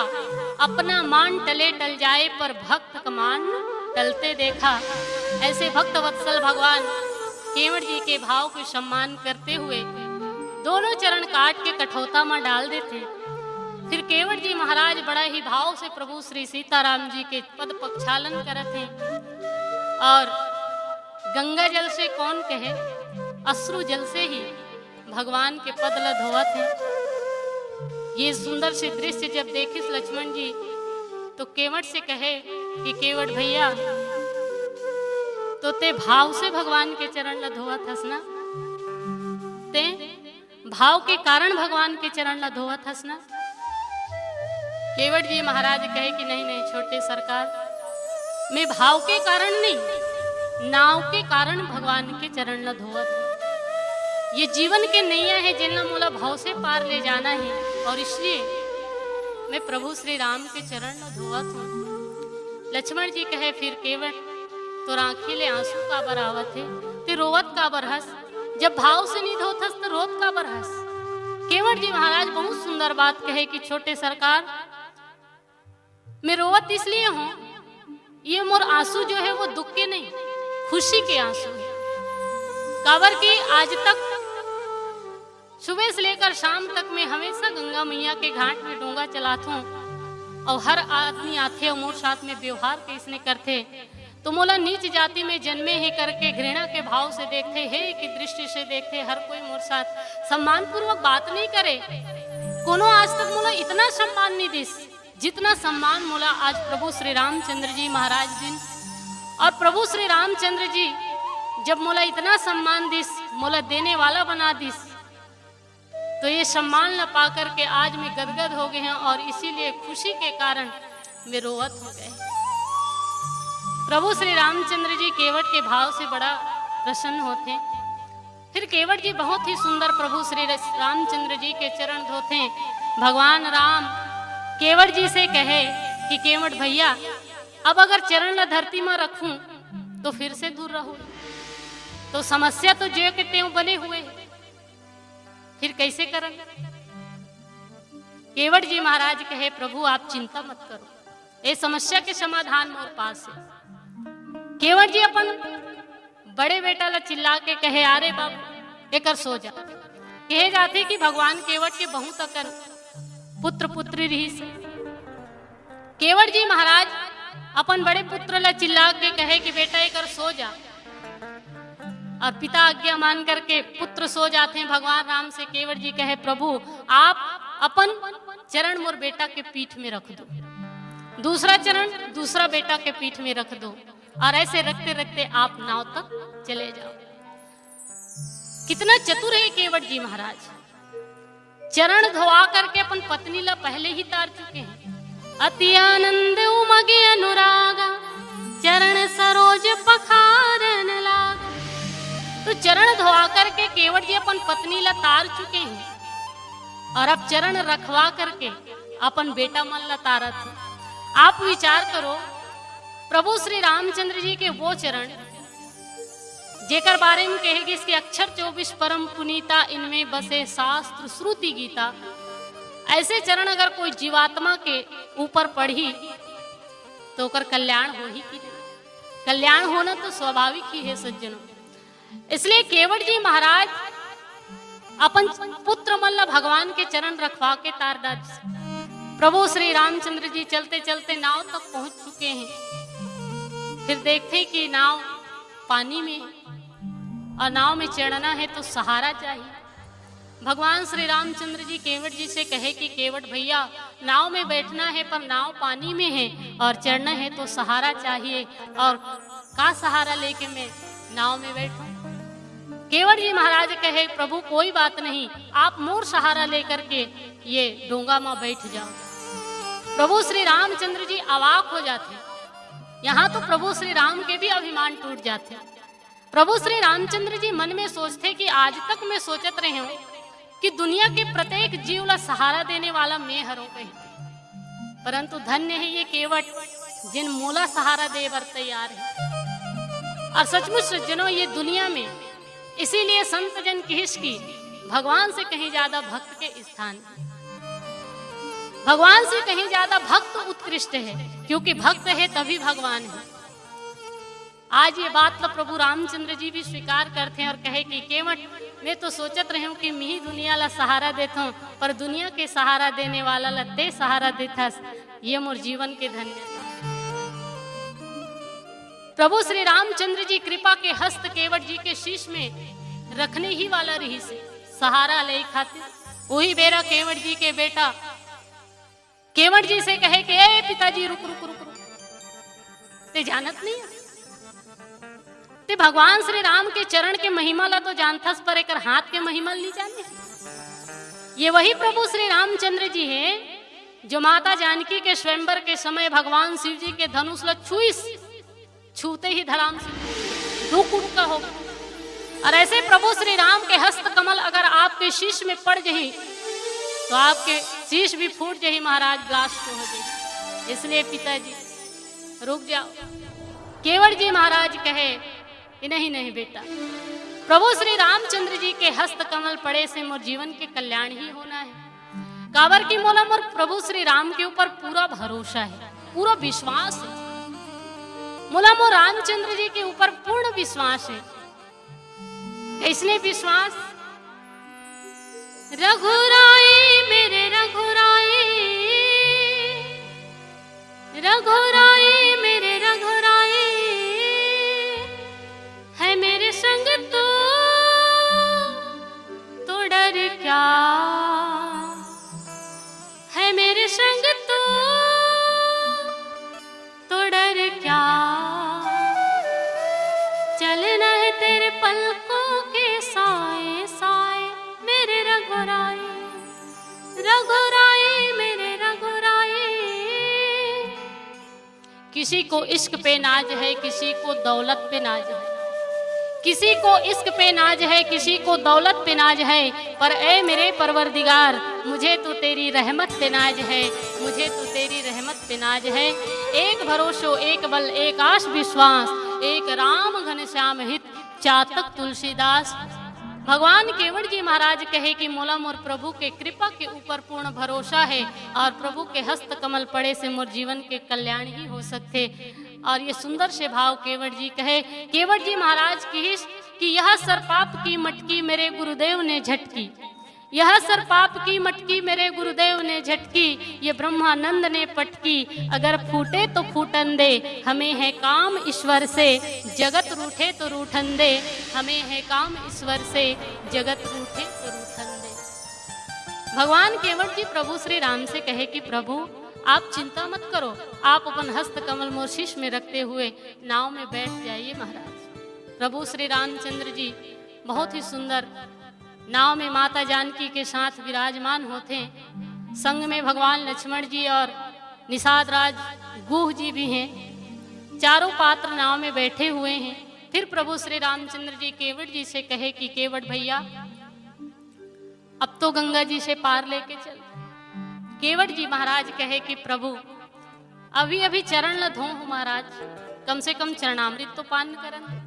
अपना मान टले टल जाए पर भक्त का मान टलते देखा। ऐसे भक्त वत्सल भगवान केवट जी के भाव के सम्मान करते हुए दोनों चरण काट के कठौता में डाल देते। फिर केवट जी महाराज बड़ा ही भाव से प्रभु श्री सीताराम जी के पद पक्षालन करत हैं और गंगा जल से कौन कहे, अश्रु जल से ही भगवान के पद ल धोवत हैं। ये सुंदर से दृश्य जब देखिस लक्ष्मण जी, तो केवट से कहे कि "केवट भैया, तो ते भाव से भगवान के चरण ल धोवत हस ना, ते भाव के कारण भगवान के चरण ल धोवत हस ना?" केवट जी महाराज कहे कि "नहीं, नहीं छोटे सरकार, मैं भाव के कारण नहीं, नाव के कारण भगवान के चरण ल धोवत हूं। ये जीवन के नैया हे, जेन ल मोला भाव से पार ले जाना हे, और इसलिए मैं प्रभु श्री राम के चरण ल धोवत हूं।" लक्ष्मण जी कहे, "फिर केवट, तोर आंखी ले आंसू काबर आवत हे? ते रोवत काबर हस? जब भाव से नहीं धोत हस, तो रोत काबर हस?" केवट जी महाराज बहुत सुंदर बात कहे कि "छोटे सरकार, मैं रोवत इसलिए हूं, ये मोर आंसू जो है वो दुख के नहीं, खुशी के आंसू है। काबर कि आज तक सुबह से लेकर शाम तक मैं हमेशा गंगा मैया के घाट में डोंगा चलात हूं और हर आदमी आथे और मोर साथ में व्यवहार कइसने करथे, तो मोला नीच जाति में जन्मे हे करके घृणा के भाव से देखथे, हे की दृष्टि से देखथे, हर कोई मोर साथ सम्मानपूर्वक बात नहीं करे। कोनो आज तक मोला इतना सम्मान नहीं दिस, जितना सम्मान मोला आज प्रभु श्री रामचंद्र जी महाराज दिन और प्रभु श्री रामचंद्र जी जब मोला इतना सम्मान दिस, मोला देने वाला बना दिस, तो ये सम्मान ला पा करके आज मैं गदगद हो गए हैं और इसीलिए खुशी के कारण मैं रोवत हो गए। प्रभु श्री रामचंद्र जी केवट के भाव से बड़ा प्रसन्न होते। फिर केवट जी बहुत ही सुंदर प्रभु श्री रामचंद्र जी के चरण धोते। भगवान राम केवट जी से कहे कि केवट भैया, अब अगर चरण ला धरती में रखूं तो फिर से दूर रहो, तो समस्या तो जो के त्यों बने हुए है, फिर कैसे करन? केवट जी महाराज कहे, प्रभु आप चिंता मत करो, ये समस्या के समाधान मोर पास है। केवट जी अपन बड़े बेटा ला चिल्ला के कहे, अरे बाबू, एकर सो जा। कहे जाथे कि भगवान केवट के बहुत अकन पुत्र पुत्री रहिस। केवट जी महाराज अपन बड़े पुत्र ला चिल्ला के कहे कि बेटा, एकर सो जा। और पिता आज्ञा मान करके पुत्र सो जाते हैं। भगवान राम से केवट जी कहे, प्रभु आप अपन चरण मोर बेटा के पीठ में रख दो, दूसरा चरण दूसरा बेटा के पीठ में रख दो, और ऐसे रखते रखते आप नाव तक चले जाओ। कितना चतुर है केवट जी महाराज, चरण धोआ करके अपन पत्नी ला पहले ही तार चुके हैं। अति आनंद उमगे अनुरागा, चरण सरोज पखारन लागा। तो चरण धोआ करके केवट जी अपन पत्नी ला तार चुके हैं और अब चरण रखवा करके अपन बेटा मन ला तारत हैं। आप विचार करो, प्रभु श्री रामचंद्र जी के वो चरण जेकर बारे में कहे गिस कि अक्षर चौबीस परम पुनीता, इनमें बसे शास्त्र श्रुति गीता। ऐसे चरण अगर कोई जीवात्मा के ऊपर पढ़ी तो ओकर कल्याण होही कि नहीं? कल्याण होना तो स्वाभाविक ही है सज्जनों। इसलिए केवट जी महाराज अपन पुत्र मन ला भगवान के चरण रखवा के तार डारिस। प्रभु श्री रामचंद्र जी चलते चलते नाव तक पहुंच चुके हैं। फिर देखते कि नाव पानी में है और नाव में चढ़ना है तो सहारा चाहिए। भगवान श्री रामचंद्र जी केवट जी से कहे कि केवट भैया, नाव में बैठना है पर नाव पानी में है और चढ़ना है तो सहारा चाहिए। और का सहारा लेके मैं नाव में बैठूं? केवट जी महाराज कहे, प्रभु कोई बात नहीं, आप मोर सहारा लेकर के ये डोंगा में बैठ जाओ। प्रभु श्री रामचंद्र जी अवाक हो जाते। यहाँ तो प्रभु श्री राम के भी अभिमान टूट जाते। प्रभु श्री रामचंद्र जी मन में सोचते कि आज तक मैं सोचत रहे हूं कि दुनिया के प्रत्येक जीव ला सहारा देने वाला मैं हरों कही, परंतु धन्य है ये केवट जिन मोला सहारा दे बर तैयार है। और सचमुच सज्जनों, ये दुनिया में इसीलिए संत जन किहिस कि भगवान से कहीं ज्यादा भक्त के स्थान, भगवान से कहीं ज्यादा भक्त उत्कृष्ट है, क्योंकि भक्त है तभी भगवान है। आज ये बात ला प्रभु रामचंद्र जी भी स्वीकार करते हैं और कहे कि केवट, मैं तो सोचत रहे हूं कि मिही दुनिया ला सहारा देता हूं, पर दुनिया के सहारा देने वाला ला ते सहारा देथस, ये मोर जीवन के धन्यता। प्रभु श्री रामचंद्र जी कृपा के हस्त केवट जी के शीश में रखने ही वाला रहिस, सहारा ले खातिर। वही बेरा केवट जी के बेटा केवट जी से कहे कि ए पिताजी, रुक रुक रुक रुक, ते जानत नहीं है? ते भगवान श्री राम के चरण के महिमा ला तो जानथस, पर एकर हाथ के महिमा ला नहीं जाने। ये वही प्रभु श्री रामचंद्र जी हैं जो माता जानकी के स्वयंवर के समय भगवान शिव जी के धनुष ला छुइस, छूते ही धड़ाम से दो कुटका हो गया। और ऐसे प्रभु श्री राम के हस्त कमल अगर आपके शीश में पड़ जाही तो आपके शीश भी फूट जाही महाराज, ब्लास्ट हो जाही। इसलिए पिताजी रुक जाओ। केवट जी महाराज कहे कि नहीं नहीं बेटा, प्रभु श्री रामचंद्र जी के हस्त कमल पड़े से मोर जीवन के कल्याण ही होना है। काबर कि मोला मोर प्रभु श्री राम के ऊपर पूरा भरोसा है, पूरा विश्वास है। मोला मोर रामचंद्र जी के ऊपर पूर्ण विश्वास है। इसलिए विश्वास, रघुराई मेरे रघुराई, रघुराई मेरे रघुराई, है मेरे संग तू तो डर क्या, है मेरे संग तू तो डर क्या। किसी को इश्क पे नाज है, किसी को दौलत पे नाज है, किसी को इश्क पे नाज है, किसी को दौलत पे नाज है, पर ऐ मेरे परवरदिगार, मुझे तो तेरी रहमत पे नाज है, मुझे तो तेरी रहमत पे नाज है। एक भरोसो, एक बल, एक आस विश्वास, एक राम घनश्याम हित, चातक तुलसीदास। भगवान केवट जी महाराज कहे कि मोला मोर प्रभु के कृपा के ऊपर पूर्ण भरोसा है और प्रभु के हस्त कमल पड़े से मोर जीवन के कल्याण ही हो सकथे। और ये सुंदर से भाव केवट जी कहे, केवट जी महाराज किहिस कि यह सर पाप की मटकी मेरे गुरुदेव ने झटकी, यह सर पाप की मटकी मेरे गुरुदेव ने झटकी, ये ब्रह्मानंद ने पटकी। अगर फूटे तो फूटन दे, हमें है काम ईश्वर से, जगत रूठे तो रूठन दे, हमें है काम ईश्वर से, जगत रूठे तो रूठन दे। भगवान केवट जी प्रभु श्री राम से कहे कि प्रभु, आप चिंता मत करो, आप अपन हस्त कमल मोर शीश में रखते हुए नाव में बैठ जाइए महाराज। प्रभु श्री रामचंद्र जी बहुत ही सुंदर नाव में माता जानकी के साथ विराजमान होथे। संग में भगवान लक्ष्मण जी और निषाद राज गुह जी भी हैं। चारों पात्र नाव में बैठे हुए हैं। फिर प्रभु श्री रामचंद्र जी केवट जी से कहे कि केवट भैया, अब तो गंगा जी से पार लेके चल। केवट जी महाराज कहे कि प्रभु, अभी अभी चरण ल धोहूं महाराज, कम से कम चरणामृत तो पान करन दे।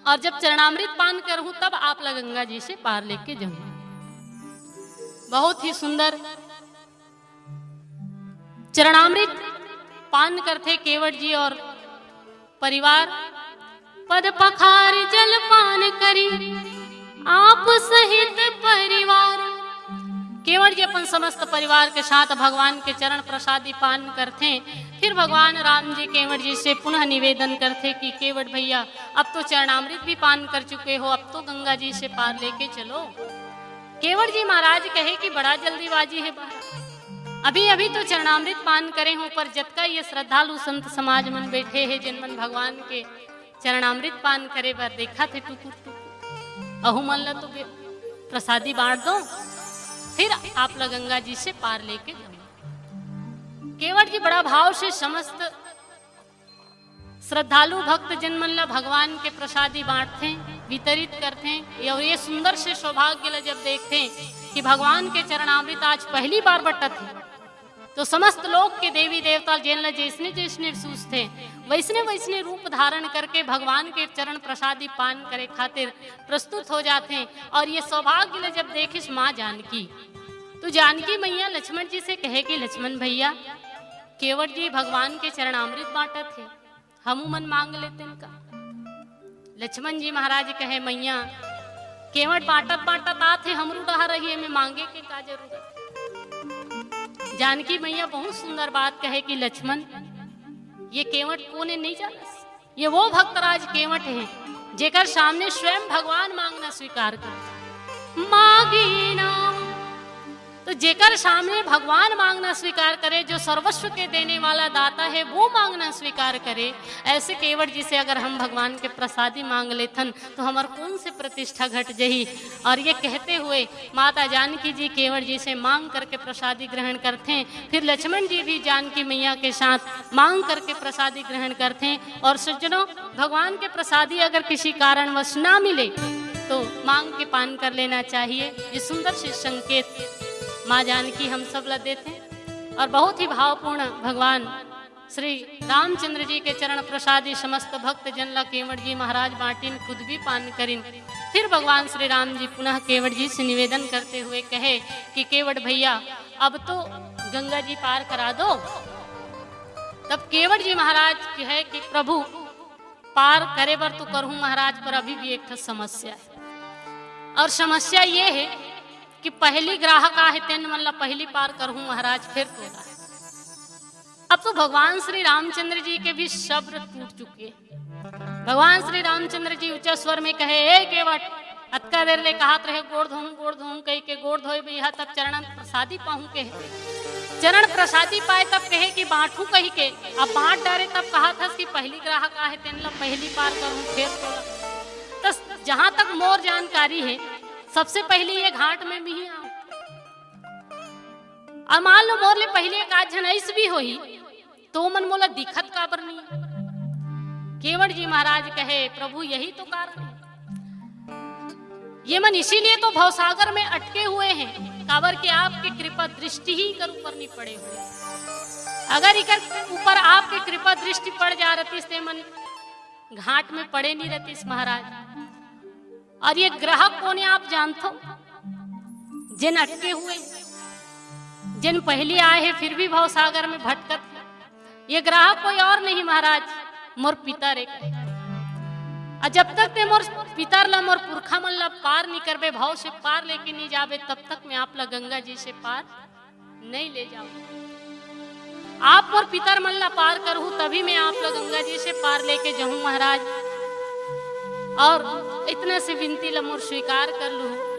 और जब चरणामृत पान करहूं तब आप ला गंगा जी से पार लेके जाऊं। बहुत ही सुंदर चरणामृत पान करथे केवट जी और परिवार। पद पखार जल पान करी आप सहित परिवार। केवट जी अपन समस्त परिवार के साथ भगवान के चरण प्रसादी पान करथे। फिर भगवान राम जी केवट जी से पुनः निवेदन करथे कि केवट भैया, अब तो चरणामृत भी पान कर चुके हो, अब तो गंगा जी से पार लेके चलो। केवट जी महाराज कहे कि बड़ा जल्दीबाजी है महाराज, अभी अभी तो चरणामृत पान करे हूं, पर जतका ये श्रद्धालु संत समाज मन बैठे हैं, जिन मन भगवान के चरणामृत पान करे बर देखत हे टुकुर टुकुर, अहू मन ला तो बे-, प्रसादी बांट दो, फिर आप ला गंगा जी से पार लेके जाऊं। केवट जी बड़ा भाव से समस्त श्रद्धालु भक्त जन मन ला भगवान के प्रसादी बांटथे, वितरित करथे। और ये सुंदर से सौभाग्य ला जब देखथे कि भगवान के चरणामृत आज पहली बार बंटत हे, तो समस्त लोक के देवी देवता जेन ला जैसने जैसने सूझथे, वैसने वैसने रूप धारण करके भगवान के चरण प्रसादी पान करे खातिर प्रस्तुत हो जाथे। और ये सौभाग्य ला जब देखिस माँ जानकी, तो जानकी मैया लक्ष्मण जी से कहे कि लक्ष्मण भैया, केवट जी भगवान के चरणामृत बांटत हे, हमू मन मांग लेतेन का। लक्ष्मण जी महाराज कहे, मैया, केवट बांटत बांटत आत हे, हमरू डहर रहिए में मांगे के का जरूरत। जानकी मैया बहुत सुंदर बात कहे कि लक्ष्मण, ये केवट कोन हे नहीं जानस? ये वो भक्तराज केवट हे, जेकर सामने स्वयं भगवान मांगना स्वीकार कर मांगी नाम। तो जेकर सामने भगवान मांगना स्वीकार करे, जो सर्वस्व के देने वाला दाता है, वो मांगना स्वीकार करे, ऐसे केवट जी से अगर हम भगवान के प्रसादी मांग लेथन, तो हमर कौन से प्रतिष्ठा घट जही। और ये कहते हुए माता जानकी जी केवट जी से मांग करके प्रसादी ग्रहण करथे। फिर लक्ष्मण जी भी जानकी मैया के साथ मांग करके प्रसादी ग्रहण करथे। और सज्जनों, भगवान के प्रसादी अगर किसी कारणवश ना मिले, तो मांग के पान कर लेना चाहिए। ये सुंदर से संकेत माँ जानकी हम सब ला देथे। और बहुत ही भावपूर्ण भगवान श्री रामचंद्र जी के चरण प्रसादी समस्त भक्त जन ला केवट जी महाराज बांटिन, खुद भी पान करिन। फिर भगवान श्री राम जी पुनः केवट जी से निवेदन करते हुए कहे कि केवट भैया, अब तो गंगा जी पार करा दो। तब केवट जी महाराज कहे कि प्रभु, पार करे बर तो करहूं महाराज, पर अभी भी एक ठो समस्या है। और समस्या ये है कि पहली ग्राहक आहे, तेन मन ला पहली पार करहूं महाराज, फिर तोला। अब तो भगवान श्री रामचंद्र जी के भी सब्र टूट चुके। भगवान श्री रामचंद्र जी ऊंचा स्वर में कहे, ए केवट, अतका देर ले कहत रहे गोड़ धोहूं, गोड़ धोहूं कहि के, गोड़ धोए बिहा तब चरण प्रसादी पाहूं कहे। चरण प्रसादी पाए तब कहे कि बांटू कहि के, अब बांट डारे तब कहत हस कि पहली ग्राहक आहे, तेन ला पहली पार करहूं, फेर तोला। तो जहां तक मोर जानकारी है, सबसे पहली ये घाट में भी आऊं। और मान लो मोर ले पहली एक आध झन ऐस भी होही, तो मन मोला दिखत काबर नहीं?" केवट जी महाराज कहे, "प्रभु, यही तो कारण है। ये मन इसीलिए तो भवसागर में अटके हुए हैं, काबर के आपके कृपा दृष्टि ही कर ऊपर नहीं पड़े हुए। अगर इकर ऊपर आपके कृपा दृष्टि पड़ जा रहतीस, ते मन घाट में पड़े नहीं रहतीस महाराज।" और ये ग्राहक कौन है आप जानथो? जिन अटके हुए, जिन पहले आए हैं फिर भी भवसागर में भटकत, ये ग्राहक कोई और नहीं महाराज, मोर पितर एक। और जब तक ते मोर पितर ला, मोर पुरखा मन ला पार नहीं करबे, भाव से पार लेके नहीं जाबे, तब तक मैं आप ला गंगा जी से पार नहीं ले जाऊं। आप मोर पितर मन ला पार करहू, तभी मैं आप ला गंगा जी से पार लेके जाऊं महाराज। और इतना से विनती ला मोर स्वीकार कर लू।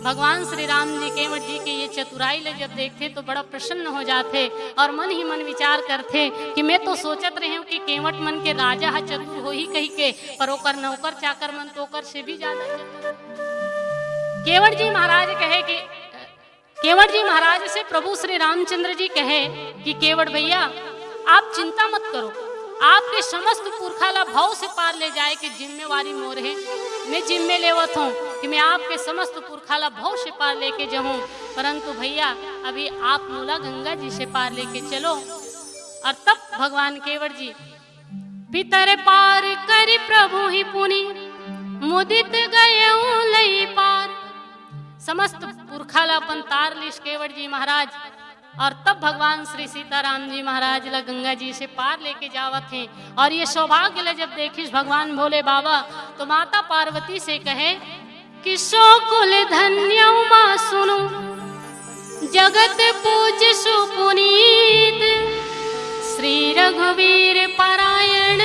भगवान श्री राम जी केवट जी के ये चतुराई ले जब देखथे तो बड़ा प्रसन्न हो जाथे और मन ही मन विचार करथे कि मैं तो सोचत रहे हूं कि केवट मन के राजा ह चतुर होही कही के, पर ओकर नौकर चाकर मन तो ओकर से भी ज्यादा चतुर। केवट जी महाराज कहे कि केवट जी महाराज से प्रभु श्री रामचंद्र जी कहे कि केवट भैया, आप चिंता मत करो, आपके समस्त पुरखा ला भव से पार ले जाए के जिम्मेवारी मोर है। मैं जिम्मे लेवत हूँ कि मैं आपके समस्त पुरखा ला भव से पार लेके जाऊँ, परंतु भैया, अभी आप मोला गंगा जी से पार लेके चलो। और तब भगवान केवट जी, "पितर पार करि प्रभु ही पुनि, मुदित गयउ लई पार।" समस्त पुरखा ला अपन तार लिस केवट जी महाराज। और तब भगवान श्री सीताराम जी महाराज ला गंगा जी से पार लेके जावत हैं। और ये सौभाग्य ला जब देखिस भगवान भोले बाबा, तो माता पार्वती से कहे कि "सो कुल धन्य उमा सुनु, जगत पूज सुपुनीत, श्री रघुवीर परायण,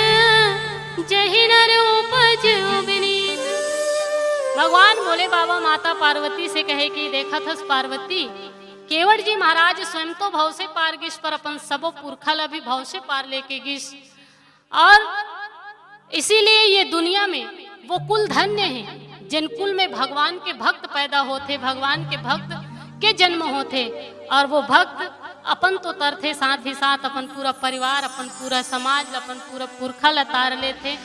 जहि नर उपज विनीत।" भगवान भोले बाबा माता पार्वती से कहे कि "देखत हस पार्वती, केवट जी महाराज स्वयं तो भव से पार गिस, पर अपन सबो पुरखा ला भी भव से पार लेके गिस।" और इसीलिए ये दुनिया में वो कुल धन्य है, जिन कुल में भगवान के भक्त पैदा होथे, भगवान के भक्त के जन्म होथे, और वो भक्त अपन तो तरथे, साथ ही साथ अपन पूरा परिवार, अपन पूरा समाज, अपन पूरा पुरखा ला तार लेथे।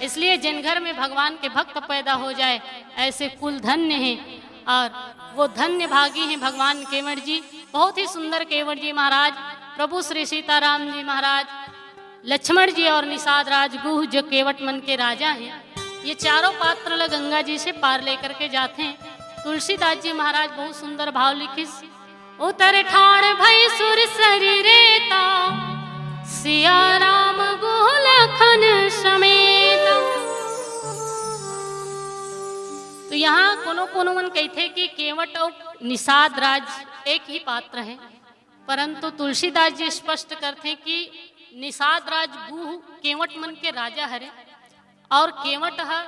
इसलिए जिन घर में भगवान के भक्त पैदा हो जाए, ऐसे कुल धन्य हैं, और वो धन्य भागी हैं भगवान केवट जी। बहुत ही सुंदर केवट जी महाराज, प्रभु श्री सीताराम जी महाराज, लक्ष्मण जी और निषाद राज गुह, जो केवट मन के राजा हैं, ये चारों पात्र ला गंगा जी से पार लेकर के जाथे। तुलसीदास जी महाराज बहुत सुंदर भाव लिखिस, "उतर ठाड़ भई सुर सरी रेता, सिया राम गुह लखन समेता।" तो यहाँ कोनो कोनो मन कहथे कि केवट और निषाद राज एक ही पात्र है, परंतु तुलसीदास जी स्पष्ट करथे कि निषाद राज गुह केवट मन के राजा हरे और केवट ह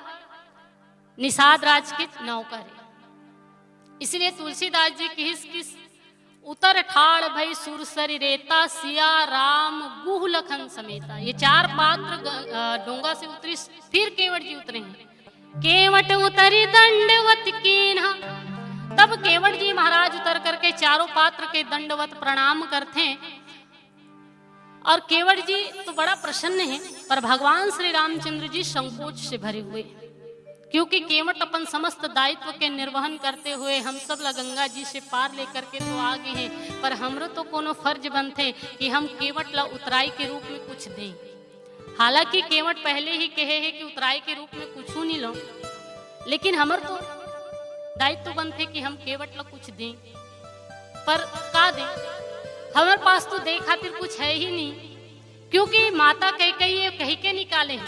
निषाद राज के नौकर है। इसलिए तुलसीदास जी किहिस कि "उतर ठाड़ भई सुर सरी रेता, सिया राम गुह लखन समेता।" ये चार पात्र ग-, अ, डोंगा से उतरिस, फिर केवट जी उतरे हैं। "केवट उतरी दंडवत कीन्हा।" तब केवट जी महाराज उतर करके चारों पात्र के दंडवत प्रणाम करथे। और केवट जी तो बड़ा प्रसन्न है, पर भगवान श्री रामचंद्र जी संकोच से भरे हुए, क्योंकि केवट अपन समस्त दायित्व के निर्वहन करते हुए हम सब ला गंगा जी से पार लेकर के तो आ गए हैं, पर हमरो तो कोनो फर्ज बनथे कि हम केवट ला उतराई के रूप में कुछ दें। हालांकि केवट पहले ही कहे है कि उतराई के रूप में कुछ नहीं लो, लेकिन हमर तो दायित्व बनथे कि हम केवट ला कुछ दें। पर का दें, हमर पास तो दे खातिर कुछ है ही नहीं, क्योंकि माता कैकेयी ये कहि के निकाले हैं,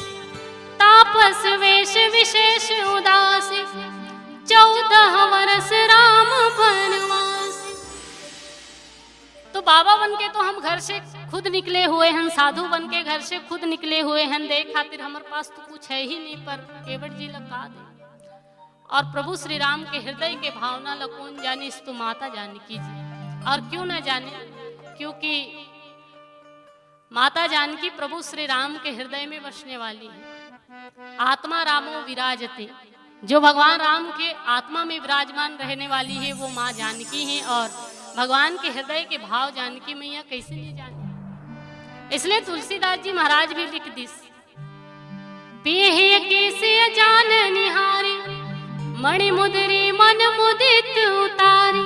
"तापस वेश विशेष उदास, चौदह वर्ष राम बनवास।" तो बाबा बन के तो हम घर से खुद निकले हुए हैं, साधु बन के घर से खुद निकले हुए हैं, दे खातिर हमर पास तो कुछ है ही नहीं, पर केवट जी ला का दे। और प्रभु श्री राम के हृदय के भावना ला कौन जानिस, तो माता जानकी जी। और क्यों ना जाने, क्योंकि माता जानकी प्रभु श्री राम के हृदय में बसने वाली है। आत्मा रामो विराजते, जो भगवान राम के आत्मा में विराजमान रहने वाली है, वो माँ जानकी है। और भगवान के हृदय के भाव जानकी मैया कैसे नहीं जाने? इसलिए तुलसीदास जी महाराज भी लिख दिस, "बेहय केसिय जान निहारी, मणि मुदरी मन मुदित उतारी।"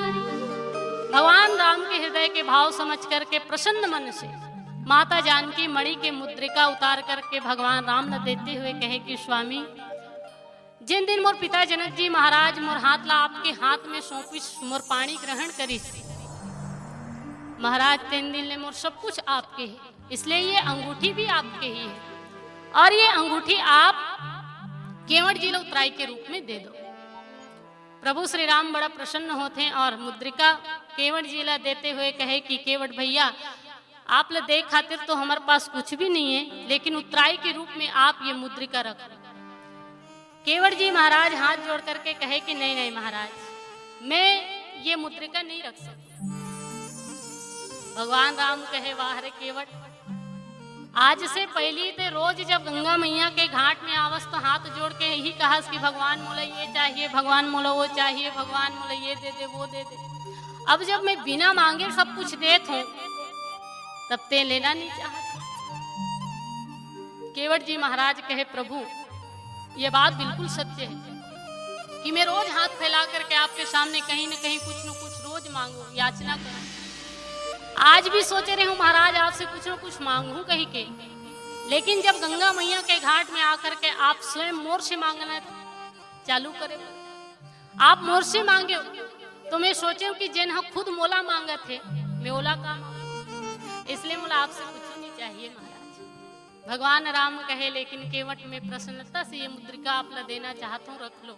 भगवान राम के हृदय के भाव समझ करके प्रसन्न मन से माता जानकी मणि के मुद्रिका उतार करके भगवान राम न देते हुए कहे कि स्वामी, जिन दिन मोर पिता जनक जी महाराज मोर हाथ ला आपके हाथ में सौंपिस, मोर पाणी ग्रहण करिस महाराज, तेन दिन ले मोर सब कुछ आपके है, इसलिए ये अंगूठी भी आपके ही है और ये अंगूठी आप केवट जी ला उत्तराई के रूप में दे दो। प्रभु श्री राम बड़ा प्रसन्न होते हैं और मुद्रिका केवट जी ला देते हुए कहे कि केवट भैया, आप ला दे खातिर तो हमारे पास कुछ भी नहीं है, लेकिन उत्तराई के रूप में आप ये मुद्रिका रख। केवट जी महाराज हाथ जोड़ करके कहे कि नहीं, नहीं महाराज, मैं ये मुद्रिका नहीं रख सकता। भगवान राम कहे, "वाह रे केवट, आज से पहली ते रोज जब गंगा मैया के घाट में आवस तो हाथ जोड़ के यही कहस कि भगवान मोला ये चाहिए, भगवान मोला वो चाहिए, भगवान मोला ये दे दे, वो दे दे। अब जब मैं बिना मांगे सब कुछ देत हूँ, तब ते लेना नहीं चाहत।" केवट जी महाराज कहे, "प्रभु, ये बात बिल्कुल सत्य है कि मैं रोज हाथ फैला करके आपके सामने कहीं न कहीं कुछ न कुछ रोज मांगू, याचना करूं। आज भी सोचे रहे हूं महाराज, आपसे कुछ न कुछ मांगू कहीं के, लेकिन जब गंगा मैया के घाट में आकर के आप स्वयं मोर से मांगना चालू करे, आप मोर से मांगे हो, तो मैं सोचे हूं कि जेन ह खुद मोला मांगत हे, मैं ओला का मांगू? इसलिए मोला आपसे कुछ नहीं चाहिए महाराज।" भगवान राम कहे, "लेकिन केवट, मैं प्रसन्नता से ये मुद्रिका आप ला देना चाहत हूँ, रख लो।"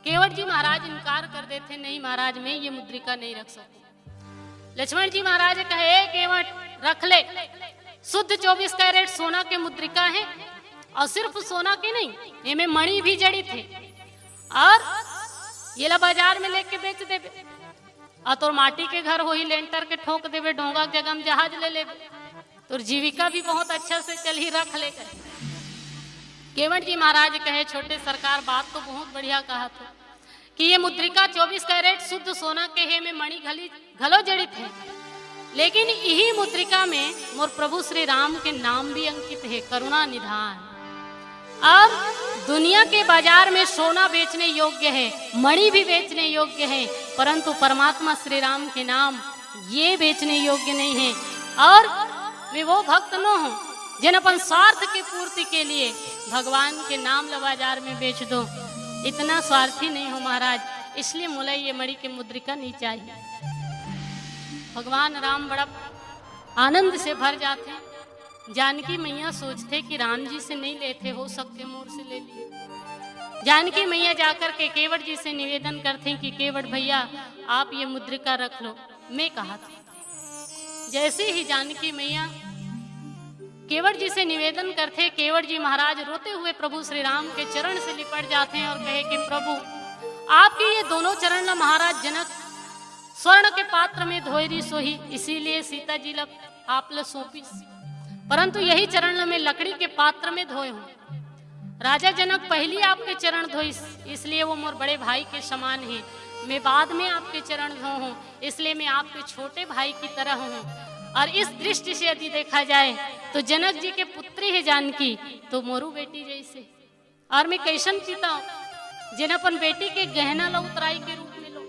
केवट जी महाराज इनकार कर देते, "नहीं महाराज, मैं ये मुद्रिका नहीं रख सकूं।" लक्ष्मण जी महाराज कहे, "ए केवट, रख ले, शुद्ध चौबीस कैरेट सोना के मुद्रिका है और सिर्फ सोना के नहीं, एमे मणि भी जड़ित है और ये ला बाजार में लेके बेच देबे और तोर माटी के घर होही, लेंटर के ठोक देबे, ढोंगा के जगह में जहाज ले लेबे, तोर जीविका भी बहुत अच्छा से चलही, रख ले।" कहे केवट जी महाराज कहे, "छोटे सरकार, बात तो बहुत बढ़िया कहा था कि ये मुद्रिका चौबीस कैरेट शुद्ध सोना के हे, में मणि घली घलो जड़ित है, लेकिन यही मुद्रिका में मोर प्रभु श्री राम के नाम भी अंकित है, करुणा निधान। अब दुनिया के बाजार में सोना बेचने योग्य है, मणि भी बेचने योग्य है, परंतु परमात्मा श्री राम के नाम ये बेचने योग्य नहीं है। और मैं वो भक्त नो हूँ, जिन अपन स्वार्थ की पूर्ति के लिए भगवान के नाम ला बाजार में बेच दो, इतना स्वार्थी नहीं हूँ महाराज, इसलिए मोला ये मणि के मुद्रिका नहीं चाहिए।" भगवान राम बड़ा आनंद से भर जाते। जानकी मैया सोचते कि राम जी से नहीं लेते, हो सकते मोर से ले लिए। जानकी मैया जाकर के केवट जी से निवेदन करते कि केवट भैया, आप ये मुद्रिका रख लो, मैं कहा था। जैसे ही जानकी मैया केवट जी से निवेदन करते, केवट जी महाराज रोते हुए प्रभु श्री राम के चरण से लिपट जाते हैं और कहे कि प्रभु, आपके ये दोनों चरण ला महाराज जनक स्वर्ण के पात्र में धोए रिस होही, इसीलिए सीता जी ला आप ला सौंपिस, परंतु यही चरण ला मैं लकड़ी के पात्र में धोए हूँ। राजा जनक पहली आपके चरण धोइस, इसलिए वो मोर बड़े भाई के समान है। मैं बाद में आपके चरण धो हूँ, इसलिए मैं आपके छोटे भाई की तरह हूँ। और इस दृष्टि से यदि देखा जाए तो जनक जी के पुत्री है जानकी, तो मोरू बेटी जैसे। और मैं कैसन पिता हूँ, जेन अपन बेटी के गहना ला उतराई के रूप में लो?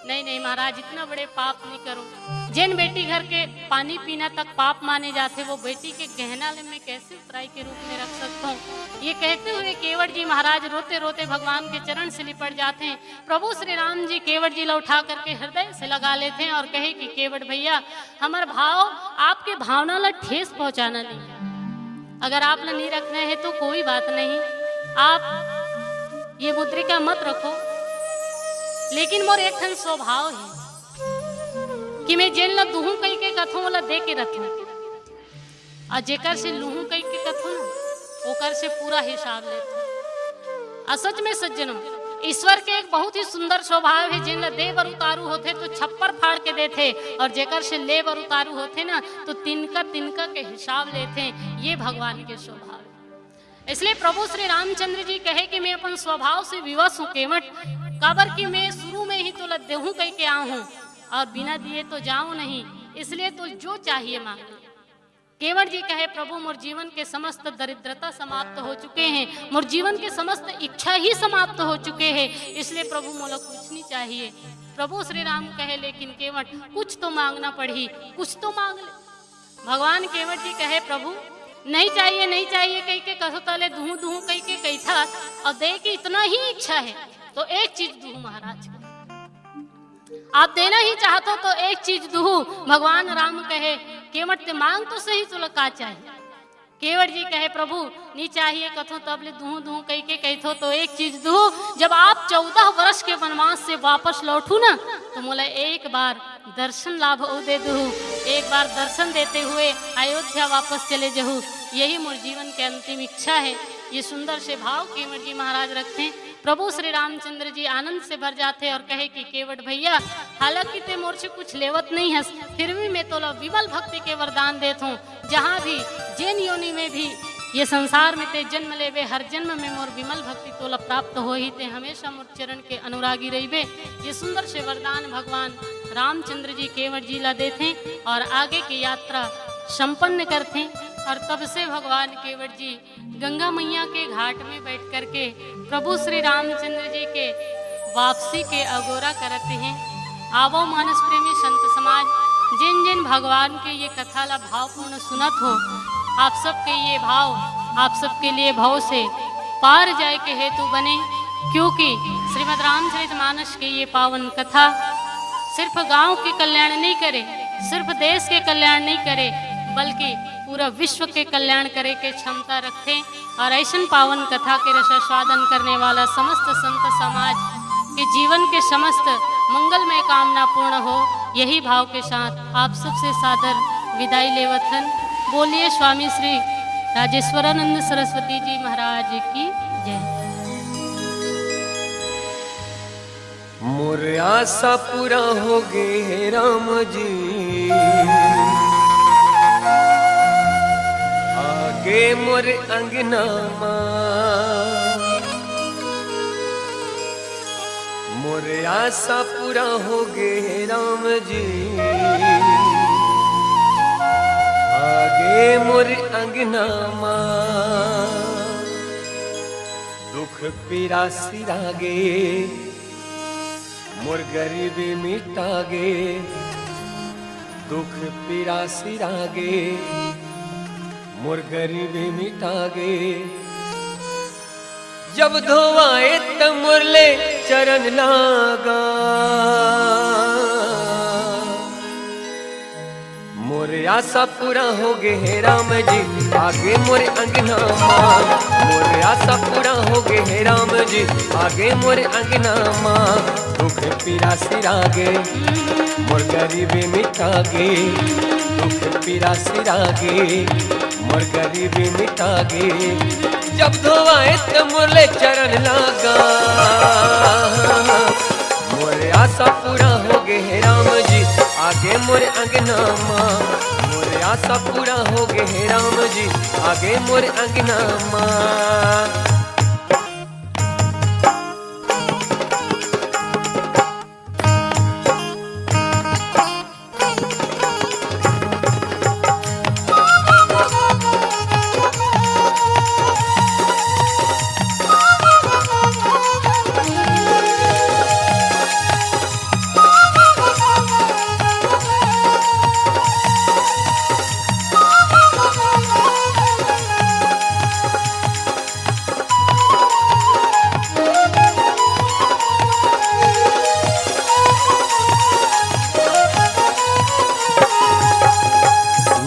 नहीं, नहीं महाराज, इतना बड़े पाप नहीं करो। जेन बेटी घर के पानी पीना तक पाप माने जाते, वो बेटी के गहना ले मैं कैसे उतराई के रूप में रख सकता हूँ? ये कहते हुए केवट जी महाराज रोते रोते भगवान के चरण से लिपट जाते हैं। प्रभु श्री राम जी केवट जी ला उठा करके हृदय से लगा लेते हैं और कहे कि केवट भैया, हमर भाव आपके भावना ला ठेस पहुंचाना नहीं है। अगर आप ला नहीं रखना है तो कोई बात नहीं, आप ये मुद्रिका मत रखो, लेकिन मोर एक ठन स्वभाव है कि मैं जेन ला दुहूं कहि के कथों, ओला दे के रखूं। और जेकर से लूहूं कहि के कथों ना, ओकर से पूरा हिसाब लेथों। और सच में सज्जनों, ईश्वर के एक बहुत ही सुंदर स्वभाव है, जेन ला दे बर उतारू होथे तो छप्पर फाड़ के देथे, और जेकर से ले बर उतारू होथे ना, तो तिनका तिनका के हिसाब लेथे। ये भगवान के स्वभाव है। इसलिए प्रभु श्री रामचंद्र जी कहे कि मैं अपन स्वभाव से विवश हूँ केवट, काबर कि मैं शुरू में ही तोला देहूं कहि के आऊं हूँ और बिना दिए तो जाऊं नहीं, इसलिए तो जो चाहिए मांग ले। केवट जी कहे, "प्रभु, मोर जीवन के समस्त दरिद्रता समाप्त हो चुके हैं, मोर जीवन के समस्त इच्छा ही समाप्त हो चुके हैं, इसलिए प्रभु, मोला कुछ नहीं चाहिए।" प्रभु श्री राम कहे, "लेकिन केवट, कुछ तो मांगना पड़ही, कुछ तो मांग ले।" भगवान केवट जी कहे, "प्रभु, नहीं चाहिए, नहीं चाहिए कहिके कथों तले दुहूं दुहूं कहिके कहिथा, और दे के इतना ही इच्छा है तो एक चीज दुहूं महाराज, आप देना ही चाहत हो तो एक चीज दुहूं।" भगवान राम कहे, "केवट, ते मांग तो सही, तोला का चाहिए?" केवट जी कहे, "प्रभु, नी चाहिए कथों तब ले दुहूं दुहूं कहिके कहिथो तो एक चीज दुहूं, जब आप चौदह वर्ष के वनवास से वापस लौटू ना, तो मोला एक बार दर्शन लाभ अउ दे दुहूं, एक बार दर्शन देते हुए अयोध्या वापस चले जहूं, यही मोर जीवन के अंतिम इच्छा है।" ये सुंदर से भाव केवट जी महाराज रखते हैं। प्रभु श्री रामचंद्र जी आनंद से भर जाते और कहे कि, "केवट भैया, हालांकि ते मोर से कुछ लेवत नहीं हस, फिर भी मैं तोला विमल भक्ति के वरदान देत हूँ। जहाँ भी, जेन योनि में भी ये संसार में ते जन्म लेबे, हर जन्म में मोर विमल भक्ति तोला प्राप्त होही, ते हमेशा मोर चरण के अनुरागी रहिबे।" ये सुंदर से वरदान भगवान रामचंद्र जी केवट जी ला देथे और आगे की यात्रा संपन्न करथे। और तब से भगवान केवट जी गंगा मैया के घाट में बैठ करके प्रभु श्री रामचंद्र जी के वापसी के अगोरा करत हैं। आवो मानस प्रेमी संत समाज, जिन जिन भगवान के ये कथा ला भावपूर्ण सुनत हो, आप सबके ये भाव आप सबके लिए भव से पार जाए के हेतु बने, क्योंकि श्रीमद् रामचरित मानस के ये पावन कथा सिर्फ गांव के कल्याण नहीं करे, सिर्फ देश के कल्याण नहीं करे, बल्कि पूरा विश्व के कल्याण करे के क्षमता रखथे। और ऐसन पावन कथा के रसास्वादन करने वाला समस्त संत समाज के जीवन के समस्त मंगलमय कामना पूर्ण हो, यही भाव के साथ आप सबसे सादर विदाई लेवत हन। बोलिए स्वामी श्री राजेश्वरानंद सरस्वती जी महाराज की जय। मोर आशा पूरा हो गे हे राम जी, आगे मोर अंगना मा। मोर आशा पूरा हो गे हे राम जी, आगे मोर अंगना मा। दुख पीरा सिरागे, मोर गरीबी मिटागे। दुख पीरा सिरागे, मोर गरीबी मिटागे। जब धोवाए त मोर ले चरण लागा। मोर आशा पूरा हो गे हे राम जी, आगे मोर अंगना मा। मोर आशा पूरा हो गे हे राम जी, आगे मोर अंगना मा। दुख पीरा सिरागे, मोर गरीबी मिटागे। दुख पीरा सिरागे, मोर गरीबी मिटागे। जब धोवाए त मोर ले चरण लागा। मोर आशा पूरा हो गे हे राम जी, आगे मोर अंगना मा। मोर आशा पूरा हो गे हे राम जी, आगे मोर अंगना मा।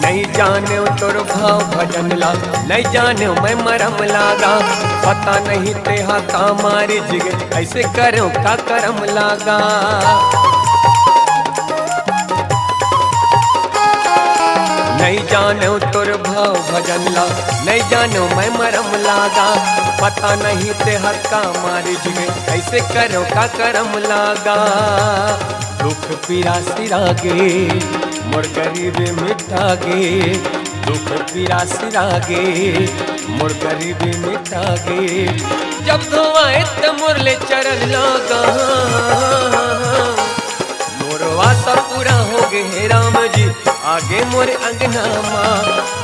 नहीं जानेव तोर भाव भजन ला, नहीं जानेव मैं मरम लागा। पता नहीं तेहा का मारी जिगे, ऐसे करेव का करम लागा। नहीं जानेव तोर भाव भजन ला, नहीं जानेव मैं मरम लागा। पता नहीं तेहा का मारी जिगे, ऐसे करेव का करम लागा। दुख पीरा सिरागे, मोर गरीबी मिटागे। दुख पीरा सिरागे, मोर गरीबी मिटागे। जब धोवाए त मोर ले चरण लागा। मोर आशा पूरा हो गे हे राम जी, आगे मोर अंगना मा,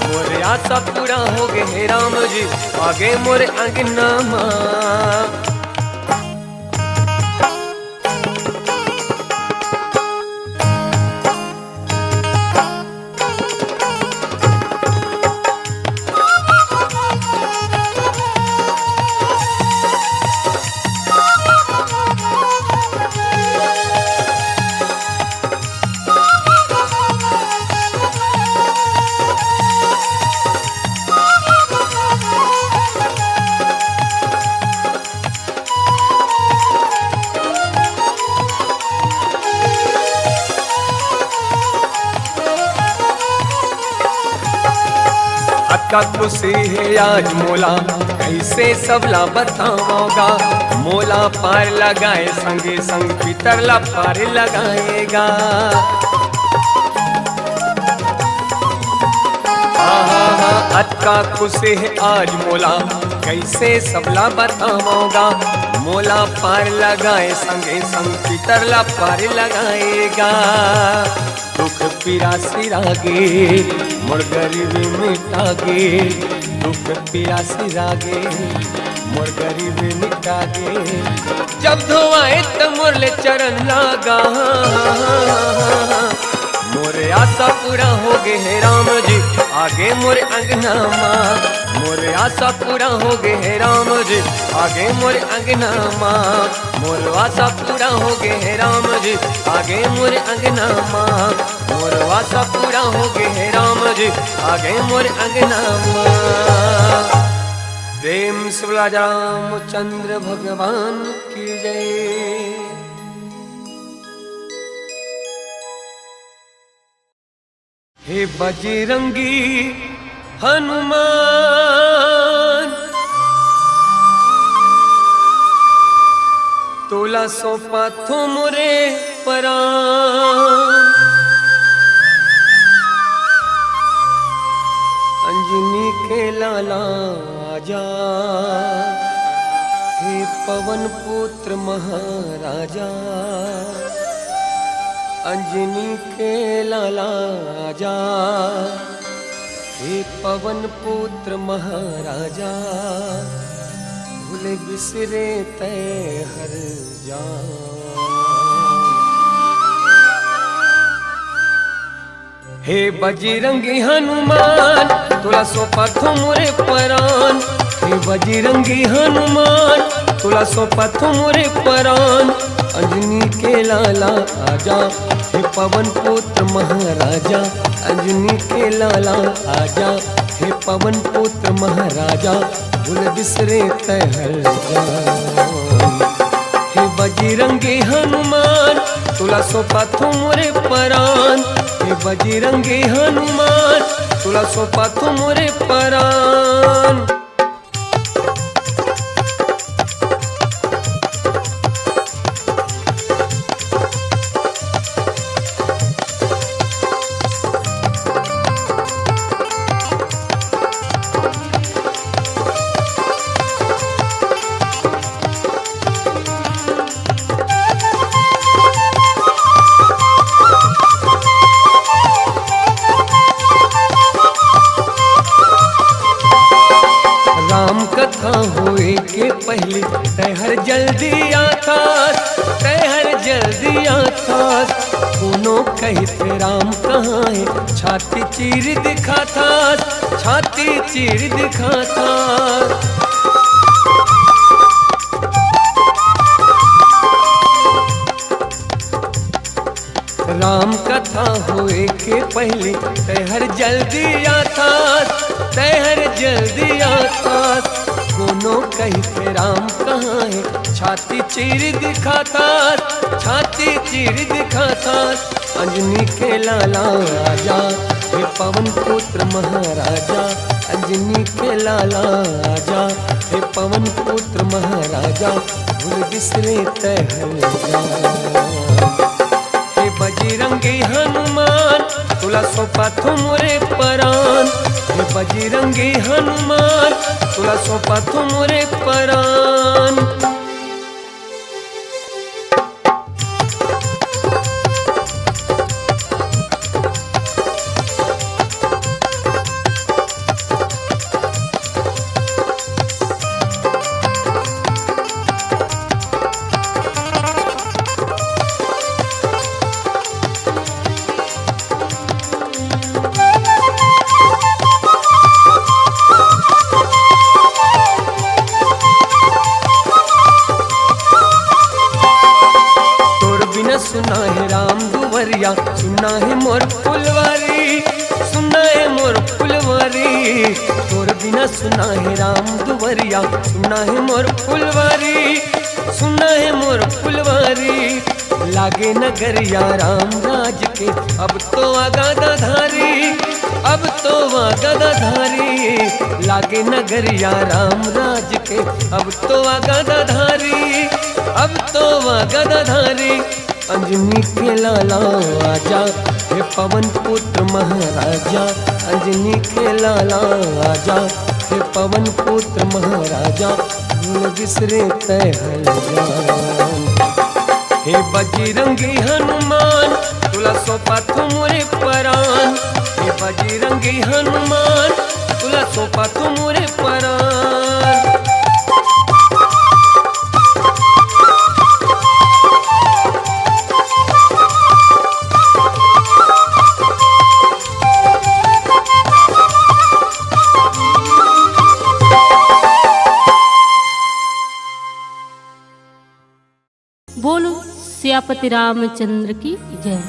मोर आशा पूरा हो गे हे राम जी, आगे मोर अंगना मा। अतका खुशी हे आज मोला, कइसे सबला बतावँव गा। मोला पार लगाए संगे संग पितर ला पार लगाए गा। आहा हा, अतका खुशी हे आज मोला, कइसे सबला बतावँव गा। मोला पार लगाए संगे संग पितर ला पार लगाए गा। दुख पीरा सिरागे, मोर गरीबी मिटागे। दुख पीरा सिरागे, मोर गरीबी मिटागे। जब धोवाए त मोर ले चरण लागा। मोर आशा पूरा हो गे हे राम जी, आगे मोर अंगना मा। मोर आशा पूरा हो गे हे राम जी, आगे मोर अंगना मा। मोर आशा पूरा हो गे हे राम जी, आगे मोर अंगना मा। मोर आशा पूरा हो गे हे राम जी, आगे मोर अंगना मा। प्रेम से बोला रामचंद्र भगवान की जय। हे बजरंगी हनुमान, तोला सौंपथों मोरे परान। अंजनी के लाला आजा, हे पवन पुत्र महाराजा। अंजनी के लाला आजा, हे पवन पुत्र महाराजा। भूले बिसरे तैं हर जा। हे बजरंगी हनुमान, तोला सौंपथों मोरे परान। हे बजरंगी हनुमान, तोला सौंपथों मोरे परान। अंजनी के लाला आजा, हे पवन पुत्र महाराजा। अंजनी के लाला आजा, हे पवन पुत्र महाराजा। भूले बिसरे तैं हर जा। हे बजरंगी हनुमान, तोला सौंपथों मोरे परान। हे बजरंगी हनुमान, तोला सौंपथों मोरे परान। राम कथा होए के पहिली तैं हर जल्दी आथस, तैं हर जल्दी आथस। कोनो कहिथे राम कहाँ हे, छाती चीर दिखाथस, छाती चीर दिखाथस। राम कथा होए के पहिली तैं हर जल्दी आथस, तैं हर जल्दी आथस। कोनो कहिथे राम कहाँ हे, छाती चीर दिखाथस, छाती चीर दिखाथस। अंजनी के लाला आजा, हे पवन पुत्र महाराजा। अंजनी के लाला आजा, हे पवन पुत्र महाराजा। भूल बिसरे तैं हर जा। हे बजरंगी हनुमान, तोला सौंपथों मोरे परान। हे बजरंगी हनुमान, तोला सौंपथों मोरे परान। बिना सुना हे राम दुवरिया, सुना हे मोर फुलवारी, सुना हे मोर फुलवारी। तोर बिना सुना हे राम दुवरिया, सुना हे मोर फुलवारी, सुना हे मोर फुलवारी। लागे नगरिया राम राज के, अब तो आगा दा धारी, अब तो आगा दा धारी। लागे नगरिया राम राज के, अब तो आगा दा धारी, अब तो आगा दा धारी। अंजनी के लाला आजा, हे पवन पुत्र महाराजा। अंजनी के लाला आजा, हे पवन पुत्र महाराजा। भूल बिसरे तय हल जान। हे बजरंगी हनुमान, तुला सौंपा थो मोरे परान। हे बजरंगी हनुमान, तुला सौंपा थो मोरे परान। बोलो सियापति रामचंद्र की जय।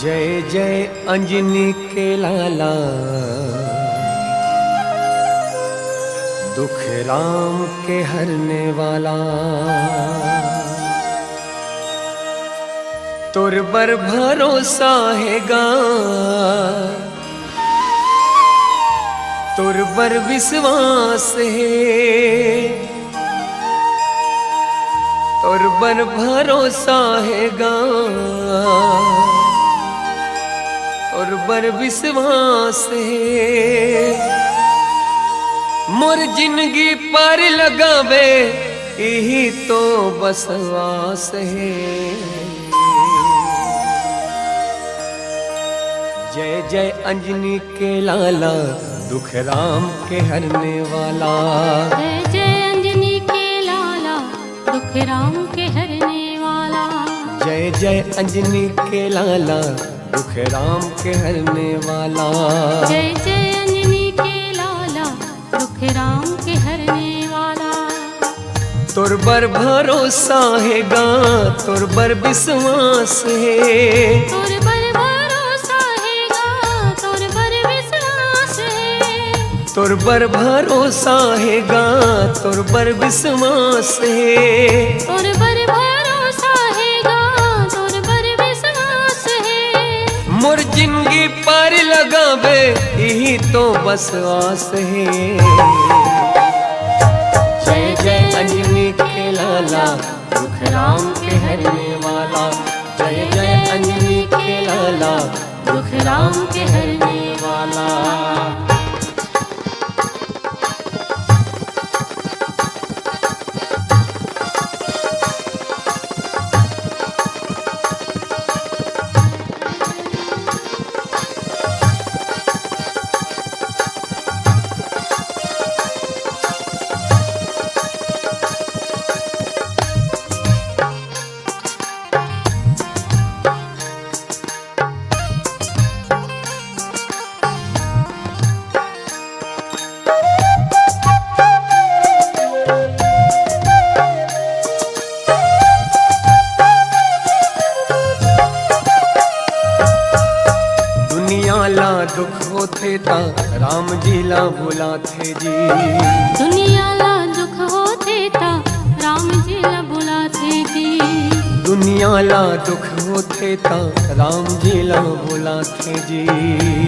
जय जय अंजनी के लाला, दुख राम के हरने वाला। तोर बर भरोसा हे गा, तोर बर विश्वास हे, तोर बर भरोसा हे गा, तोर बर विश्वास हे। मोर जिंदगी पार लगावे, इही तो बसवास हे। जय जय अंजनी के लाला, दुख राम के हरने वाला। जय जय अंजनी के लाला, दुख राम के हरने वाला। जय जय अंजनी के लाला, दुख राम के हरने वाला। जय जय अंजनी के लाला, दुख राम के हरने वाला। तोर बर भरोसा हे गा, तोर बर विश्वास हे। तोर बर भरोसा हे गा, तोर बर विश्वास हे। तोर बर भरोसा हे गा, तोर बर विश्वास हे। तोर बर भरोसा हे गा, तोर बर विश्वास हे। मोर जिंदगी पार लगावे, इही तो बस आस हे। जय जय अंजनी के लाला, दुख राम के हरने वाला। जय जय अंजनी के लाला, दुख राम के हरने वाला। दुनिया ला दुख होथे ता राम जी ला बुलाथे जी। दुनिया ला दुख होथे ता राम जी ला बुलाथे जी। दुनिया ला दुख होथे ता राम जी ला बुलाथे जी।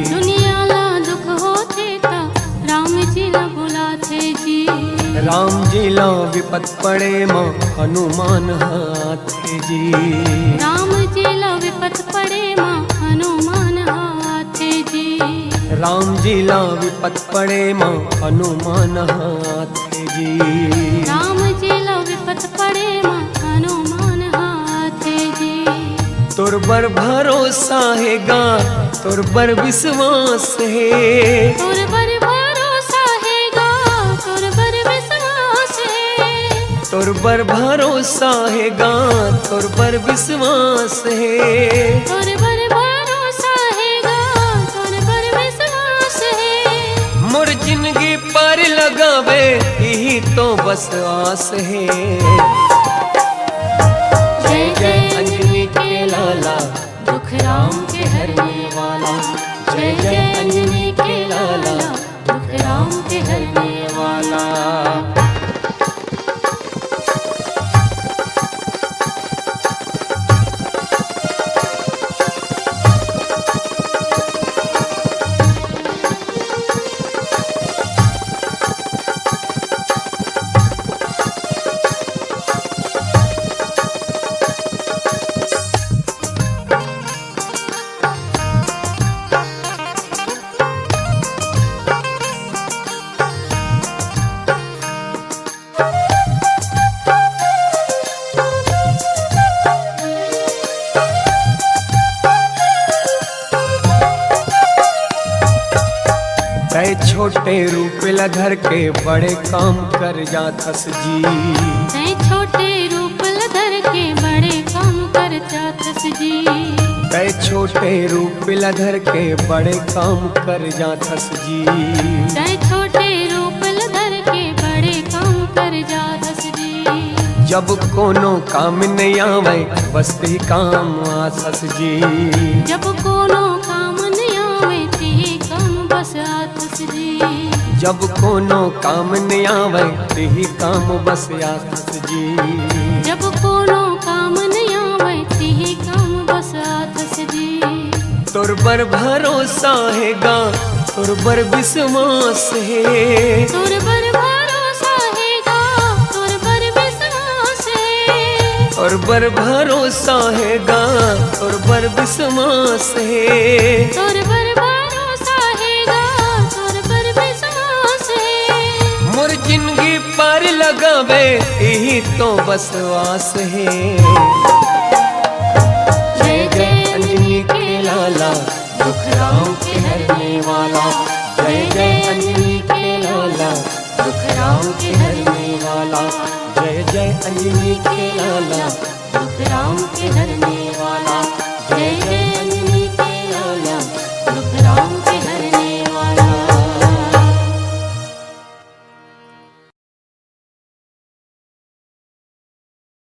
दुनिया ला दुख होथे ता राम जी ला बुलाथे जी। राम जी ला विपत पड़े मा हनुमान हाथे जी। राम जी ला विपत पड़े मा हनुमान हाथे जी। राम जी ला विपत पड़े मा हनुमान हाथे जी। राम जी ला विपत पड़े मा हनुमान हाथे जी। तोर बर भरोसा हे गा, तोर बर विश्वास हे। तोर बर भरोसा हे गा, तोर बर विश्वास हे। तोर बर भरोसा हे गा, तोर बर विश्वास हे। तोर बर भरोसा हे गा, तोर बर विश्वास हे। मोर जिंदगी पार लगावे, इही तो बस आस हे। जय जय अंजनी के लाला, दुख राम के हरने वाला। जय जय अंजनी के लाला, दुख राम के हरने वाला। तै छोटे रूप ल धर के बड़े काम कर जाथस जी। तै छोटे रूप ल धर के बड़े काम कर जाथस जी। तै छोटे रूप ल धर के बड़े काम कर जाथस जी। तै छोटे रूप ल धर के बड़े काम कर जाथस जी। जब कोनो काम नइ आवय, बस तेही काम आथस जी। जब कोनो काम नइ आवय, तेही काम बस आथस जी। जब कोनो काम नइ आवय, तेही काम बस आथस जी। जब कोनो काम नइ आवय, तेही काम बस आथस जी। तोर बर भरोसा हे गा, तोर बर विश्वास हे। तोर बर भरोसा हे गा, तोर बर विश्वास हे। तोर बर भरोसा हे गा, तोर बर विश्वास हे। तोर बर भरोसा हे गा, तोर बर विश्वास हे। मोर जिनगी पार लगावे, इही तो बस आस हे। जय जय अंजनी के लाला, दुख राम के हरने वाला। जय जय अंजनी के लाला, दुख राम के हरने वाला। जय जय अंजनी के लाला, दुख राम के हरने